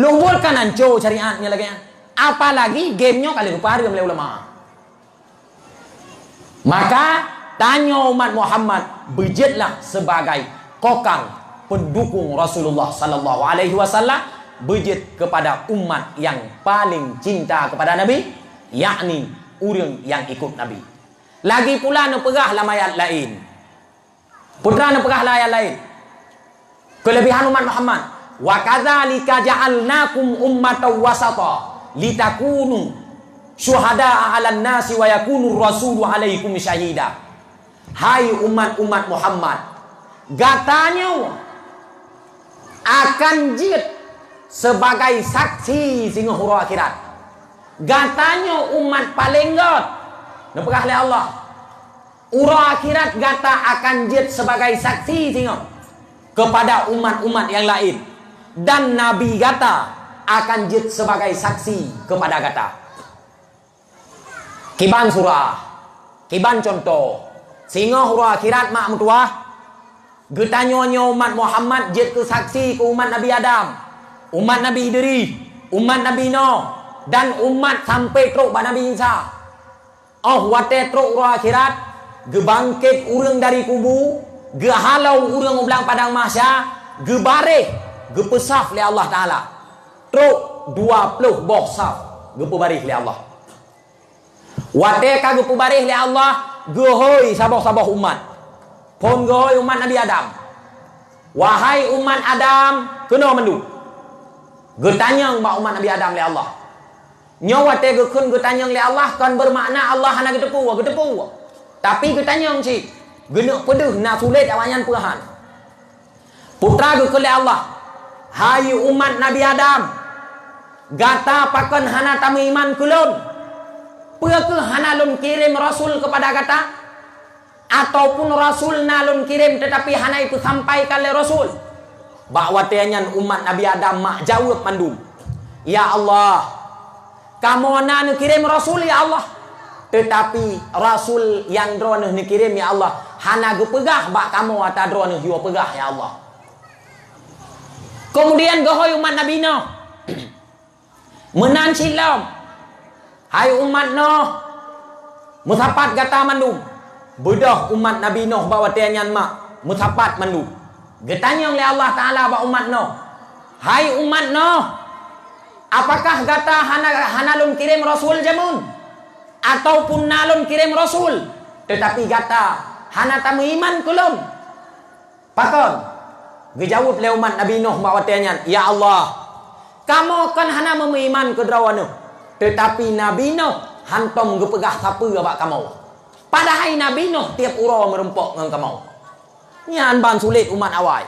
Lôn buet kan anco syariat nyan lagèe nyan. Apalagi game nyoe ka lheueh geupahareuem lé ulama. Maka, tanyoe umat Muhammad beujeuetlah sebagai kokang pendukung Rasulullah sallallahu alaihi wasallam, beujeuet kepada umat yang paling cinta kepada Nabi, yakni ureuëng nyang ikut Nabi. Lagi pula neupeugah lam ayat laén. Putra neupeugah lam ayat laén. Keulebihan umat Muhammad, "Wa kadzalika ja'alnakum ummatan wasata litakunu syuhada'a 'alan nasi wa yakunur rasulu 'alaikum syahida." Hai umat-umat Muhammad, gata nyoe akan jeuet sebagai saksi singoh uroe akhirat. Gata nyoe umat paleng göt, neupeugah lé Allah. Uroe akhirat gata akan jeuet sebagai saksi singoh kepada umat-umat nyang laén, dan nabi gata akan jeuet sebagai saksi kepada gata. Kiban surah, kiban cuntoh, singoh uroe akhirat mak meutuwah, geutanyoe nyoe umat Muhammad jeuet keu saksi keu umat Nabi Adam, umat Nabi Idris, umat Nabi Nuh, dan umat sampai trok bak Nabi Isa. Óh watèe trok uroe akhirat, geubangkét ureuëng dari kubu, geuhalô ureuëng u blang padang mahsya, geubaréh, geupeusaf lé Allah Taala. Trok dua ploh boh saf geupeubaréh lé Allah. Watèe ka geupeubaréh lé Allah, geuhôi saboh-saboh umat. Phon geuhôi umat Nabi Adam. Wahai umat Adam, keunoe mandum. Geutanyong bak umat Nabi Adam lé Allah. Nyoe watèe geukheun geutanyong lé Allah kon beumakna Allah hana geuteupeue, geuteupeue. Tapi geutanyong cit, geuneuk peudeuh na sulet awaknyan peue han. Putra geukheun lé Allah, "Hai umat Nabi Adam, gata pakon hana tameuiman keu lôn? Peu kheueh hana lôn kirém rasul keupada gata? Ataupun rasul na lôn kirém teutapi hana ipeusampaikan lé rasul?" Bak watèe nyan umat Nabi Adam mak jaweueb mandum, "Ya Allah, kamoe na neukirém rasul, ya Allah. Teutapi rasul nyang droeneuh neukirém, ya Allah, hana geupeugah bak kamoe ata droeneuh yue peugah, ya Allah." Keumudian geuhôi umat Nabi Nuh. Meunan cit lom, hai umat Nuh, meusapat gata mandum. Beudôh umat Nabi Nuh bak watèe nyan mak meusapat mandum. Geutanyong lé Allah Taala bak umat Nuh, "Hai umat Nuh, apakah gata hana, hana lôn kirém rasul jameun? Ataupun na lôn kirém rasul, teutapi gata hana tameuiman keu lôn?" Pakon? Geujaweueb lé umat Nabi Nuh bak watèe nyan, "Ya Allah, kamoe kon hana meumeuiman keu droeneuh, teutapi Nabi Nuh hántom geupeugah sapeue bak kamoe. Padahai Nabi Nuh tieb uroe meurumpok ngon kamoe." Nyan ban sulet umat awai.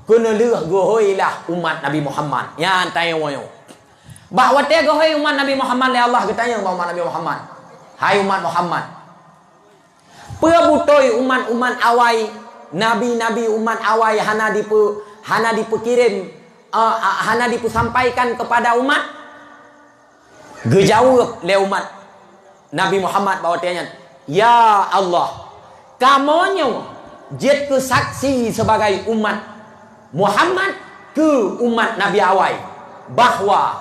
Keuneulheueh geuhoilah umat Nabi Muhammad. Nyan tanyoe nyoe. Bak watèe geuhôi umat Nabi Muhammad lé Allah, geutanyong bak umat Nabi Muhammad, "Hai umat Muhammad, peue beutôi umat-umat awai, nabi-nabi umat awai hana dipeu-, hana dipeukirém, eh, hana dipeusampaikan keupada umat?" Geujaweueb lé umat Nabi Muhammad bak watèe nyan, "Ya Allah, kamoe nyoe jeuet keu saksi sibagai umat Muhammad keu umat nabi awai, bahwa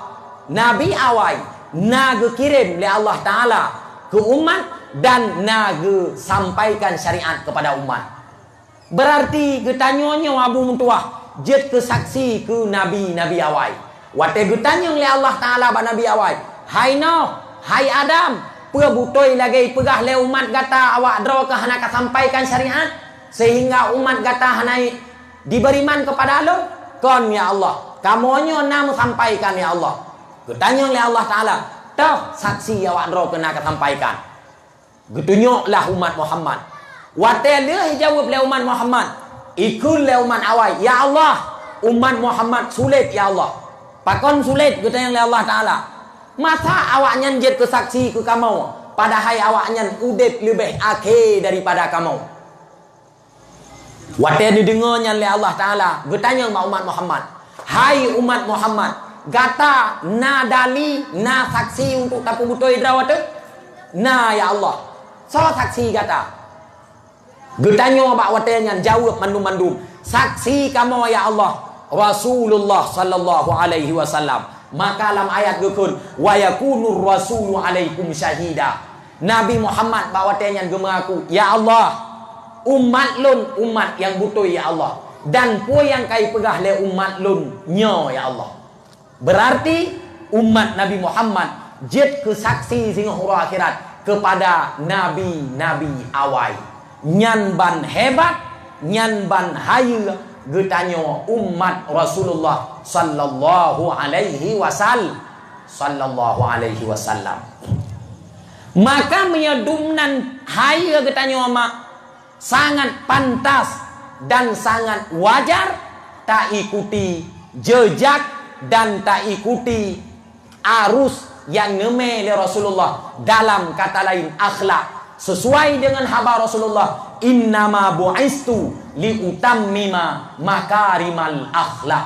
nabi awai Na geukirém lé Allah Taala keu umat dan na geusampaikan syariat kepada umat. Beurarti geutanyoe nyoe Abu Meutuwah jeuet keu saksi keu nabi-nabi awai. Watée geutanyong lé Allah Taala bak nabi awai, "Hai Noh, hai Adam, peue beutôi lagée peugah lé umat gata awak droe keuh hana kasampaikan syariat, seuhingga umat gata hana diberiman keupada Lôn?" "Kon, ya Allah, kamoe nyoe na meusampaikan, ya Allah." Geutanyong lé Allah Taala, "Toh saksi awak droe keuh na kasampaikan?" Geutunyoklah umat Muhammad. Watée lheueh jaweueb lé umat Muhammad, ikheun lé umat awai, "Ya Allah, umat Muhammad sulet, ya Allah." "Pakon sulet?" geutanyong lé Allah Taala. "Masa awaknyan jeuet keu saksi keu kamoe, padahai awaknyan udeb leubeh akhé daripada kamoe?" Watée neudeungoe nyan lé Allah Taala, geutanyong bak umat Muhammad, "Hai umat Muhammad, gata na dali, na saksi untuk tapeubeutôi droe teuh?" "Na, ya Allah." "Soe saksi gata?" Geutanyoe bak watée nyan jaweueb mandum-mandum, "Saksi kamoe, ya Allah, Rasulullah sallallahu alaihi wasallam." Maka lam ayat geukheun, "Wa yakunur rasulu alaikum syahida." Nabi Muhammad bak watée nyan geumeuaku, "Ya Allah, umat lôn umat nyang beutôi, ya Allah, dan peue nyang ka ipeugah lé umat lôn nyoe, ya Allah." Beurarti umat Nabi Muhammad jeuet keu saksi singoh uroe akhirat keupada nabi-nabi awai. Nyan ban hebat, nyan ban hayeue geutanyoe umat Rasulullah sallallahu alaihi wasal-, sallallahu alaihi wasallam. Maka meunyoe dumnan hayeue geutanyoe mak, sangat pantas dan sangat wajar taikuti jejak dan taikuti arus nyang neumé lé Rasulullah, dalam kata lain akhlak. Sesuai dengan haba Rasulullah, "Innama bu'istu liutammima makarimal akhlak."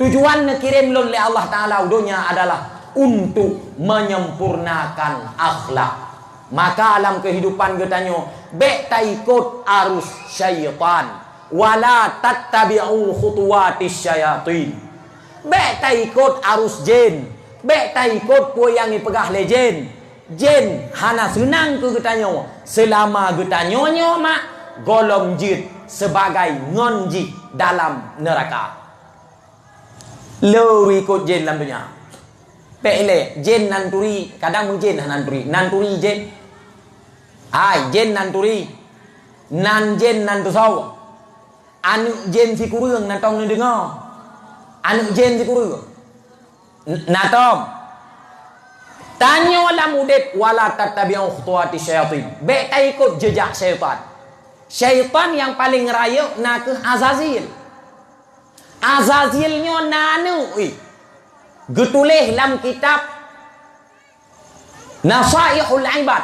Tujuan neukirém lôn lé Allah Taala u donya adalah untuk menyempurnakan akhlak. Maka lam keuhidupan geutanyoe, bék taikot arus syaitan. "Wala tattabi'u khutuwatis syayatin." Bék taikot arus jén. Bék taikot peue nyang ipeugah lé jén. Jén hana seunang keu geutanyoe seulama geutanyoe nyoe mak gohlom jeuet sibagai ngon jih dalam neuraka. Le ureuëng ikot jén lam donya. Pék ilée, jén nan turi, kadang meujén hana nan turi. Nan turi jén. Hai, jén nan turi. Nan jén nan teusoe. Aneuëk jén sikureueng na tom neudeungoe. Aneuëk jén sikureueng. N-, na tom. Tanyoe lam udeb, "Wala tattabi'u khutuwati syayatin." Bék taikot jejak syaitan. Syaitan nyang paleng rayeuk na kheueh Azazil. Azazil nyoe na aneuëk, ih. Geutuléh lam kitab Nasaihul Ibad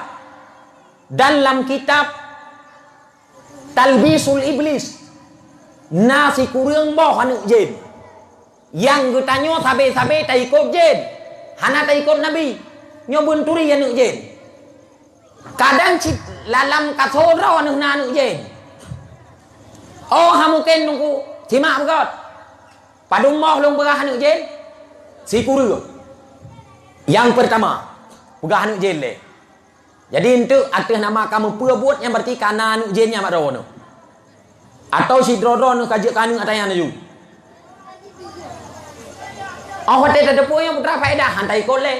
dan lam kitab Talbisul Iblis, na sikureueng boh aneuëk jén. Nyang geutanyoe sabe-sabe taikot jén, hana taikot Nabi. Nyoe beuturi aneuëk jén. Kadang cit lalam kasoe droe neuh na aneuëk jén. Oh, ha mungken nungku, simak beugöt. Padum boh lôn peugah aneuëk jén? Sikureueng. Nyang peurtama, peugah aneuëk jén lé. Jadi, eunteuk ateueh nama ka meupeue buet, nyan beurarti ka na aneuëk jén nyan bak droeneuh. Atawa sidroe-droe neuh ka jeuet keu aneuëk ata nyan laju. Oh, watée tateupeue nyang putra faedah, han taikot lé.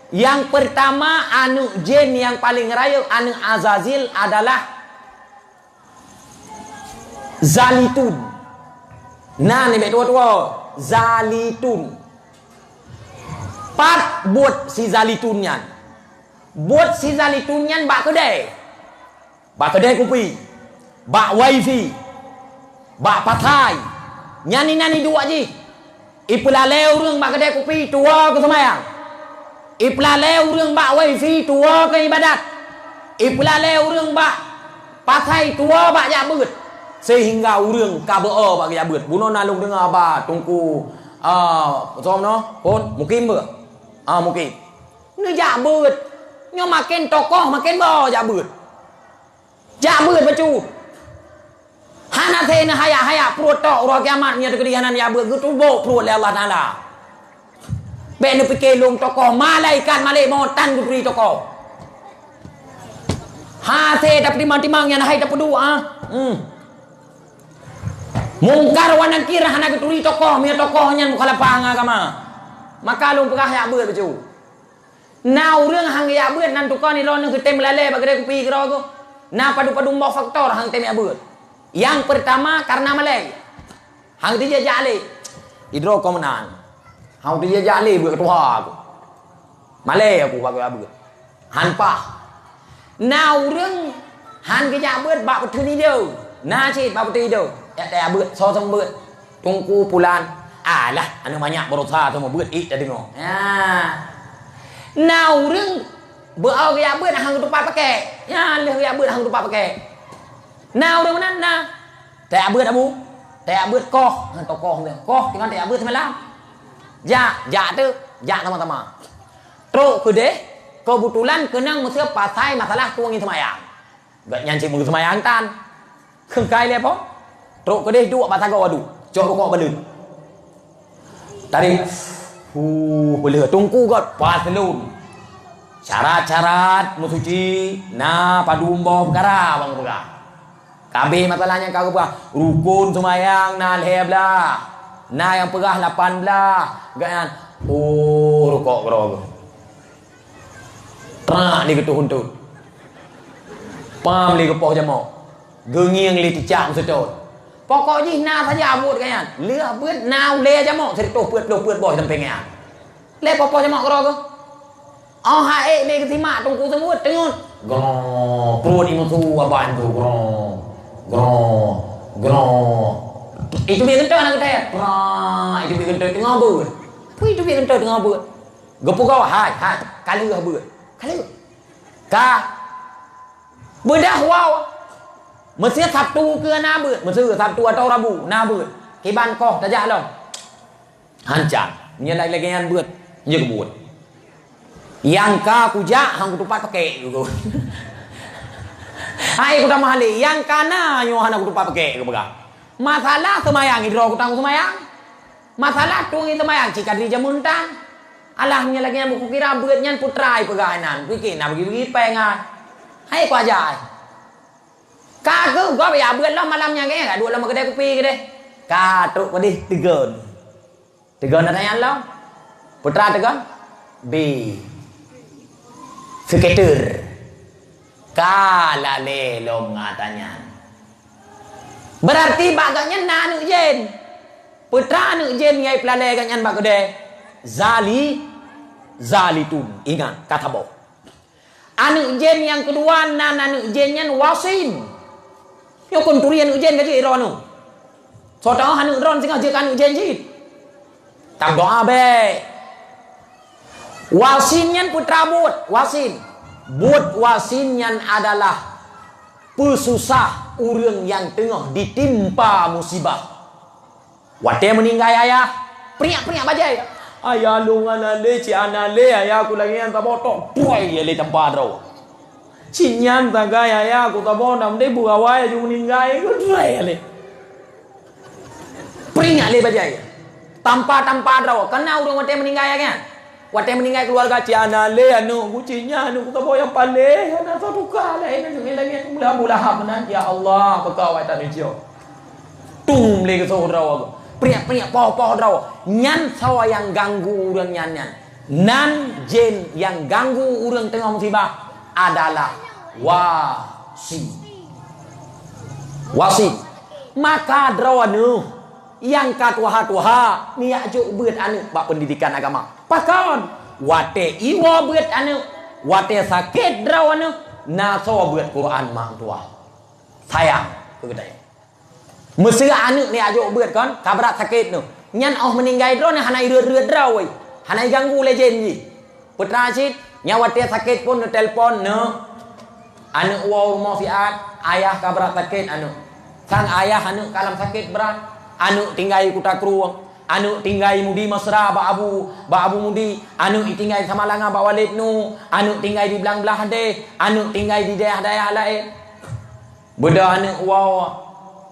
Nyang peurtama, aneuëk jén nyang paleng rayeuk, aneuëk Azazil adalah Zalitun. Na nibak tuwo-tuwo, Zalitun. Pat buet si Zalitun nyan? Buet si Zalitun nyan bak keudée. Bak keudée kupi, bak wifi, bak pasai. Nyan inan iduek jih. Ipeulalée ureuëng bak keudée kupi tuwo keu seumayang. Ipeulalée ureuëng bak wifi tuwo keu ibadat. Ipeulalée ureuëng bak pasai tuwo bak jak beuet. Seuhingga ureuëng ka beu-o bak jak beuet. Bunoe na lôn deungoe haba Teungku, ah, soe meunoe? Phon? Mukim beu? Ah, Mukim. Neujak beuet. Nyoe maken tokoh maken beu-o jak beuet. Jak beuet bacut. Hana thèe neuhayak-hayak pruet tok uroe kiamat, meunyoe teukeudi hana jak beuet, geutubôk pruet lé Allah Taala. Bék neupike lôn tokoh, malaikat malée mot tan geuturi tokoh. Hase tapeutimang-timang nyan hai tapeuduek, ah. Hmm. Mungkar wa Nakir hana geuturi tokoh, meunyoe tokoh nyan mukhalafah ngon agama. Maka lôn peugah jak beuet bacut. Na ureuëng han geujak beuet nan tukoe nidroe neuh geutem lalée bak keudée kupi keudroe geuh. Na padum-padum boh faktor han tem jak beuet. Nyang peurtama, kareuna malée. Han teujak jak lé. Idroe kon meunan. Han teujak jak lé beuet tuha aku. Malée aku bak geujak beuet. Han paih. Na ureuëng han geujak beuet bak beuteun idong. Na cit bak beuteun idong. Jak tajak beuet, soe seumeubeuet. Teungku pulan. Alah, aneuk manyak beurasa seumeubeuet, ik tadeungoe. Nah. Na ureuëng beuet geujak beuet han geutupat pakée. Nyan lheueh geujak beuet han geutupat pakée. Na ureuëng meunan na. Tajak beuet abu. Tajak beuet koh. Ha, tokoh tu. Koh, kiban tajak beuet seumalam. Jak, jak tu. Jak sama-sama. Trok keudeh, keubeutulan keunong meuseu pasai masalah tueng seumayang. Gobnyan cit meuseumayang tan. Kheun kai lé po. Trok keudeh duek bak sagoe adu. Cok rukok balut. Tarék. Huh, peuleueh teungku göt pas lôn. Syarat-syarat meusuci na padum boh peukara bang peugah. Kabeh masalah nyang ka geupeugah, rukon seumayang na lhée blah. Na nyang peugah lapan blah. Gobnyan, oh, rukok keudroe geuh. Prak lé geutoh untôt. Pam lé geupoh jamok. Geungieng lé cicak meuseutôt. Pokok jih na saja buet gobnyan. Lheueh beuet na ulée jamok sireutôh peuet ploh peuet boh sampéng nyan. Lé poh-poh jamok keudroe geuh. Óh ha-ék lé geusimak teungku seumeubeuet teungeut. Groe, pruet imesu abah nyan tu, groe, groe, groe. Itu biet geuntôi aneuk geutai. Prak, itu biet geuntôi teungoh beuet. Pui itu biet geuntôi teungoh beuet. Geupeugah, "Hai, hai, ka lheueh beuet. Ka lheueh." Ka. Beudah wawa. Meuseu Sabtu keu na beuet. Meuseu Sabtu atau Rabu na beuet. Kiban koh tajak lom. Hancan. Nyan lagée-lagée nyan beuet. Nyoe keubuet. Nyang ka kujak han kutupat pakée. Hai kutamah lé. Nyang ka na nyoe hana kutupat pakée, kupeugah. Masalah seumayang, idroe kutang seumayang. Masalah tueng seumayang, cit ka di jameun tan. Alah, nyan lagée nyan kukira beuet nyan putra ipeugah nan. Pike na bagi-bagi péng ai. Hai kuaja ai. Ka keuh gob ya beuet lom malam nyan, ka duek lom keudée kupi keudeh. Ka trok keudeh teugon. Teugon ata nyan lom. Putra teugon. Bi. Seuketer. Ka lalée lom ngon ata nyan. Beurarti bak gobnyan na aneuk jén. Putra aneuk jén nyang ipeulalée gobnyan bak keudée. Zali, Zalitun. Ingat, ka saboh. Aneuk jén nyang keudua nan aneuk jén nyan Wasin. Nyoe kon turi aneuk jén ka jeuet droeneuh. Soe teuh aneuk droeneuh singoh jeuet keu aneuk jén cit. Tameudoá bék. Wasin nyan putra buet, Wasin. Buet Wasin nyan adalah peususah ureuëng nyang teungoh ditimpa musibah. Watée meuninggai ayah, priak-priak bajée. Ayah lôn hana lé, cit hana lé, ayah ku lagée nyan saboh tok, puai lé tampa droe. Cit nyan sagai ayah ku saboh nam deh beugawai aju meuninggai, puai lé. Priak lé bajée. Tampa-tampa droe, kana ureuëng watée meuninggai ayah nyan. Watée meuninggai keuluwarga, cit hana lé aneuk ku, cit nyan aneuk ku saboh nyang paléh, hana soe tuka laén aneuk nyang laén, meulah-meulah meunan, ya Allah, peukawai that neucok. Tum lé geusoh droe, priak-priak poh-poh droe. Nyan soe nyang ganggu ureuëng nyan, nyan. Nan jén nyang ganggu ureuëng teungoh musibah adalah Wasin. Wasin. Maka droeneuh nyang ka tuha-tuha, neujak jok beuet aneuk bak peundidikan agama. Pakon? Watée iwoe beuet aneuk, watée sakét droeneuh, na soe beuet Quran mak tuha. Sayang keu geutanyoe. Meuseu aneuk neujak jok beuet kon, ka brat sakét neuh. Nyan óh meuninggai droeneuh hana ireuet-reuet droe, hana iganggu lé jén jih. Putra cit, nyan watée sakét phon neutelepon neuh. Aneuk woe u rumoh siat, ayah ka brat sakét aneuk. Sang ayah aneuk ka lam sakét brat. Aneuk tinggai Kuta Krueng, aneuk tinggai Mudi Mesra bak Abu, bak Abu Mudi, aneuk tinggai Samalanga bak Walid Nu, aneuk tinggai di Blang Blahdeh, aneuk tinggai di dayah-dayah laén. Beudôh aneuk woe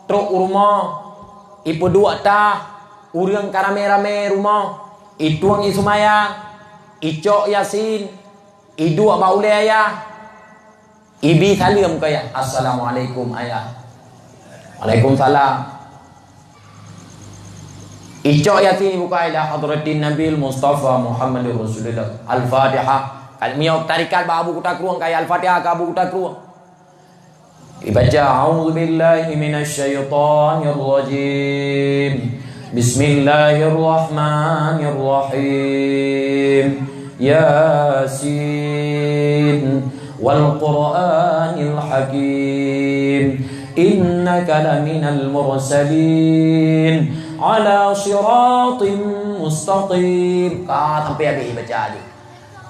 trok u rumoh, ipeuduek tah, ureuëng ka ramé-ramé rumoh. Itueng ie seumayang, icok Yasin, iduek bak ulée ayah, ibi saleuem keu ayah, "Assalamualaikum, Ayah." "Waalaikumsalam." Icok Yasin ibuka, "Ila hadratin Nabil Mustafa Muhammadur Rasulullah." Al-Fatihah. Kan meunyoe tarikat bak Abu Kuta Krueng, kaya Al-Fatihah keu Abu Kuta Krueng. Ibaca, "A'udzubillahi minasyaitonirrajim. Bismillahirrahmanirrahim. Yasin, wal Qur'anil hakim. Innaka laminal mursalin. Ala siratim mustaqim." Ka sampai habéh ibaca laju.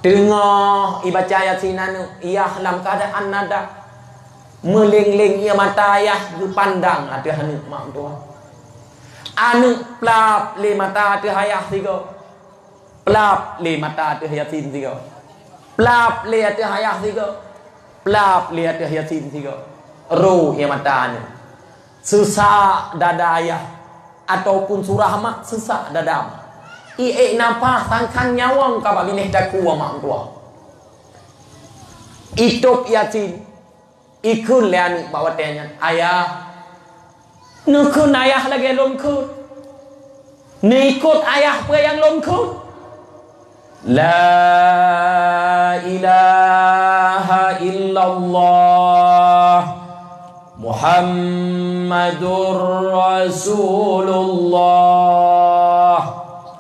Teungoh ibaca Yasin aneuk, ayah lam keuadaan nadak. Meuléng-léng ie mata ayah geupandang ateueh aneuk mak meutuah. Aneuk plap lé mata ateueh ayah sigoe. Plap lé mata ateueh Yasin sigoe. Plap lé ateueh ayah sigoe. Plap lé ateueh Yasin sigoe. Ro ie mata aneuk. Seusak dada ayah ataupun surah mak, seusak dada mak. Iék nafah sangkang nyawöng ka bak binéh takue mak meutuah. Itôb Yasin, ikheun lé aneuk bak watée nyan, "Ayah, neukheun ayah lagée lôn kheun. Neuikot ayah peue nyang lôn kheun." "La ilaha illallah Muhammadur Rasulullah."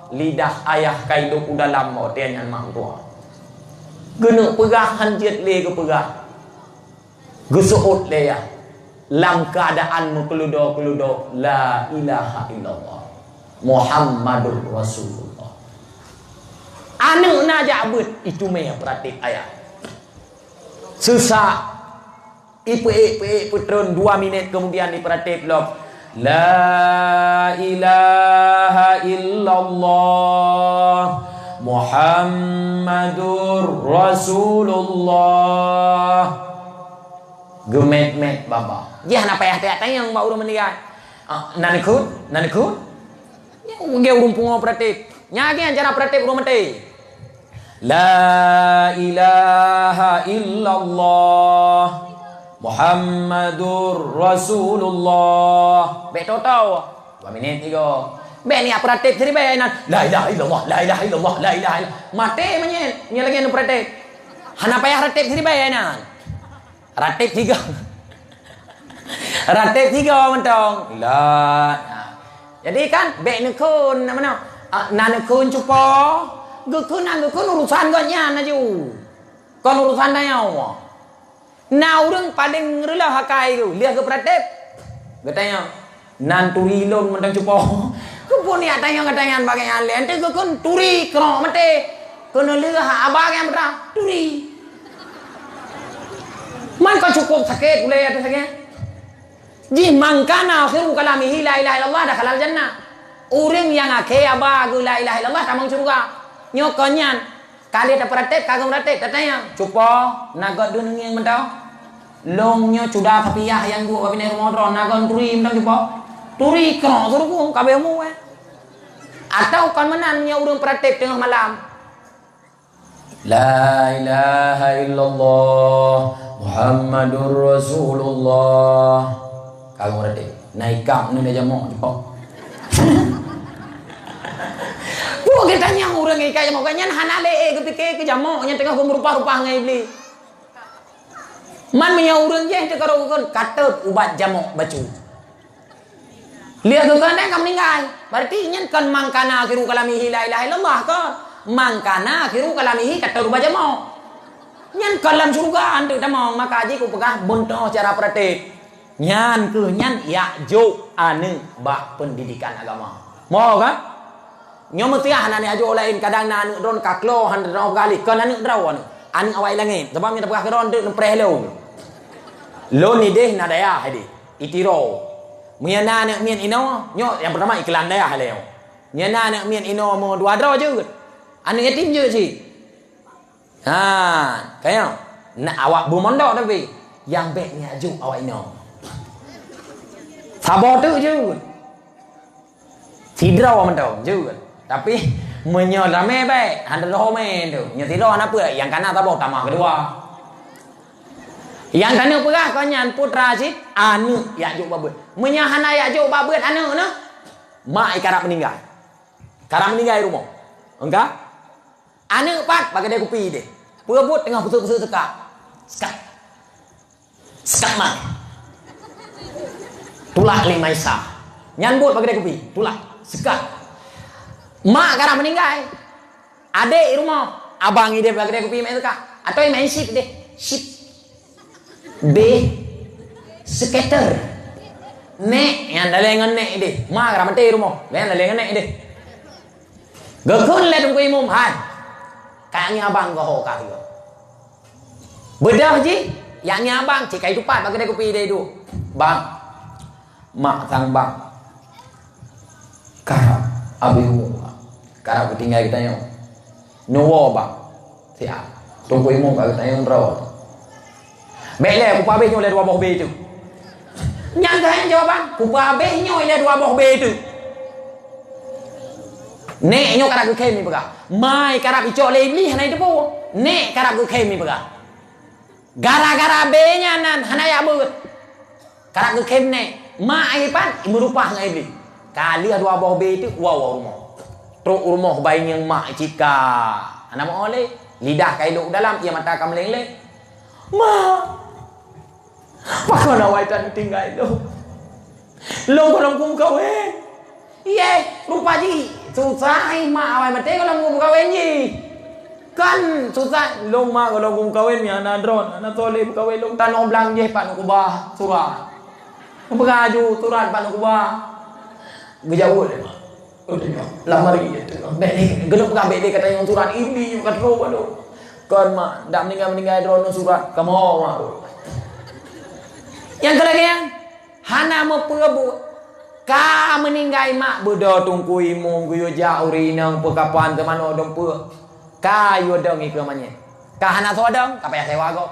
Lidah ayah ka idôk u dalam watée nyan mak meutuah. Geuneuk peugah hán jeuet lé geupeugah. Geuseuôt lé ayah lam keuadaan meukeuludo-keuludo, "La ilaha illallah Muhammadur Rasulullah." Aneuk na jak beuet, itumé peuratéb ayah. Seusak, ipeuék-peuék peutreun, dua minét keumudian ipeuratéb lom, "La ilaha illallah Muhammadur Rasulullah." Geumét-mét babah. Jih hana payah tajak tanyong bak ureuëng meuninggai. Ah, na neukheun? Na neukheun? Nyan ureuëng pungo peuratéb. Nyan lagée cara peuratéb ureuëng maté. "La ilaha illallah Muhammadur Rasulullah." Bék tahu-tahu. Dua minét tiga. Bék niat peuratéb siribée nan. "La ilaha illallah, la ilaha illallah, la ilaha illallah." Maté meunyét. Nyan lagée ureuëng peuratéb. Hana payah ratéb siribée nan. Ratéb tiga. Ratéb tiga mantong. La. Jadi kan, bék neukheun, na meunan? Ah, na neukheun cupo. Geukheun, na geukheun urusan gobnyan laju. Kon urusan tanyoe. Na ureuëng paleng reuloh akai geuh, lheueh geupeuratéb. Geutanyong, "Nan turi lôn mantong cupo?" Keupeue niat tanyong gata nyan bak gobnyan lé? Ente geukheun turi krok maté. Keuneulheueh aba nyang peurah, turi. Man ka cukup sakét ulée ateueh lagée nyan. Jih man kana akhiru kalamihi la ilaha illallah dakhalal jannah. Ureuëng nyang akhé aba geuh la ilaha illallah tamong syeuruga. Nyoe kon nyan. Ka lheueh tapeuratéb, ka geumeuratéb, tatanyong, "Cupo, na göt deuh neungieng mantong? Lôn nyoe cuda sapiah nyang duek bak binéh rumoh droe, na göt turi mantong cupo?" Turi krok suruku, ka béh mu, eh. Atawa kon meunan nyoe ureuëng peuratéb teungoh malam. "La ilaha illallah Muhammadur Rasulullah." Ka geumeuratéb. Na ikab nyoe dah jamok cupo. Peue geutanyong ureuëng ikab jamok? Gobnyan hana lé ék geupike keu jamok nyang teungoh beumeurumpah-rumpah ngon Iblih. Man meunyoe ureuëng jéh teuka rot geukheun, ka teuet ubat jamok bacut. Lheueh geukheun ka meuninggai. Berarti nyan kon man kana akhiru kalamihi la ilaha illallah kon. Man kana akhiru kalamihi ka teuet ubat jamok. Nyan kon lam syeuruga anteuk tamong, maka jih kupeugah beuntoh cara peuratéb. Nyan kheueh nyan jak jok aneuk bak peundidikan agama. Mo kan? Nyoe meusiah aneuk jak jok laén, kadang na aneuk droen ka klo han droe peugah lé, kon aneuk droe aneuk. Aneuk awai langét, sabab nyoe tapeugah keudroe teuk neupreh lôn. Lôn idéh na dayah idéh, i Tiro. Meunyoe na aneuk miet inoe, nyoe nyang peurtama iklan dayah lé nyoe. Meunyoe na aneuk miet inoe meu dua droe jeuet. Aneuk yatim jeuet cit. Ha, kayang. Nak awak beumondok tapi nyang bék nyak juk awak inong. Saboh teuk jeuet. Sidroe mantong jeuet. Tapi Meunyoe ramé bèk, hana leuho mé tu. Nyoe sidroe hana peue, nyang kana saboh tamah keudua. Nyang kana peugah kon nyan putra cit, aneuk jak jok bak beuet. Meunyoe hana jak jok bak beuet aneuk nyoe, mak jih karab meuninggai. Karab meuninggai rumoh. Engka? Aneuk pat bak keudè kupi deh. Peue buet teungoh kusut-kusut seukak. Seukak. Seukak mak. Tulak lé Maisa. Nyan buet bak keudè kupi. Tulak. Seukak. Mak karab meuninggai. Adék rumoh. Abang idéh bak keudè kupi main seukak. Atau main chip deh. Chip. Beh. Skater. Nèk. Nyan dalèe ngon nèk idéh. Mak karab maté rumoh. Nyan dalèe ngon nèk idéh. Geukheun lé Teungku Imum, "Hai, ka ngieng abang keuh ho ka sigoe." Beudôh jih, jak ngieng abang, cit ka jitupat bak keudè kupi deh duek. "Bang, mak sang bang, karab abéh umu, karab geutinggai geutanyoe. Neuwoe bang." Siat. Teungku Imum ka geutanyong droe. "Bèk lé, kupeuabéh nyoe lé dua boh bé teuk." Nyang keuh jawaban, "Kupeuabéh nyoe lé dua boh bé teuk." Nèk nyoe karab geukhem ipeugah. Mak karab icok lé Iblih hana jiteupeue. Nèk karab geukhem ipeugah. Gara-gara bé nyan nan hana jak beuet. Karab geukhem nèk, mak ipat meurupah ngon Iblih. Ka lheueh dua boh bé teuk, woe u rumoh. Trok u rumoh baingieng mak cit ka hana meu'oh lé. Lidah ka ilok u dalam, ie mata ka meuleng-leng. "Mak, pakon awai tan tinggai lôn? Lôn gohlom kumeukawen." Yeh, rupa jih susah, eh, mak awai maté gohlom kumeukawen jih. Kan susah, lôn mak gohlom kumeukawen, meuhana droe, hana soe lé meukawen, lôn tanoh blang jih pat neukeubah surat. Neupeugah aju surat pat neukeubah. Geujaweueb lé mak. Lamari jih teungoh. Bèk lé, gohlom peugah bèk lé, ka tanyong surat, ini ka trok bak lôn. Kon mak, dak meuninggai-meuninggai droeneuh surat, kamoe mak. Nyang keu lagèe nyan, hana meupeue buet. Ka meuninggai mak, beudôh Teungku Imum geuyue jak ureueng inong peukapan teuh manok dong peue. Ka yue dong ikeue manyét. Ka hana soe dong, ka payah sewa gob.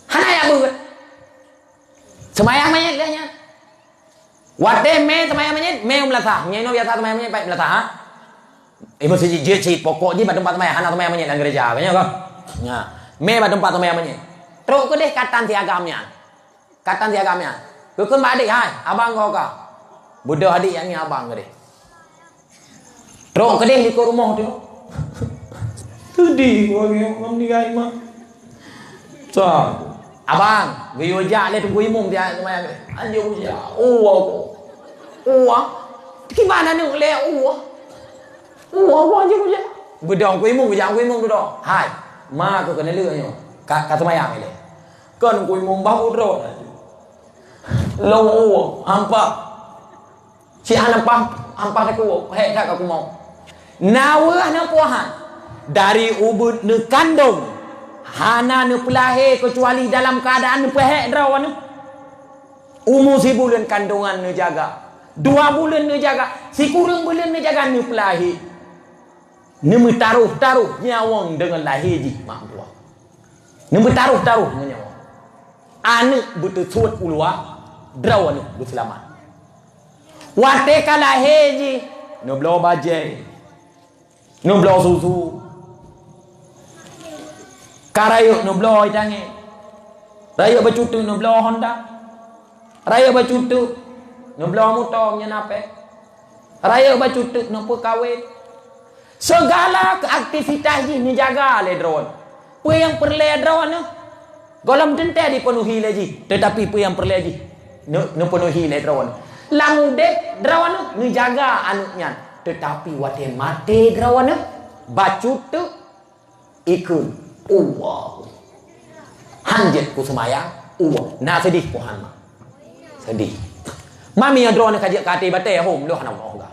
Hana jak beuet. Seumayang manyét lé nyan. Watèe mè seumayang manyét, mè u meulasah. Nyan inoe biasa seumayang manyét, paih meulasah, ha? Eh, meusti jeuet cit, pokok jih bak teumpat seumayang, hana seumayang manyét lam gereja, ka nyoe ka? Nya, mè bak teumpat seumayang manyét. Trok keudeh ka tan si agam nyan. Ka tan si agam nyan. Geukheun bak adék, "Hai, abang goh ka." Beudôh adék jak ngieng abang keudeh. Trok keudeh likot rumoh tu. Seudeh, wah, ngon meuninggai mak. Sa. "Abang, geuyue jak lé Teungku Imum tiep seumayang lé." "Anjing jak." "Uwa ko." "Uwa? Kiban aneuk lé uwa?" "Uwa, uwa anjing jak." Beudôh Teungku Imum, geujak Teungku Imum dudoe. "Hai, ma keuh keuneulheueh nyoe. Ka, ka seumayang ilèe." Kon Teungku Imum bah uroe. "Lôn uwa, hampa." Cit hana paih, hana paih teukuwoe, peuhék that ka kumoe. Na weueh na puahan, dari ubeut neukandong, hana neupeulahé keucuali dalam keuadaan neupeuhék droeneuh. Umu sibuleuen kandongan neujaga, dua buleuen neujaga, sikureueng buleuen neujaga neupeulahé. Neumeutaroh-taroh nyawöng deungon lahé jih mak tuha. Neumeutaroh-taroh ngon nyoe. Aneuk beuteusuet u luwa, droeneuh beuseulamat. Watèe ka lahé jih, neubloe bajèe, neubloe susu. Ka rayeuk neubloe itangieng. Rayeuk bacut teuk neubloe Honda. Rayeuk bacut teuk neubloe moto meunyoe na péng. Rayeuk bacut teuk neupeukawen. Segala aktivitas jih neujaga lé droeneuh. Peue nyang peureulèe droeneuh, gohlom teuntèe dipeunuhi lé jih, teutapi peue nyang peureulèe jih neu-, neupeunuhi lé droeneuh. Lam udép droeneuh neujaga aneuk nyan, teutapi watèe maté droeneuh, bacut teuk ikheun, "Uwa, hanjeuet kuseumayang, uwa." Na seudeh puhan mak. Seudeh. Mami droeneuh ka jeuet keu até batèe, hom lôn hana meu'oh ga.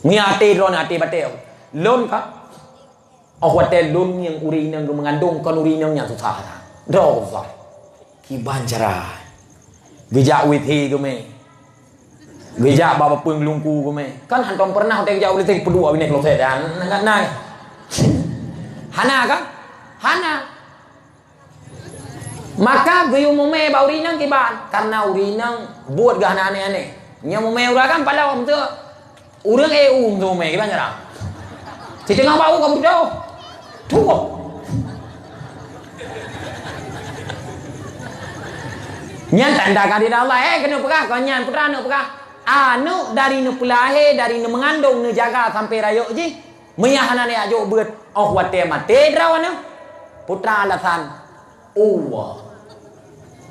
Meunyoe até droeneuh até batèe, lôn ka, 'oh watèe lôn ngieng ureueng inong geumeungandong, kon ureueng inong nyan susah that. Droe susah. Kiban cara. Geujak wit he geumè. Geujak bak bapeueng lungku geumè. Kan hantom peureunah watèe geujak wit he peudua binéh kloset dan ngat nai. Hana kan? Hana. Maka geuyue mumè bak ureueng inong kiban, karena ureueng inong buet geuh hana aneh-aneh. Nyoe mumè ureueng kan palong tu. Ureuëng E U meuteumeung kiban cara. Siteungoh bak U ka beudôh. Tuwoe. Nyan tanda keuhadirat Allah. Eh, keuneuk peugah, kon nyan putra neuk peugah. Aneuëk dari neupeulahé, dari neumeungandong, neujaga sampai rayeuk jih. Meunyo hana neujak jok beuet, 'oh watée maté droeneuh. Putra alasan, Allah.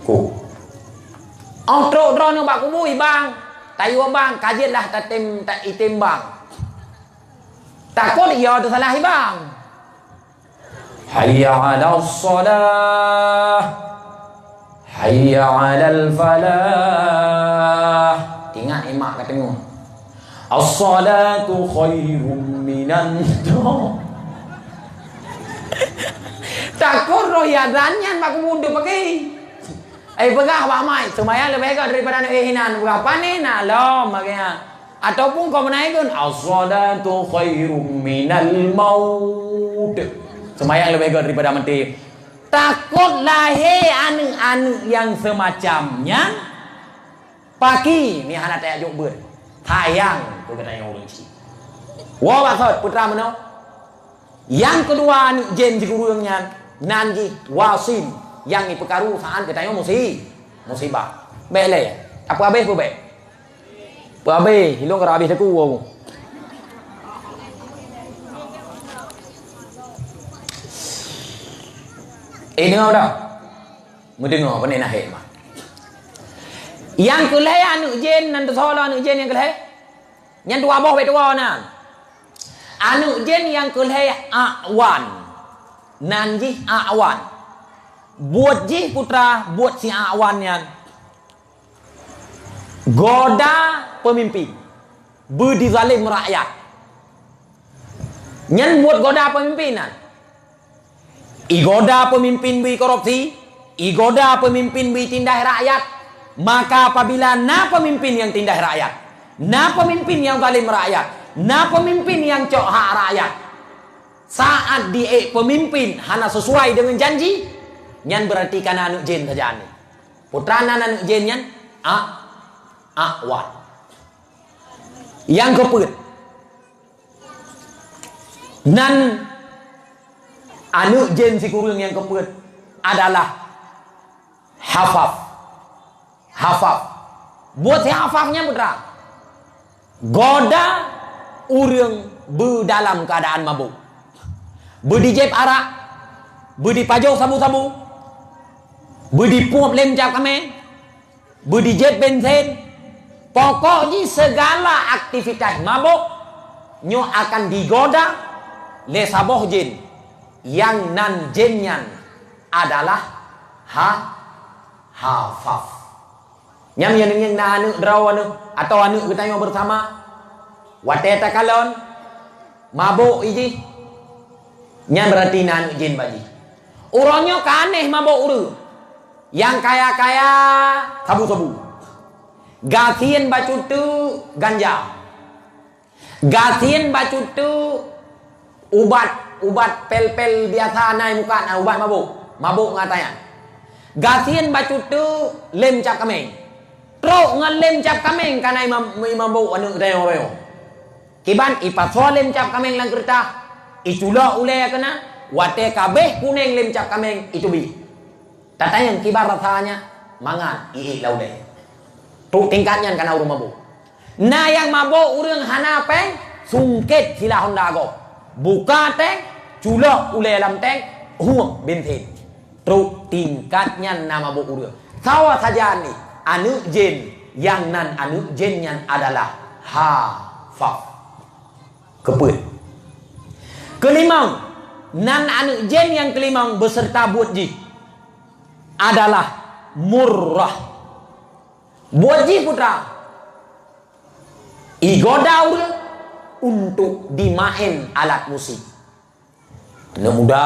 Ku. 'Oh trok droeneuh bak kubu, ibang. Tayue bang, ka jeuet lah tatem, ta-, item bang. Takot yo teusalah ibang. Hayya 'alas shalah. Hayya 'alal falah. Ingat imak ka teungoh. As-salatu khairum minan naum. Takot roh azan nyan bak kubu pagi. Ai peugah bak mai, seumayang leubeh gét daripada aneuk hinan. Peugah pane na lom, makanya. Ataupun kau meunaikan, "As-salatu khairum minal maut." Seumayang leubeh gét daripada maté. Takot lahé aneuëk-aneuëk nyang seumacam nyan, paki meuhana tajak jok beuet. Sayang keu geutanyoe ureuëng chik. Woe bak sot, putra meunoe. Nyang keudua aneuk jén sikureueng nyan, nan jih Wasim, nyang jipeukaru saát geutanyoe musi-, musibah. Bék lé, tapeuhabéh peue bék? Peuhabéh, ilong ka habéh teku aku. Eh, deungoe dah. Meudeungoe, pane na hikmah. Nyang keulhée aneuk jén, nan teusoe lom aneuk jén nyang keulhée. Nyan dua boh bék tuwoe nan. Aneuk jén nyang keulhée Awan. Nan jih Awan. Buet jih putra, buet si Awan nyan. Goda peumimpin. Beudizalém rakyat. Nyan buet goda peumimpin nan. Igoda peumimpin beuikorupsi, igoda peumimpin beuitindah rakyat. Maka apabila na peumimpin nyang tindah rakyat, na peumimpin nyang zalém rakyat, na peumimpin nyang cok hak rakyat, saát di ék peumimpin hana sisuai deungon janji, nyan beurati ka na aneuk jén sajan. Putra nan aneuk jén nyan, a, Awan. Nyang keupeuet, nan aneuk jén sikureueng nyang keupeuet adalah Hafaf. Hafaf. Buet si Hafaf nyan putra. Goda ureuëng beu dalam keuadaan mabök. Beu dijép arak, beu dipajoh sabu-sabu, beu dipueb lé meucab kaméng, beu dijép bensen, pokok jih segala aktivitas mabök nyoe akan digoda lé saboh jén, nyang nan jén nyan adalah ha-, Hafaf. Nyan nyang na aneuk droeneuh atau aneuk geutanyoe bersama, watée takalon, mabök jih, nyan beurati na aneuk jén bak jih. Uroe nyoe ka aneh mabök ureuëng. Nyang kaya-kaya sabu-sabu. Gasien bacut teuk ganja. Gasien bacut teuk ubat, ubat pel-pel biasa na i muka na ubat mabök. Mabök ngon ata nyan. Gasien bacut teuk lé meucab kaméng. Trok ngon lé meucab kaméng ka na i ma-, i mabök aneuk geutanyoe. Kiban ipasoe lé meucab kaméng lam keureutah, iculok ulée keunan, watée ka abéh kunéng lé meucab kaméng, iteubiet. Tatanyong kiban rasa nyan, mangat iék lam ulée. Trok tingkat nyan ka na ureuëng mabök. Na nyang mabök ureuëng hana péng, sungkét sila honda gob. Buka tank, culok ulée lam tank, huek bensin. Trok tingkat nyan na mabök ureuëng. Sawa saja ni, aneuk jén nyang nan aneuk jén nyan adalah Hafaf. Keupeuet. Keulimong, nan aneuk jén nyang keulimong beserta buet jih adalah Murrah. Buet jih putra, igoda ureuëng untuk dimaén alat musik. Aneuk muda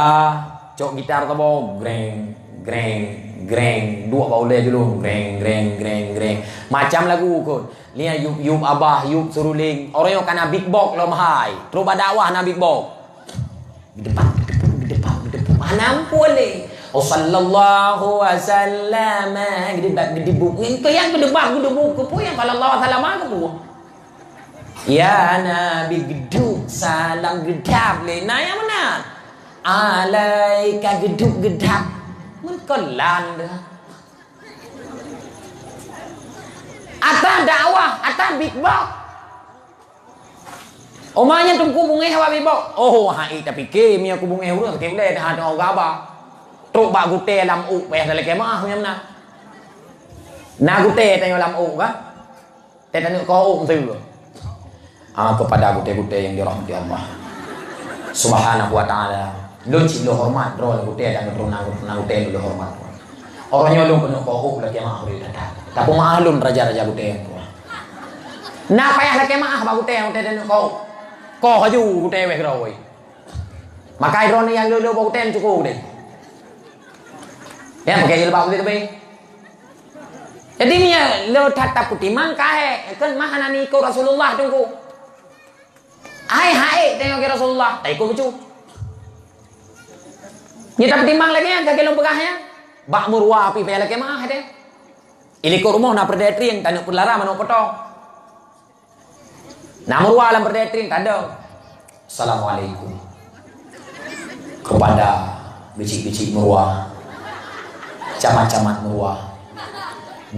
cok gitar saboh, greng, greng, greng, duek bak ulée julong, greng, greng, greng, greng. Macam lagu kon. Lia yup, yup abah, yup suruling. Orang yang kana beatbox lom hai. Terus bak dakwah na beatbox. Gedepak, gedepak, gedepak, gedepak. Hana ampun lé. Oh, sallallahu wasallam. Gedepak, gedebuk. Engkau yang gedepak, gedebuk. Kepu yang sallallahu wasallam kepu. Ya Nabi, geudok salam geudap lé. Na nyang meunan. Alaika, geudok geudap. Meukelan deh. Ata dakwah, ata big box. Oma nyan teungku bungéh awak bibok. Oh, hai tapike meunyoe ku bungéh ureueng, keu ulée dah ada gaba. Trok bak gutée lam uk, payah talakée meu'ah meunyoe meunan. Na gutée tanyoe lam uk ka? Teuh taneuk keu uk meuseu. Ah, kepada gutée-gutée yang dirahmati Allah Subhanahu wa taala. Lôn cit lôn hormat droe gutée dan keturunan-keturunan gutée lôn hormat. Uroe nyoe lôn keuneuk keu uk lakée meu'ah bri that-that. Tapi meu'ah lôn raja-raja gutée nyang tuha. Na payah lakée meu'ah bak gutée, gutée taneuk keu uk. Koh laju gutée wéh keudroe. Makai droeneuh nyang le-le bak gutée cukup deh. Ya, pakai jilbab beutôi. Jadi meunyoe le that tapeutimang ka hék, kan mah hana ikot Rasulullah teungku. Hai hai tengok ke Rasulullah, tak ikut lucu. Nyoe tapeutimang lagée nyan ka lôn peugah nyan. Bak meuruwa pih payah lakée meu'ah deh. Ilikot rumoh na peureudée trieng, taneuk peulara manok potong. Na meuruwa lam peureudée trieng tadong. Assalamualaikum. Kepada bicik-bicik meuruwa, camat-camat meuruwa,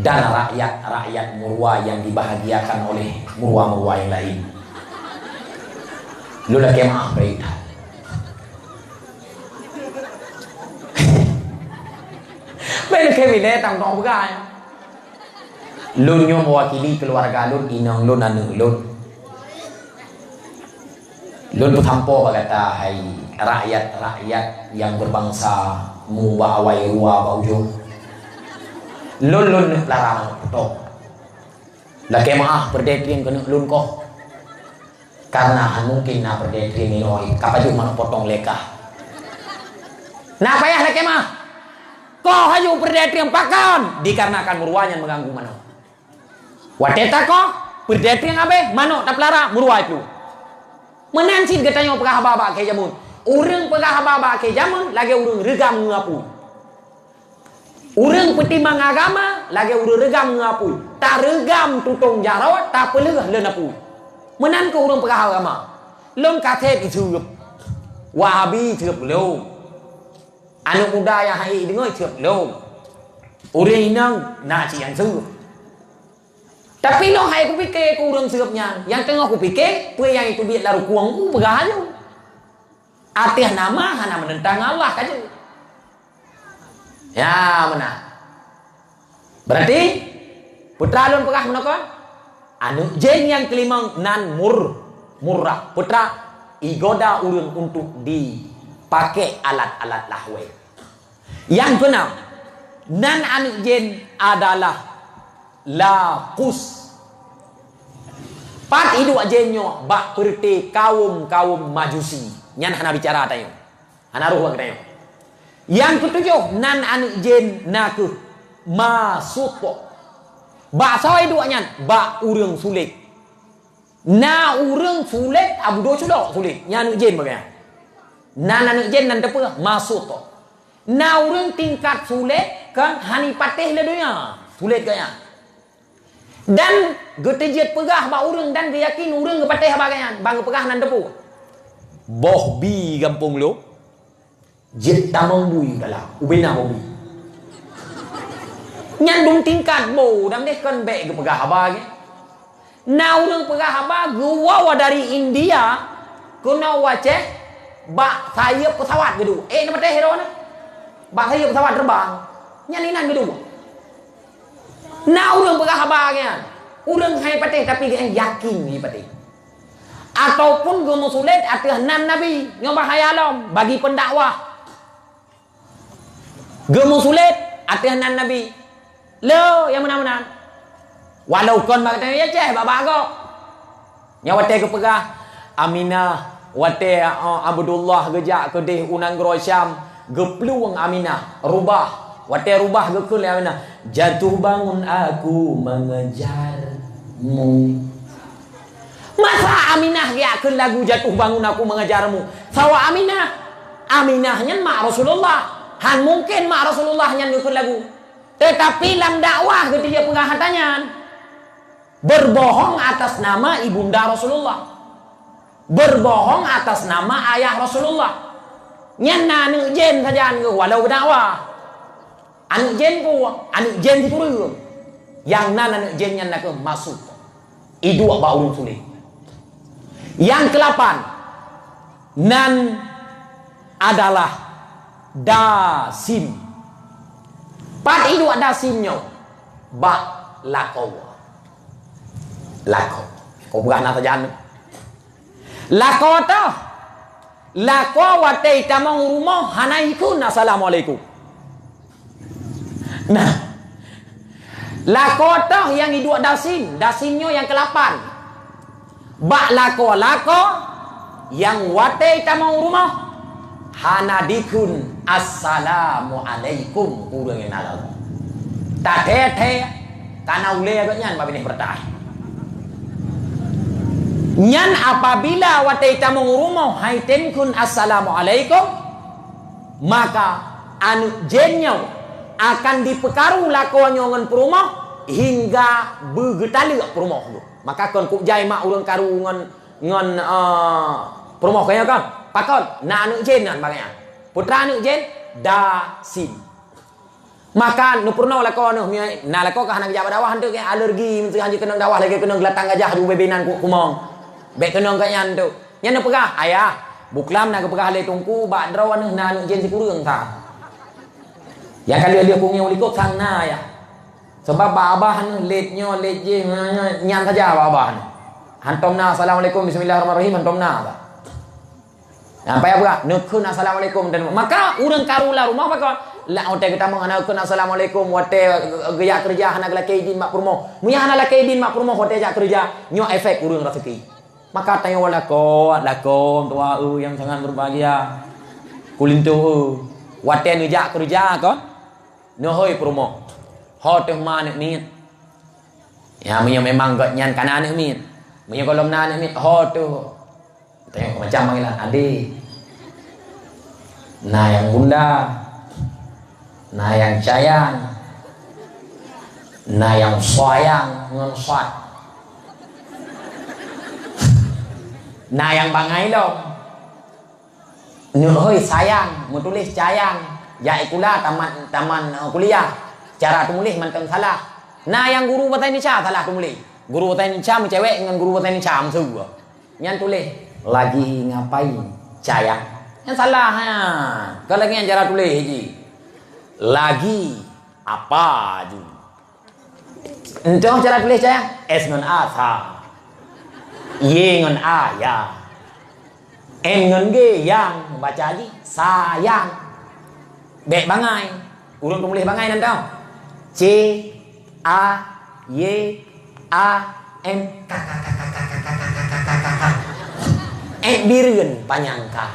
dan rakyat-rakyat meuruwa yang dibahagiakan oleh meuruwa-meuruwa yang lain. Lôn lakée meu'ah bri that. Bèk lakée ilée tang tong peugah nyan. Lôn nyoe meuwakili keuluwarga lôn, inong lôn, aneuk lôn. Lôn peusampoe bak gata, hai rakyat-rakyat nyang beubangsa, mu bak awai ruwa bak ujong. Lôn, lôn neuk peulara manok putôh. Lakée meu'ah peureudée trieng keuneuk lôn koh. Karena han mungkin na peureudée trieng inoe ka pajoh manok potong lé kah. Na payah lakée meu'ah. Koh laju peureudée trieng pakon? Dikarenakan meuruwa nyan meuganggu manok. Watée takoh, peureudée trieng habéh, manok tapeulara, meuruwa iplueng. Meunan cit geutanyoe peugah haba bak kayée jameun. Ureueng peugah haba bak kayée jameun lagée ureueng reugam ngon apui. Ureueng peutimang agama lagée ureueng reugam ngon apui. Tareugam tutong jaroe, tapeuleueh leuen apui. Meunan keuh ureueng peugah agama. Lôn ka sép iseuep. Wahabi seuep lôn. Aneuk muda nyang hai deungoe seuep lôn. Ureueng inong na cit nyang seuep. Tapi lôn hai kupike keu ureueng seuep nyan. Nyang teungoh kupike, peue nyang iteubiet lam rukueng ku peugah laju. Ateueh nama hana meunentang Allah ka jeuet. Ya, meunan. Berarti, peue teuma lôn peugah meunoe kon? Aneuk jén nyang keulimong nan mur-, murrah. Peue teuma? Igoda ureueng untuk dipakai alat-alat lahwe. Nyang keunam, nan aneuk jén adalah Lakus. Pat iduek jén nyoe bak peureuté kawöm-kawöm Majusi. Nyan hana bicara tanyoe. Hana rôh bak geutanyoe. Nyang keutujoh, nan aneuk jén na kheueh Masut. Bak soe iduek nyan? Bak ureueng sulet. Na ureueng sulet, Abu Do Sulok sulet. Nyan aneuk jén bagaih nyan. Nan aneuk jén nan teupeue? Masut. Na ureueng tingkat sulet kan hana ipatéh lé donya. Sulet gaya. Dan geuteujeuet peugah bak ureueng dan geuyakin ureueng geupatéh haba gaya nyan. Ban geupeugah nan teupeue. Boh bi gampông lôn. Jeuet tamong bui dalam, ubena bobi. Nyan dum tingkat bo, dan deh kon bèk geupeugah haba lagèe. Na ureueng peugah haba geuwoe dari India keunoe u Aceh bak sayeup pesawat geuduek. Eh, na patéh droeneuh? Bak sayeup pesawat terbang. Nyan inan geuduek. Na ureueng peugah haba lagèe nyan. Ureueng hai patéh tapi geuh yakin hai patéh. Ataupun geumeusulet ateueh nan Nabi, nyoe bahaya lom bagi pendakwah. Geumeusulet ateueh nan Nabi. Lo, nyang meunan-meunan. Walau kon bak geutanyoe Aceh, bak-bak gob. Nyan watèe geupeugah, Aminah, watèe, oh, Abdullah geujak keudeh u nanggroe Syam, geuplueng Aminah, rubah. Watèe rubah geukheun lé Aminah, "Jatuh bangun aku mengejarmu." Masa Aminah geujak kheun lagu "Jatuh bangun aku mengejarmu"? Sawa Aminah? Aminah nyan mak Rasulullah. Han mungken mak Rasulullah nyan geukheun lagu. Teutapi lam dakwah geutanyoe peugah hata nyan. Berbohong atas nama ibunda Rasulullah. Berbohong atas nama ayah Rasulullah. Nyan na aneuk jén sajan geuh walau geudakwah. Aneuk jén peue? Aneuk jén sikureueng. Nyang nan aneuk jén nyan nakeuh masuk. Iduek bak ureueng sulet. Nyang keulapan nan adalah dasim. Pat iduek dasim nyoe? Bak lakoe. Lakoe. Kok peugah na sajan. Lakoe teuh. Lakoe watée tamong rumoh hana ikheun assalamualaikum. Nah, lakoe teuh nyang iduek dasim, dasim nyoe nyang keulapan. Bak lakoe-lakoe nyang watée tamong rumoh hana dikheun assalamualaikum ureueng nyang na lakoe. Tathée-thée kana ulée gobnyan bak binéh beureutai. Nyan apabila watée tamong rumoh hai tem kheun assalamualaikum, maka aneuk jén nyoe akan dipeukaru lakoe nyoe ngon peurumoh hingga beugeutaleuek peurumoh nyoe. Maka kon kujai mak ureueng karu ngon, ngon, eh, peurumoh kaya kan? Pakon? Na aneuk jén nyan bangai. Putra aneuk jén, dasim. Maka neupeurunoe lakoe neuh, na lakoe ka hana geujak bak dakwah, hanteuk keu alergi, meuseuha jikeunong dakwah lagée keunong geulatang gajah ju bebe nan ku-, kumong. Bék keunong keu nyan tu. Nyan neupeugah, "Ayah, buklam na geupeugah lé Teungku, bak droe neuh na aneuk jén sikureueng sa." Nyang ka lheueh-lheueh kungeng u likot sang na, ya. Sabab bak abah neuh lét nyoe, lét jéh, nyan saja bak abah neuh. Hantom na assalamualaikum, bismillahirrahmanirrahim, hantom na, bah. Nah, payah beugah, neukheun assalamualaikum dan maka ureueng karu lam rumoh pakon? Lah watée geutamong hana kheun assalamualaikum, watée geujak keureuja hana geulakée idin bak peurumoh. Meunyo hana lakée idin bak peurumoh watée jak keureuja, nyoe efek ureueng raseuki. Maka tanyoe lakoe, lakoe tuha eu nyang sangat berbahagia. Kulinto eu, watée neujak keureuja kon, neuhôi peurumoh. Ho teuh ma aneuk miet. Ya, meunyo memang gobnyan kana aneuk miet. Meunyo gohlom na aneuk miet, ho teuh. Tengok macam panggilan adik. Na nyang bunda. Na nyang cayang. Na nyang sayang ngon sat. Na nyang bangai lom. Neuhôi sayang, meutuléh cayang. Jak sikula tamat, tamat, eh, kuliah. Cara teumuléh mantong salah. Na nyang guru bahasa Indonesia salah teumuléh. Guru bahasa Indonesia meucewek ngon guru bahasa Indonesia meusu. Nyan tuléh, "Lagi ngapain, Cayang?" Nyan salah, ha. Kon lagée nyan cara tuléh jih. "Lagi apa ju?" Entong cara tuléh, Cayang? S ngon A, sa. Y ngon A, ya. N ngon G, yang. Baca jih, sayang. Bék bangai. Ureuëng teumuléh bangai nan tau. C, A, Y, A, N. Ka, ka, ka. Eh, bireuen panyang ka.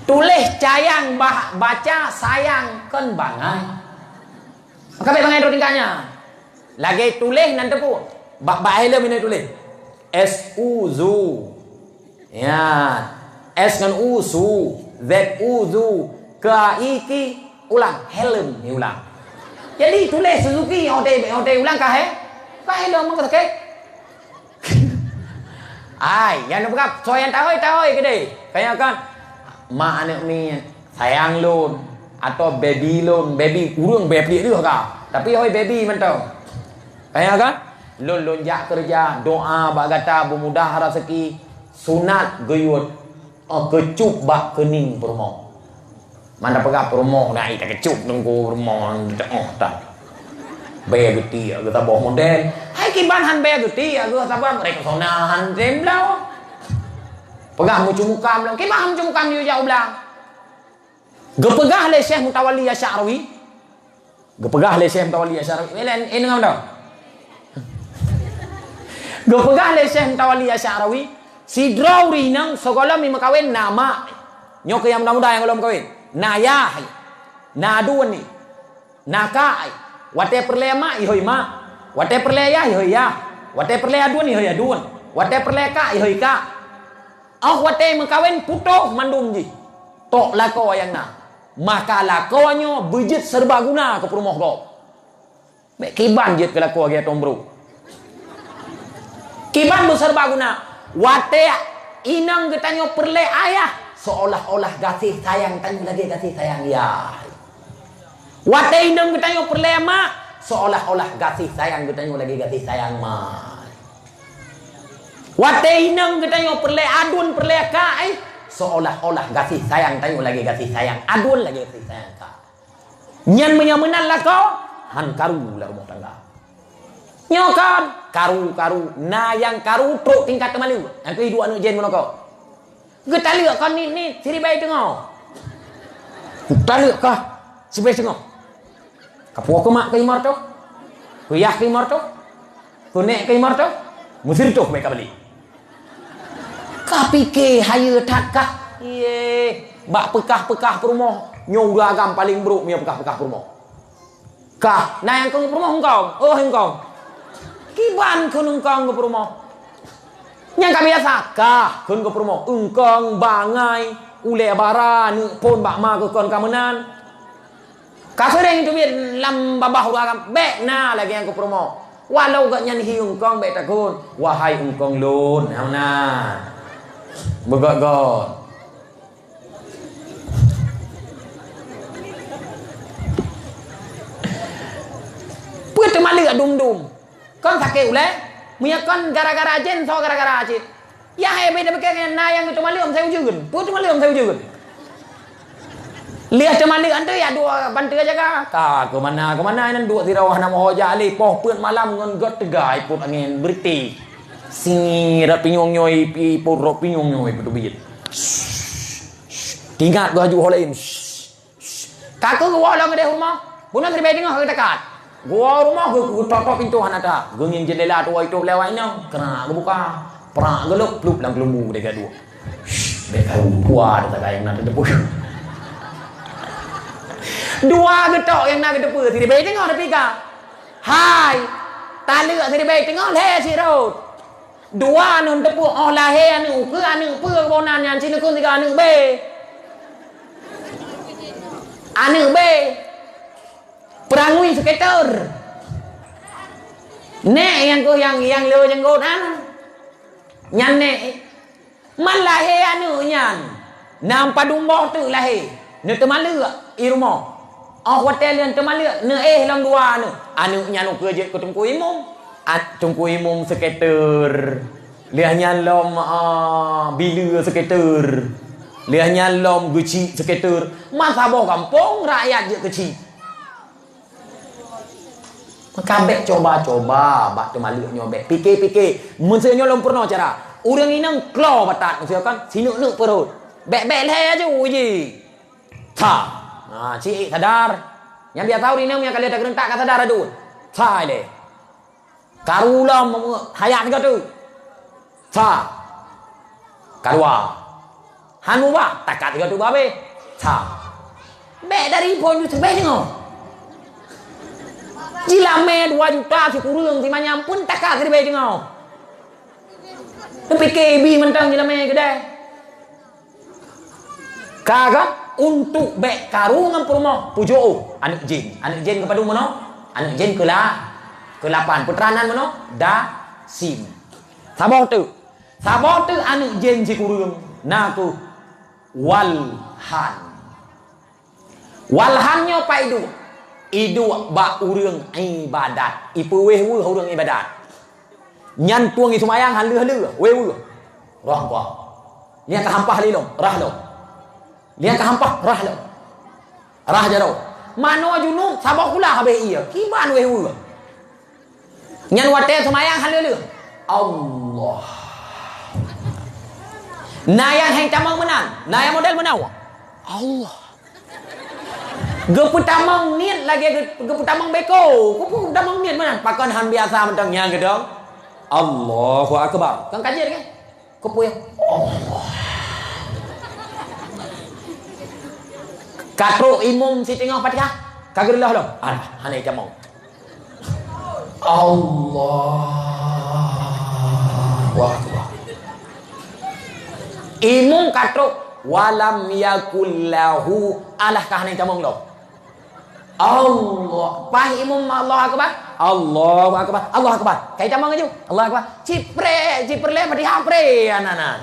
Tuléh cayang, bah, baca sayang, kon bangai. Maka bék bangai droe tingkah nyan. Lagée tuléh nan teupeu. Bak, bak helm ini tuléh. S U zu. Ya. S ngon U su. Z U zu. K I ki. Ulang. Helm ni ulang. Jadi tuléh Suzuki, ote, ote ulang ka he. Ka helm maka sakét. Ai, nyang neupeugah, soe nyang tahôi, tahôi keudeh. Kaya kan? Mak aneuk miet, sayang lôn, atau baby lôn, baby ureuëng baby deuh ka. Tapi hôi baby mantong. Kaya kan? Lôn, lôn jak keureuja, doa bak gata beumudah raseuki, sunat geuyue, eh, keucup bak keuning peurumoh. Mana peugah peurumoh na ita keucup teungku peurumoh, oh, tan. Bèe geutiek geuh saboh model. Hai kiban han bèe geutiek geuh saboh, mereka sonahan tem blau. Peugah mucu mukam lom, kiban han mucu mukam yue jak u blang. Geupeugah lé Syekh Mutawalli Asy'arawi. Geupeugah lé Syekh Mutawalli Asy'arawi. Wéh lé, eh, deungoe dah. Geupeugah lé Syekh Mutawalli Asy'arawi, sidroe ureuëng inong sigohlom meukawen na mak. Nyoe keu nyang muda-muda nyang gohlom meukawen. Na yah, na aduen ni. Na kak, watée peureulée mak ihôi mak. Watée peureulée yah ihôi yah. Watée peureulée aduen ihôi aduen. Watée peureulée kak ihôi kak. Óh watée meukawen putôh mandum jih. Tok lakoe nyang na. Maka lakoe nyoe beujeuet seureuba guna keu peurumoh gob. Bék kiban jeuet keu lakoe lagée tom brok. Iban beuseureuba guna. Watée inong geutanyoe peureulée ayah, seolah-olah gaséh sayang tanyoe lagée gaséh sayang yah. Watée inong geutanyoe peureulée mak, seolah-olah gaséh sayang geutanyoe lagée gaséh sayang mak. Watée inong geutanyoe peureulée aduen peureulée kak, eh, seolah-olah gaséh sayang tanyoe lagée gaséh sayang aduen lagée gaséh sayang kak. Nyan meunyoe meunan lakoe, han karu lam rumoh tangga. Nyoe kan, karu-karu, na nyang karu trok tingkat teumaleuek. Nyang keuh duek aneuk jén meunoe ko. Geutaleuek kon nit-nit, siribée teungoh. Geutaleuek kah, siribée teungoh. Kapuwoe keu mak keu imor toh. Keu yah keu imor toh. Keu nék keu imor toh. Meusiritoh bék ka bali. Ka pike hayeue that kah? Yeh, bak peukah-peukah peurumoh, nyoe ureueng agam paleng brok meunyoe peukah-peukah peurumoh. Kah, na nyang kheun peurumoh eungkong? Oh, eungkong. Kiban kheun eungkong keu peurumoh. Nyang ka biasa, kah kheun keu peurumoh, eungkong, bangai, ulée bara, neuk phon bak ma keu kon ka meunan. Ka seuréng teubiet lam babah ureueng agam, bék na lagée nyang keu peurumoh. Walau gobnyan hi eungkong bék takheun, "Wahai eungkong lôn," hana. Beugöt-göt. Peue teumaleuek dum-dum? Kon sakét ulée? Meunyoe kon gara-gara jén, soe gara-gara cit? Yah hai beda pike ngon na nyang teumaleuek meusayu jeuen. Peue teumaleuek meusayu jeuen? Lheueh teumaleuek antu ya dua bantu jaga. Ka keumana-keumana nan duek sidroe hana meuho jak lé poh peuet malam ngon göt teuga ipot angén beureuti. Sirot pinyueng nyoe pi ipot rot pinyueng nyoe peuteubiet. Tingat geuh aju ho laén. Ka keuh geuwoe lom keudeh rumoh, bunoe siribée teungoh geutakat. Geuwoe rumoh geu-, geutok-tok pintoe hana that. Geungieng jeundela tuwoe itôb lé awak inong, keurak geubuka. Prak geulop plup lam keulumbu deh gaduek. Bék karu dua teuka nyang na teuteupeu. Dua geutok nyang na geuteupeue, siribée teungoh teupiga. Hai, taleuek siribée teungoh lhée sirot. Dua aneuk teupeu óh lahé aneuk ukeue, aneuk peue keubonan nyan, sineukheun sigoe aneuk B. Aneuk B. Peurangui seuketer. Nék nyang keuh nyang, nyang le janggot nyan. Nyan nék. Man lahé aneuk nyan. Nam padum boh teuk lahé. Neuteumaleuek i rumoh. Óh watée lheueh teumaleuek, neuéh lom dua aneuk. Aneuk nyan ukeue jeuet keu Teungku Imum. At-, Teungku Imum seuketer. Lheueh nyan lom, a, Bileue seuketer. Lheueh nyan lom Geuchik seuketer. Masa boh gampông rakyat jeuet keu chik. Maka bék coba-coba bak teumaleuek nyoe bék. Pike-pike. Meuseu nyoe lôn peurunoe cara. Ureueng inong klo batat meuseu kan. Sineuk-neuk peurot. Bék-bék lhée aju uji. Tha. Ha, cik sadar. Nyang biasa ureueng inong nyang ka lheueh takeuneuk tak ka sadar aduen. Tha ilée. Karu lom hayat sigoe teuk. Sa. Kadua. Han muba, takat sigoe teuk babeh. Sa. Bék dari phon teubeh teungoh. Jilamé dua juta sikureueng simanyam pun takat siribée teungoh. Neupike bi mantong jilamé keudeh. Ka, ka, untuk bék karu ngon peurumoh, pujoe aneuk jén. Aneuk jén keupadum meunoe? Aneuk jén keula-, keulapan. Peuteranan meunoe? Dasim. Saboh teuk. Saboh teuk aneuk jén sikureueng na kheueh Walhan. Walhan nyoe pat iduek? Iduek bak ureueng ibadat. Ipeuweh-weh ureueng ibadat. Nyan tueng iseumayang han lheueh-lheueh, weh-weh. Rah gua. Liang ka hampah lilom, rah lom. Liang ka hampah, rah lom. Rah jaroe. Manoe junub saboh kulah habéh ie. Kiban weh-weh. Nyan watée seumayang han lheueh-lheueh. Allah. Na nyang heng tamong meunan, na nyang model meunan. Allah. Geupeutamong niet lagée geu-, geupeutamong beko. Geupeutamong niet meunan. Pakon han biasa mantong nyan geudong. Allahu Akbar. Kan kaji lagée? Keupeue? Allah. Ka trok imum siteungoh Fatihah. Ka geureulôh lom. Alah, hana itamong. Allahu Akbar. Imum ka trok, walam yakul lahu, alah ka hana itamong lom. Allah. Paih imum Allahu Akbar. Allahu Akbar. Allahu Akbar. Kai tamong laju. Allahu Akbar. Cit pré, cit pré, Fatihah pré, anak-anak.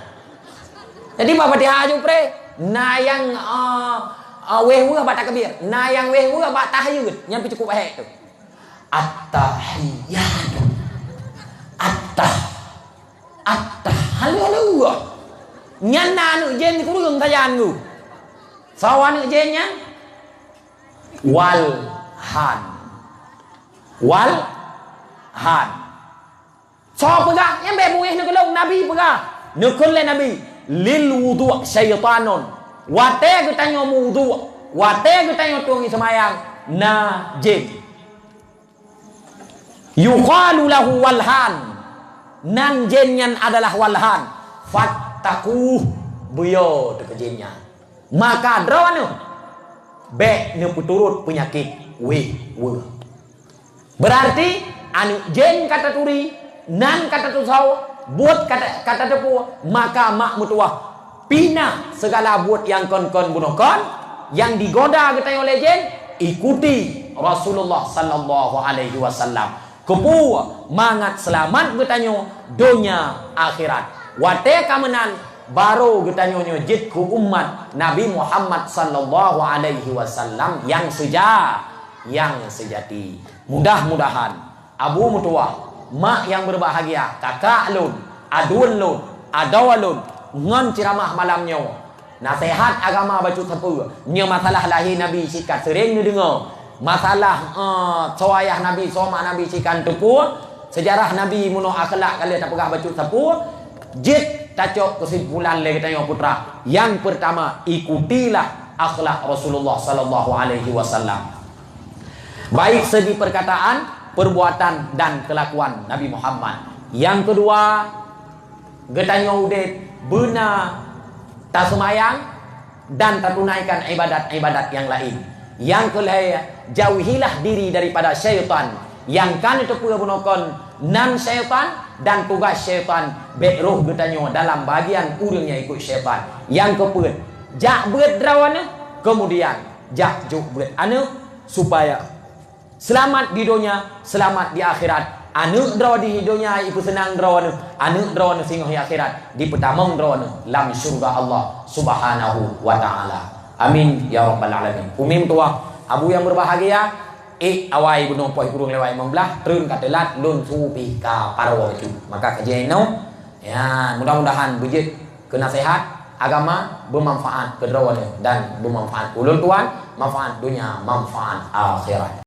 Jadi, bak Fatihah laju pré. Na nyang, ah, ah, wéh-wéh bak takbir. Na nyang wéh-wéh bak tahiyat. Nyan pih cukup hék tu. At-tahiyatu. At-tah-, at-tah-, haleluya. Nyan na aneuk jén kureueng sajan tu. Soe aneuk jén nyan? Walhan. Walhan. Soe peugah? Nyan bèk beungéh neukeulong, Nabi peugah. Neukheun lé Nabi, "Lil wudhu syaitanun." Watèe geutanyoe meuwudhu, watèe geutanyoe tueng seumayang, na jén. Yuqalu lahu Walhan. Nan jén nyan adalah Walhan. Fattaquh, beuyo teuh keu jén nyan. Maka droeneuh bèk neupeuturot peunyakét wéh-wéh. Beurarti aneuk jén ka taturi, nan ka tatusoe, buet ka ta-, ka tateupeue, maka mak meutuwah pih na sigala buet nyang kon-kon bunoe kon, nyang digoda geutanyoe lé jén, ikuti Rasulullah sallallahu alaihi wasallam. Keupeue? Mangat seulamat geutanyoe donya akhirat. Watèe ka meunan, barô geutanyoe nyoe jeuet keu umat Nabi Muhammad sallallahu alaihi wasallam nyang seuja-, nyang seujati. Mudah-mudahan Abu meutuwah, mak nyang beubahgia, kakak lôn, aduen lôn, adoe lôn, ngon ceuramah malam nyoe, naseuhat agama bacut sapeue, nyoe masalah lahé Nabi cit ka seuréng neudeungoe, masalah, eh, soe ayah Nabi, soe mak Nabi cit ka neuteupeue, seujarah Nabi meunoe akhlak ka lheueh tapeugah bacut sapeue, jeuet tacok keusimpulan lé geutanyoe putra. Nyang peurtama, ikutilah akhlak Rasulullah sallallahu alaihi wasallam. Baik segi perkataan, perbuatan, dan kelakuan Nabi Muhammad. Nyang keudua, geutanyoe udép beuna taseumayang dan tatunaikan ibadat-ibadat nyang laén. Nyang keulhèe, jauhilah diri daripada syaitan. Nyang ka neuteupeue bunoe kon nan syaitan dan tugaih syaitan, bèk roh geutanyoe dalam bagian ureueng nyang ikot syaitan. Nyang keupeuet, jak beuet droeneuh, keumudian jak jok beuet aneuk, supaya seulamat di donya, seulamat di akhirat. Aneuk droe di donya ipeuseunang droeneuh, aneuk droeneuh singoh di akhirat dipeutamong droeneuh lam syeuruga Allah Subhanahu wa Ta'ala. Amin ya rabbal alamin. Umi meutuwah, Abu nyang beubahgia, ék awai bunoe poh kureueng lewat limong blah, treun ka teulat, lôn su pih ka paroe bacut. Maka ka jinoe, ya, mudah-mudahan beujeuet keu naseuhat agama, beumanfaat keu droeneuh dan beumanfaat keu ulôn tuan, manfaat donya, manfaat akhirat.